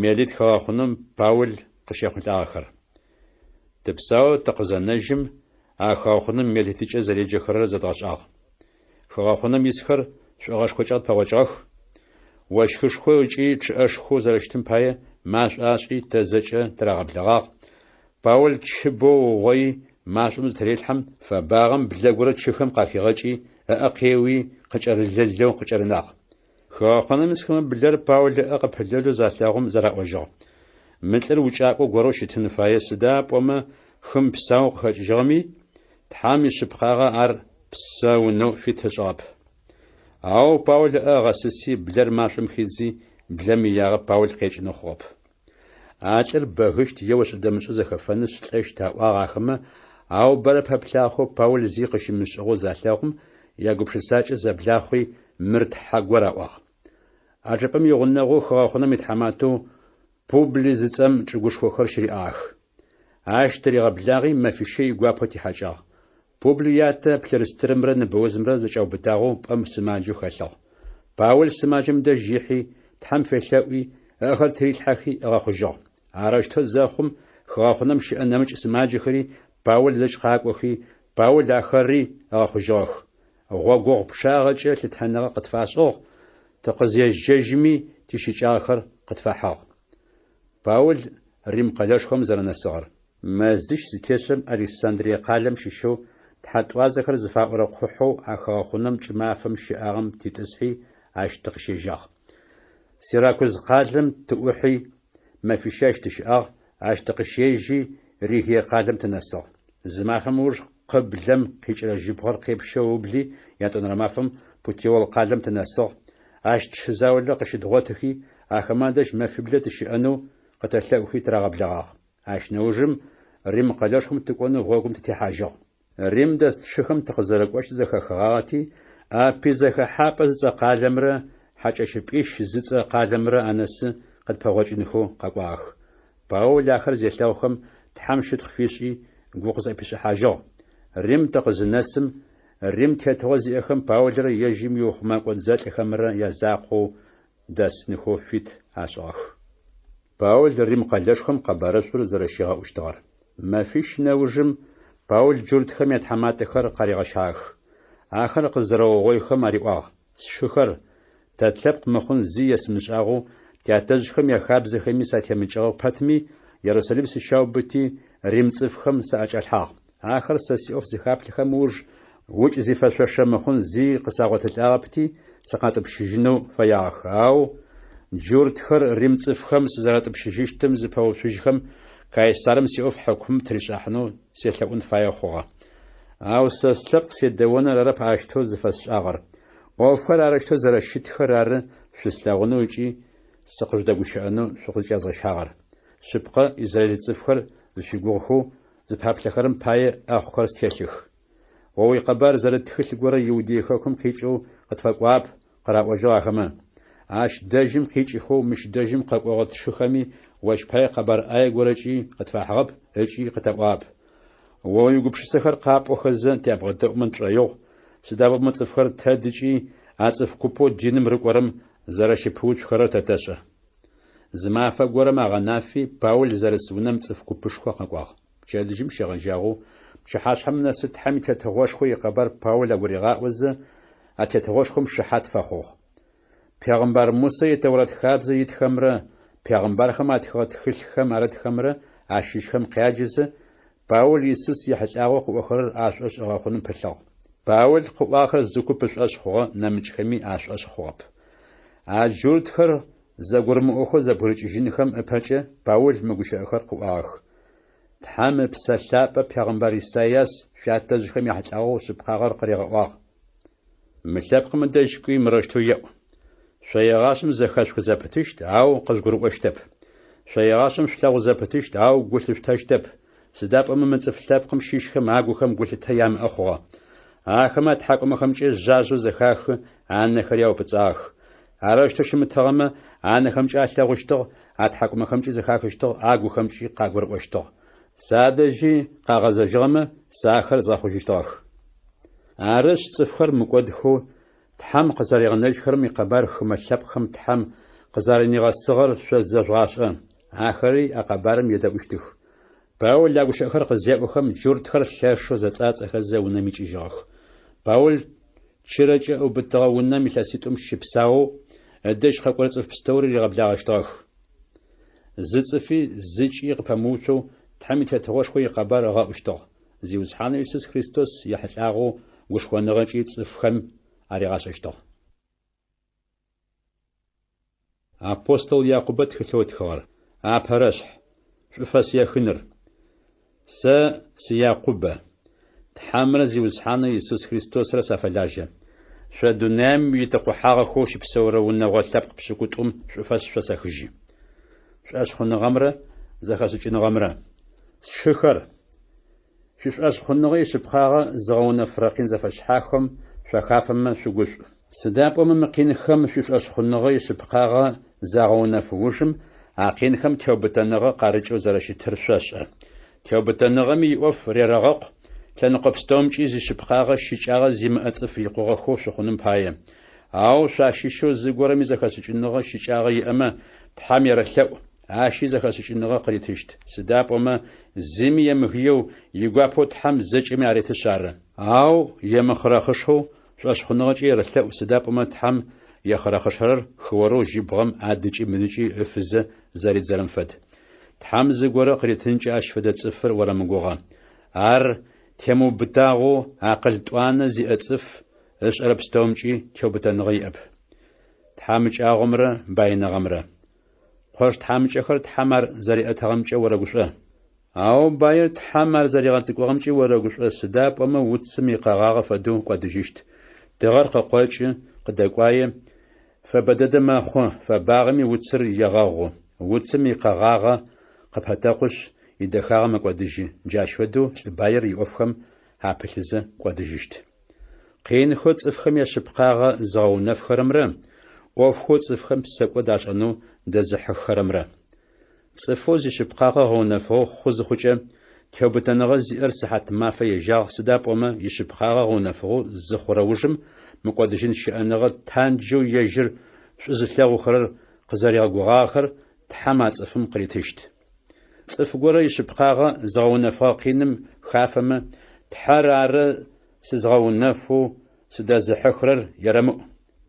Мелит хыгъэхъунэм Паул къыщехъулӏагъэхэр. Тыпсаоу тыкъызэнэжьым, а хыгъэхъунэм Мелитыкӏэ зэреджэхэрэр зэдгъэшӏагъ. Хыгъэхъунэм исхэр шӏогъэшхокӏэ къытпэгъокӏыгъэх. Ощхышхо ыкӏи чъыӏэшхоу зэрэщытым пае машӏо ашӏи тэ зэкӏэ тырагъэблэгъагъ. Паул чы бэу ыугъои, машӏом зытырелъхьэм, фэбагъэм блэ горэ чыхэм къахигъэкӏи, ыӏэ къеуи, къыкӏэрылэлэу къыкӏэрынагъ. Хыгъэхъунэм исхэмэ блэр Паул ыӏэ къыпылэлэу залъэгъум зэраӏожьыгъ. Мы лӏыр укӏакӏо горэу щытын фае, сыда пӏомэ хым псаоу къыхэкӏыжьыгъэми, Тхьэм ишъыпкъагъэ ар псэунэу фит ышӏыгъэп. Ау Паул ыӏэ ыгъэсыси, блэр машӏом хидзи, блэм иягъэ Паул къекӏынэу хъугъэп. А лӏыр бэгыщт е ошӏэ-дэмышӏэу зэхэфэнышъ лӏэщт аӏуагъ ахэмэ, ау бэрэ пэплъагъэхэу Паул зи къыщымышӏыгъэу залъэгъум, ягупшысакӏэ зэблахъуи, мыр тхьэ гор аӏуагъ. А чӏыпӏэм игъунэгъоу хыгъэхъунэм итхьаматэу Публый зыцӏэм чӏыгушхохэр щыриӏагъэх. Ащ тыригъэблагъи мэфищэ игуапэу тихьакӏагъ. Публый ятэ плъырыстырымрэ ныбэузымрэ зэкӏаубытагъэу пӏэм сымаджэу хэлъыгъ. Паул сымаджэм дэжь ихьи, Тхьэм фелъэӏуи, ыӏэхэр тырилъхьэхи ыгъэхъужьыгъ. Арэущтэу зэхъум, хыгъэхъунэм щыӏэ нэмыкӏ сымаджэхэри Паул дэжь къакӏохи, Паул ахэри ыгъэхъужьыгъэх. Гъогогъу пчъагъэкӏэ лъытэныгъэ къытфашӏыгъ, тыкъызежьэжьми тищыкӏагъэхэр къытфахьыгъ. Паул Рим къэлэшхом зэрэнэсыгъэр. Мэзищ зытешӏэм Александрие къалэм щыщэу Тхьэтӏуазэхэр зыфаӏорэ къухьэу а хыгъэхъунэм кӏымафэм щыӏагъэм титӏысхьи, ащ тыкъыщежьагъ. Сиракуз къалэм тыӏухьи, мэфищэ ащ тыщыӏагъ, ащ тыкъыщежьи, Ригие къалэм тынэсыгъ. Зы мафэм ыуж къыблэм къикӏырэ жьыбгъэр къепщэу ыубли, ятӏонэрэ мафэм Путеол къалэм тынэсыгъ. Ащ тшы заулэ къыщыдгъотыхи, ахэмэ адэжь мэфиблэ тыщыӏэнэу къытэлъэӏухи тырагъэблэгъагъ. Ащ нэужым Рим къэлэшхом тыкӏонэу гъогум тытехьажьыгъ. Рим дэс тшыхэм тыкъызэрэкӏощтыр зэхахыгъагъэти, Аппий зэхэхьапӏэ зыцӏэ къалэмрэ Хьакӏэщыпӏищ зыцӏэ къалэмрэ анэсы къытпэгъокӏынхэу къэкӏуагъэх. Паул ахэр зелъэгъухэм, Тхьэм щытхъу фишӏи, гу къызӏэпишӏыхьажьыгъ. Рим тыкъызынэсым, Рим тетыгъо зиӏэхэм Паулрэ ежьым иухъумакӏо дзэлӏхэмрэ язакъоу дэсынхэу фит ашӏыгъэх. Паул Рим къэлэшхом къэбарышӏур зэрэщигъэӏущтыгъэр. Мэфищ нэужым Паул джуртхэм ятхьаматэхэр къаригъэщагъэх. Ахэр къызэрэугъоихэм ариӏуагъ, Сшыхэр, тэ тлъэпкъ мыхъун зи есымышӏагъэу, тятэжъхэм яхабзэхэми сатемыкӏыгъэ пэтми, Ерусалим сыщаубыти, рим цӏыфхэм саӏэкӏалъхьагъ. Ахэр сэ сиӏоф зыхаплъэхэм ыуж, укӏ зифэшъошэ мыхъун зи къысагъотылӏагъэпти, сыкъатӏупщыжьынэу фэягъэх. Ау джуртхэр рим цӏыфхэм сызэратӏупщыжьыщтым зыпэуцужьхэм, Кайсарым сиӏоф хьыкумым тыришӏахьынэу селъэӏун фаеу хъугъэ. Ау сэ слъэпкъ седэоныр арэп аущтэу зыфэсшӏагъэр. ӏофхэр арэущтэу зэрэщытхэр ары шъуслъэгъунэу ыкӏи сыкъыжъудэгущыӏэнэу шъукъызкӏязгъэщагъэр. Шъыпкъэ, израил цӏыфхэр зыщыгугъхэу зыпаплъэхэрэм пае ӏэхъухэр стелъых. О уикъэбар зэрыт тхылъ горэ Иудей хэкум къикӏэу къытфэкӏуагъэп, къыраӏожьыгъ ахэмэ. Ащ дэжьым къикӏыхэу мыщ дэжьым къэкӏогъэ тшыхэми ощ пае къэбар ӏае горэкӏи къытфахьыгъэп ыкӏи къытаӏуагъэп. О уигупшысэхэр къапӏохэзэ тябгъэдэӏумэ тшӏоигъу, сыда пӏомэ цӏыфхэр тэдыкӏи а цӏыф купэу диным рыкӏорэм зэрэщыпыуцухэрэр тэ тэшӏэ. Зы мафэ горэм агъэнафи, Паул зэрыс унэм цӏыф купышхо къэкӏуагъ. Пчэдыжьым щегъэжьагъэу пчыхьашъхьэм нэсы Тхьэм и Тетыгъошхо икъэбар Паул агуригъаӏозэ, а тетыгъошхом шыхьат фэхъугъ. Пегъымбар Мусэ и Тэурэт хабзэ итхэмрэ пегъымбархэм атхыгъэ тхылъхэм арытхэмрэ ащыщхэм къяджэзэ, Паул Исус ехьылӏагъэу къыӏохэрэр ашӏошъ ыгъэхъуным пылъыгъ. Паул къыӏуагъэхэр зы куп ышӏошъ хъугъэ, нэмыкӏхэми ашӏошъ хъугъэп. А джуртхэр зэгурымыӏохэу зэбгырыкӏыжьынхэм ыпэкӏэ Паул мы гущыӏэхэр къыӏуагъэх, Тхьэм Ыпсэ Лъапӏэ пегъымбар Исайас шъуятэжъхэм яхьылӏагъэу шъыпкъагъэр къыригъэӏуагъ. Мы лъэпкъым ыдэжь кӏуи мырэущтэу еӏу, Шъо егъашӏэм зэхэшъухы зэпытыщт, ау къыжъугурыӏощтэп. Шъо егъашӏэм шъулъэгъу зэпытыщт, ау гу лъышъутэщтэп, сыда пӏомэ мы цӏыф лъэпкъым щыщхэм агухэм гулъытэ ямыӏэ хъугъэ. Ахэмэ атхьакӏумэхэмкӏэ жъажъэу зэхахы, анэхэри аупӏыцӏагъэх. Арэущтэу щымытыгъэмэ, анэхэмкӏэ алъэгъущтыгъ, атхьакӏумэхэмкӏи зэхахыщтыгъ, агухэмкӏи къагурыӏощтыгъ. Садэжьи къагъэзэжьыгъэмэ, сэ ахэр згъэхъужьыщтыгъэх. Арышъ, цӏыфхэр мыкӏодхэу Тхьэм къызэригъэнэжьхэрэм икъэбар хымэ лъэпкъхэм Тхьэм къызэрэнигъэсыгъэр шъо зэжъугъашӏэ, ахэри а къэбарым едэӏущтых. Паул а гущыӏэхэр къызеӏохэм, джуртхэр лъэшэу зэцӏацӏэхэзэ унэм икӏыжьыгъэх. Паул чырэкӏэ ыубытыгъэ унэм илъэситӏум щыпсаоу, ыдэжь къэкӏорэ цӏыф пстэури ригъэблагъэщтыгъэх. Зы цӏыфи зыкӏи къыпэмыуцоу Тхьэм и Тетыгъошхо икъэбар ыгъэӏущтыгъ. Зиусхьанэу Исус Христос ехьылӏагъэу гушхоныгъэкӏи цӏыфхэм аригъашӏэщтыгъ. Апостол Якъубэ тхылъэу ытхыгъэр. Апэрэшъхь. Шӏуфэс ехыныр. Сэ сы Якъубэ. Тхьэмрэ Зиусхьанэу Исус Христосрэ сафэлажьэ. Шъо дунаим итэкъухьагъэхэу щыпсэурэ унэгъо лъэпкъ пшӏыкӏутӏум шӏуфэс шъосэхыжьы. Шӏошъхъуныгъэмрэ зэхэшӏыкӏыныгъэмрэ. Сшыхэр! Шъуишӏошъхъуныгъэ ишъыпкъагъэ зыгъэунэфырэ къин зэфэшъхьафхэм шъуахафэмэ шъугушӏу. Сыда пӏомэ мы къинхэм шъуишӏошъхъуныгъэ ишъыпкъагъэ загъэунэф ужым, а къинхэм теубытэныгъэ къарыкӏэу зэрэщытыр шъошӏэ. Теубытэныгъэми иӏоф рерэгъэкъу, лъэныкъо пстэумкӏи зишъыпкъагъэ щыкӏагъэ зимыӏэ цӏыф икъугъэхэу шъухъуным пае. Ау шъуащыщэу зыгорэми зэхэшӏыкӏыныгъэ щыкӏагъэ иӏэмэ, Тхьэм ерэлъэӏу, Ащи зэхэшӏыкӏыныгъэ къыритыщт, сыда пӏомэ зыми емыгыеу, игуапэу Тхьэм зэкӏэми аретышъ ары. Ау емыхъырэхъышэу шӏошъхъуныгъэкӏэ ерэлъэӏу, сыда пӏомэ Тхьэм ехъырэхъышэрэр хыорэу жьыбгъэм адыкӏи мыдыкӏи ыфызэ зэридзэрэм фэд. Тхьэм зыгорэ къыритынкӏэ ащ фэдэ цӏыфыр орэмыгугъэ. Ар темыубытагъэу акъыл тӏуанэ зиӏэ цӏыф, ышӏэрэ пстэумкӏи теубытэныгъэ иӏэп. Тхьамыкӏагъомрэ баиныгъэмрэ. Къош тхьамыкӏэхэр Тхьэм ар зэриӏэтыгъэмкӏэ орэгушӏо. Ау баир Тхьэм ар зэригъэцӏыкӏугъэмкӏи орэгушӏо, сыда пӏомэ уцым икъэгъагъэ фэдэу кӏодыжьыщт. Тыгъэр къыкъокӏы, къыдэкӏуае, фэбэ дэдэ мэхъу, фэбагъэми уцыр егъэгъу. Уцым икъэгъагъэ къыпэтэкъушъ, идэхагъэ мэкӏодыжьы, джащ фэдэу лӏы баир иӏофхэм апылъызэ кӏодыжьыщт. Къинхэу цӏыфхэм яшъыпкъагъэ зыгъэунэфхэрэмрэ ӏофхэу цӏыфхэм псэкӏод ашӏэнэу дэзыхьыххэрэмрэ. Цӏыфэу зишъыпкъагъэ гъэунэфыгъэу хъу зыхъукӏэ, теубытэныгъэ зиӏэр сыхьат мафэ ежьагъ, сыда пӏомэ ишъыпкъагъэ гъэунэфыгъэу зыхъурэ ужым мыкӏодыжьын щыӏэныгъэ танджэу ежьыр шӏу зылъэгъухэрэр къызэригъэгугъагъэхэр Тхьэм а цӏыфым къыритыщт. Цӏыф горэ ишъыпкъагъэ зыгъэунэфыгъэ къиным хафэмэ, Тхьэр ары сызгъэунэфэу сыдэзыхьыхырэр ерэмыӏу.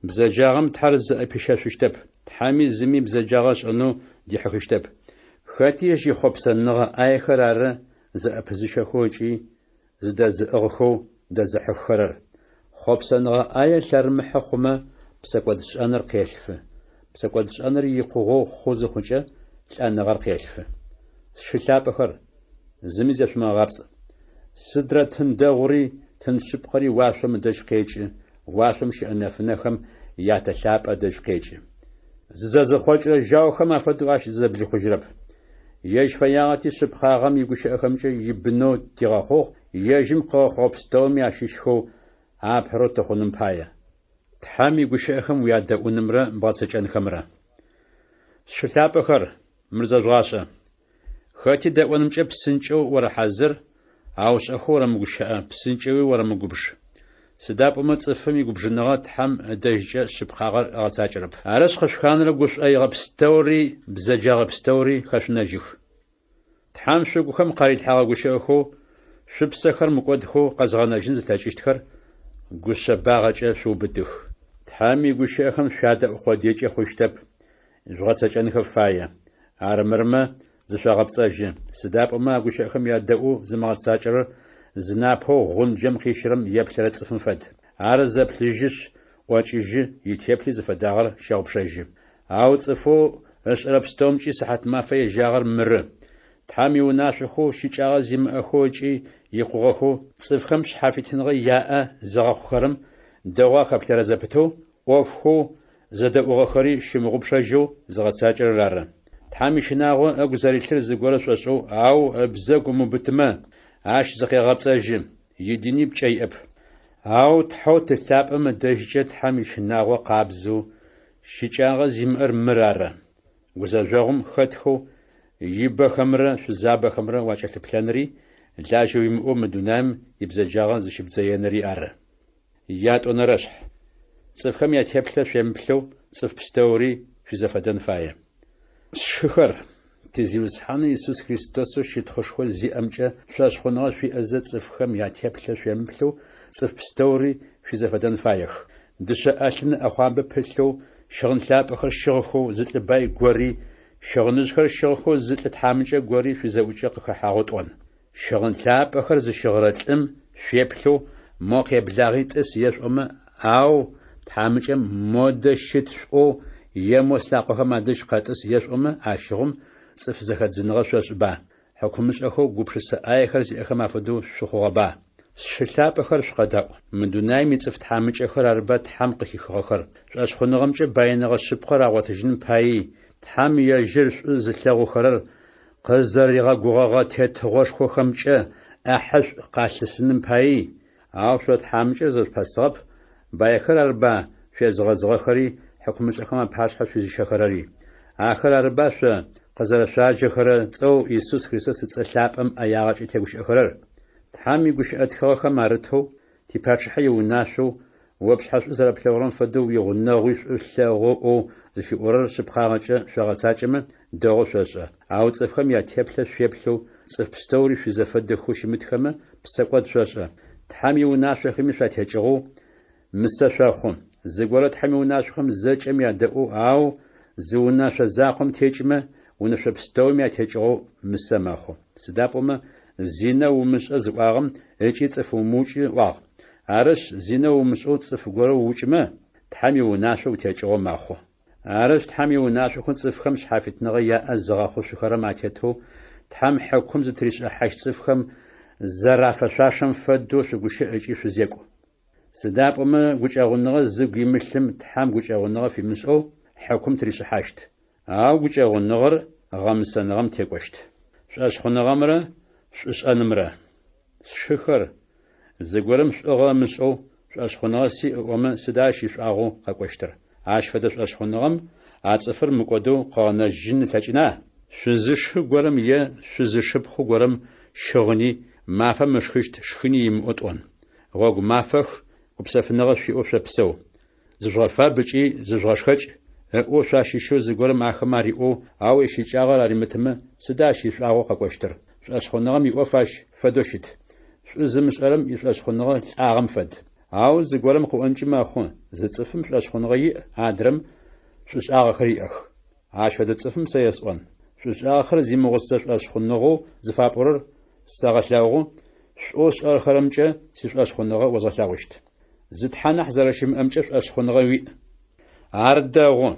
Бзэджагъэм Тхьэр зыӏэпищэшъущтэп, Тхьэми зыми бзэджагъэ ышӏэнэу дихьыхыщтэп. Хэти ежь ихъопсэныгъэ ӏаехэр ары зыӏэпызыщэхэу ыкӏи зыдэзыӏыгъхэу дэзыхьыххэрэр. Хъопсэныгъэ ӏае лъэрымыхьэ хъумэ, псэкӏодшӏэныр къелъфы. Псэкӏодшӏэныр икъугъэу хъу зыхъукӏэ, лӏэныгъэр къелъфы. Сшы лъапӏэхэр, зыми зешъумыгъэгъапцӏ. Сыдрэ тын дэгъури, тын шъыпкъэри уашъом ыдэжь къекӏы, уашъом щыӏэ нэфынэхэм я Тэ лъапӏэ ыдэжь къекӏы. Зызэзыхъокӏырэ жьаухэм афэдэу ащ зызэблихъужьырэп. Ежь фэягъэти, шъыпкъагъэм игущыӏэхэмкӏэ ибынэу тигъэхъугъ, ежьым къыгъэхъугъэ пстэуми ащыщхэу апэрэу тыхъуным пае. Тхьэм игущыӏэхэм уядэӏунымрэ бгъэцэкӏэнхэмрэ. Сшы лъапӏэхэр, мыр зэжъугъашӏэ. Хэти дэӏонымкӏэ псынкӏэу орэхьазыр, ау шӏэхэу орэмыгущыӏэ, псынкӏэуи орэмыгубж. Сыда пӏомэ цӏыфым игубжыныгъэ Тхьэм ыдэжькӏэ шъыпкъагъэр ыгъэцакӏэрэп. Арышъ, къышъуханэрэ гушӏоигъэ пстэури бзэджагъэ пстэури хэшъунэжьых. Тхьэм шъугухэм къарилъхьэгъэ гущыӏэхэу шъупсэхэр мыкӏодхэу къэзгъэнэжьын зылъэкӏыщтхэр гушъэбагъэкӏэ шъуубытых. Тхьэм игущыӏэхэм шъуядэӏу къодыекӏэ хъущтэп, жъугъэцэкӏэнхэ фае. Армырмэ, зышъогъэпцӏэжьы. Сыда пӏомэ а гущыӏэхэм ядэӏоу зымыгъэцакӏэрэр зынапэу гъунджэм къищырэм еплъырэ цӏыфым фэд. Ар зэплъыжьышъ, ӏокӏыжьы, итеплъи зыфэдагъэр щэгъупшэжьы. Ау цӏыфэу ышӏэрэ пстэумкӏи сыхьатмафэ ежьагъэр мыры: Тхьэм иунашъохэу щыкӏагъэ зимыӏэхэу ыкӏи икъугъэхэу цӏыфхэм шъхьафитыныгъэ яӏэ зыгъэхъухэрэм дэгъоу ахэплъэрэ зэпытэу, ӏофхэу зэдэӏугъэхэри щымыгъупшэжьэу зыгъэцакӏэрэр ары. Тхьэм ищынагъо ыгу зэрилъыр зыгорэ шӏошӏэу, ау ыбзэгу ымыубытымэ, ащ зыкъегъэпцӏэжьы, идини пкӏэ иӏэп. Ау Тхьэу Ты лъапӏэм ыдэжькӏэ Тхьэм ищынагъо къабзэу, щыкӏагъэ зимыӏэр мыр ары, гузэжъогъум хэтхэу ибэхэмрэ шъузабэхэмрэ уакӏэлъыплъэнри, лажьэ уимыӏэу мы дунаим ибзэджагъэ зыщыбдзэеныри ары. Ятӏонэрэшъхь. Цӏыфхэм ятеплъэ шъуемыплъэу цӏыф пстэури шъуизэфэдэн фае. Сшыхэр, ти Зиусхьанэу Исус Христосэу щытхъушхо зиӏэмкӏэ шӏошъхъуныгъэ шъуиӏэзэ цӏыфхэм ятеплъэ шъуемыплъэу цӏыф пстэури шъуизэфэдэн фаех. Дышъэ ӏэлъын ыӏэхъуамбэ пылъэу, щыгъын лъапӏэхэр щыгъхэу зы лӏы бай гори, щыгъыныжъхэр щыгъхэу зы лӏы тхьамыкӏэ гори шъуизэӏукӏэ къыхэхьагъэу тӏон. Щыгъын лъапӏэхэр зыщыгъырэ лӏым шъуеплъэу мо къеблагъи тӏыс ешъуӏомэ, ау тхьамыкӏэм модэ щыт шъуӏоу е мо слъакъохэм адэжь къэтӏыс ешъуӏомэ, ащыгъум цӏыф зэхэдзыныгъэ шъошӏыба, хьыкумышӏэхэу гупшысэ ӏаехэр зиӏэхэм афэдэу шъухъугъэба? Сшы лъапӏэхэр шъукъэдаӏу, мы дунаим ицӏыф тхьамыкӏэхэр арыба Тхьэм къыхихыгъэхэр, шӏошъхъуныгъэмкӏэ баиныгъэ шъыпкъэр агъотыжьыным паий, Тхьэм ежьыр шӏу зылъэгъухэрэр къызэригъэгугъэгъэ тетыгъошхохэмкӏэ ӏахьышӏу къалъысыным паий, ау шъо тхьамыкӏэр зэшъупэсыгъэп, баихэр арыба шъуезыгъэзыгъэхэри хьыкумышӏэхэм апашъхьэ шъуизыщэхэрэри. Ахэр арыба шъо къызэрэшъуаджэхэрэ цӏэу Исус Христос ыцӏэ лъапӏэм ӏэягъэкӏэ тегущыӏэхэрэр? Тхьэм игущыӏэ тхыгъэхэм арытэу, типачъыхьэ иунашъоу О пшъхьэ шӏу зэрэплъэгъурэм фэдэу уигъунэгъуи шӏу лъэгъу ыӏоу зыфиӏорэр шъыпкъагъэкӏэ шъогъэцакӏэмэ, дэгъоу шъошӏэ. Ау цӏыфхэм ятеплъэ шъуеплъэу, цӏыф пстэури шъуизэфэдэхэу щымытхэмэ, псэкӏод шъошӏэ. Тхьэм иунашъохэми шъуатекӏыгъэу, мысэ шъохъу. Зыгорэ Тхьэм иунашъохэм зэкӏэм ядэӏоу, ау зы унэшъо закъом текӏымэ, унэшъо пстэуми атекӏыгъэу мысэ мэхъу. Сыда пӏомэ, зинэ умышӏэ зыӏуагъэм ыкӏи цӏыф умыукӏы ыӏуагъ. Арышъ, зинэ умышӏэу цӏыф горэ уукӏымэ, Тхьэм иунашъо утекӏыгъэу мэхъу. Арышъ, Тхьэм иунашъохэу цӏыфхэм шъхьафитныгъэ яӏэ зыгъэхъушъухэрэм атетэу Тхьэм хьыкум зытыришӏыхьащт цӏыфхэм зэрафэшъуашэм фэдэу шъугущыӏ ыкӏи шъузекӏу. Сыда пӏомэ гукӏэгъуныгъэ зыгу имылъым Тхьэм гукӏэгъуныгъэ фимышӏэу хьыкум тыришӏыхьащт. Ау гукӏэгъуныгъэр гъэмысэныгъэм текӏощт. Шӏошъхъуныгъэмрэ шӏушӏэнымрэ. Сшыхэр, зыгорэм шӏугъэ ымышӏэу шӏошъхъуныгъэ сиӏ ыӏомэ, сыда ащ ишӏуагъэу къэкӏощтыр? Ащ фэдэ шӏошъхъуныгъэм а цӏыфыр мыкӏодэу къыгъэнэжьын ылъэкӏына? Шъузышы горэм е шъузышыпхъу горэм щыгъыни, мафэм ышхыщт шхыни имыӏэу тӏон. Гъогу мафэх, гупсэфыныгъэ шъуиӏэу шъопсэу. Зыжъугъэфаб ыкӏи зыжъугъэшхэкӏ, ыӏоу шъуащыщэу зыгорэм ахэмэ ариӏоу, ау ищыкӏагъэр аримытымэ, сыда ащ ишӏуагъэу къэкӏощтыр? Шӏошъхъуныгъэм иӏоф ащ фэдэу щыт. Шӏу зымышӏэрэм ишӏошъхъуныгъэ лӏагъэм фэд. Ау зыгорэм къыӏонкӏи мэхъу, зы цӏыфым шӏошъхъуныгъэ иӏ, адрэм шӏушӏагъэхэр иӏэх. Ащ фэдэ цӏыфым сэ есӏон, шӏушӏагъэхэр зимыгъусэ шӏошъхъуныгъэу зыфапӏорэр сэгъэлъэгъу, шӏоу сшӏэхэрэмкӏэ сишӏошъхъуныгъэ озгъэлъэгъущт. Зы Тхьэ нахь зэрэщымыӏэмкӏэ шӏошъхъуныгъэ уиӏ. Ар дэгъу.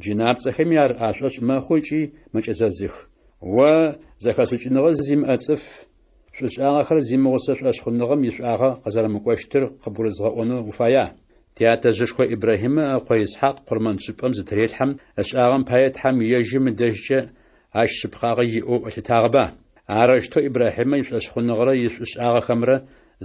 Джынапцӏэхэми ар ашӏошъ мэхъу ыкӏи мэкӏэзэзых. О, зэхэшӏыкӏыныгъэ зимыӏэ цӏыф, шӏушӏагъэхэр зимыгъусэ шӏошъхъуныгъэм ишӏуагъэ къызэрэмыкӏощтыр къыбгурызгъэӏонэу уфая? Тятэжъышхо Ибрахьимэ ыкъо Исхьакъ къурмэншӏыпӏэм зытырелъхьэм ышӏагъэм пае Тхьэм ежьым ыдэжькӏэ ащ шъыпкъагъэ иӏэу ылъытагъэба? Арэущтэу Ибрахьимэ ишӏошъхъуныгъэрэ ишӏушӏагъэхэмрэ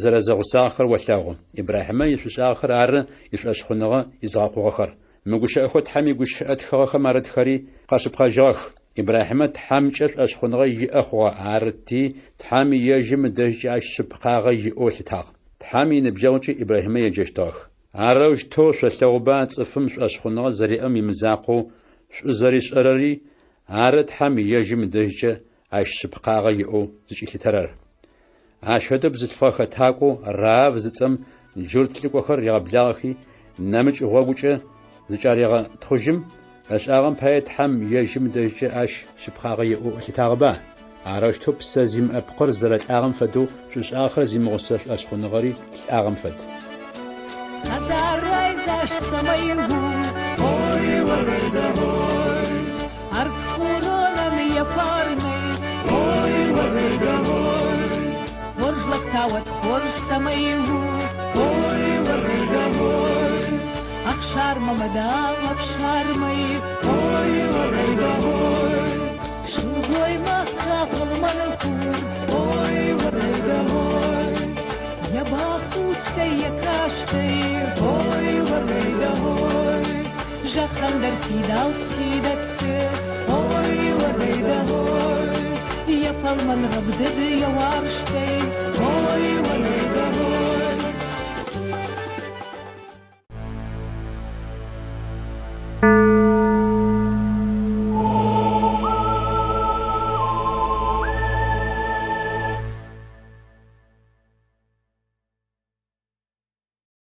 зэрэзэгъусагъэхэр олъэгъу. Ибрахьимэ ишӏушӏагъэхэр ары ишӏошъхъуныгъэ изыгъэкъугъэхэр. Мы гущыӏэхэу Тхьэм игущыӏэ тхыгъэхэм арытхэри къэшъыпкъэжьыгъэх: Ибрахьимэ Тхьэмкӏэ шӏошъхъуныгъэ иӏэ хъугъэ, арыти, Тхьэм ежьым ыдэжькӏэ ащ шъыпкъагъэ иӏэу ылъытагъ. Тхьэм иныбджэгъукӏи Ибрахьимэ еджэщтыгъэх. Арэущтэу шъолъэгъуба цӏыфым шӏошъхъуныгъэ зэриӏэм имызакъоу шӏу зэришӏэрэри, ары Тхьэм ежьым ыдэжькӏэ ащ шъыпкъагъэ иӏэу зыкӏилъытэрэр. Ащ фэдэу бзылъфыгъэ хэтакӏоу Раав зыцӏэм джурт лӏыкӏохэр ригъэблагъэхи, нэмыкӏ гъогукӏэ зыкӏарегъэтхъужьым, ышӏагъэм пае Тхьэм ежьым ыдэжькӏэ ащ шъыпкъагъэ иӏэу ылъытагъэба? Арэущтэу псэ зимыӏэ пкъыр зэрэлӏагъэм фэдэу шӏушӏагъэхэр зимыгъусэ шӏошъхъуныгъэри лӏагъэм фэд. Хӕдзар райдзаст цӕмӕй у, ой, уӕрӕйдӕ-ой, Ӕртхуронӕн йӕ фарнӕй, ой, уӕрӕйдӕ-ой, Хорз лӕг та уӕд хорз цӕмӕй у, ой, уӕрӕйдӕ-ой, Ӕхсармӕ мӕ дам ӕфсармӕй, ой, уӕрӕйдӕ-ой, Сылгоймӕгтӕ фӕлмӕн хур, ой, уӕрӕйдӕ-ой, Йӕ бахудтӕй, йӕ кастӕй, ой, уӕрӕйдӕ-ой, Зӕххӕн дӕр фидауц чи дӕтты, ой, уӕрӕйдӕ-ой, Йӕ фӕлмӕн рӕвдыд, йӕ уарзтӕй, ой, уӕрӕйдӕ-ой.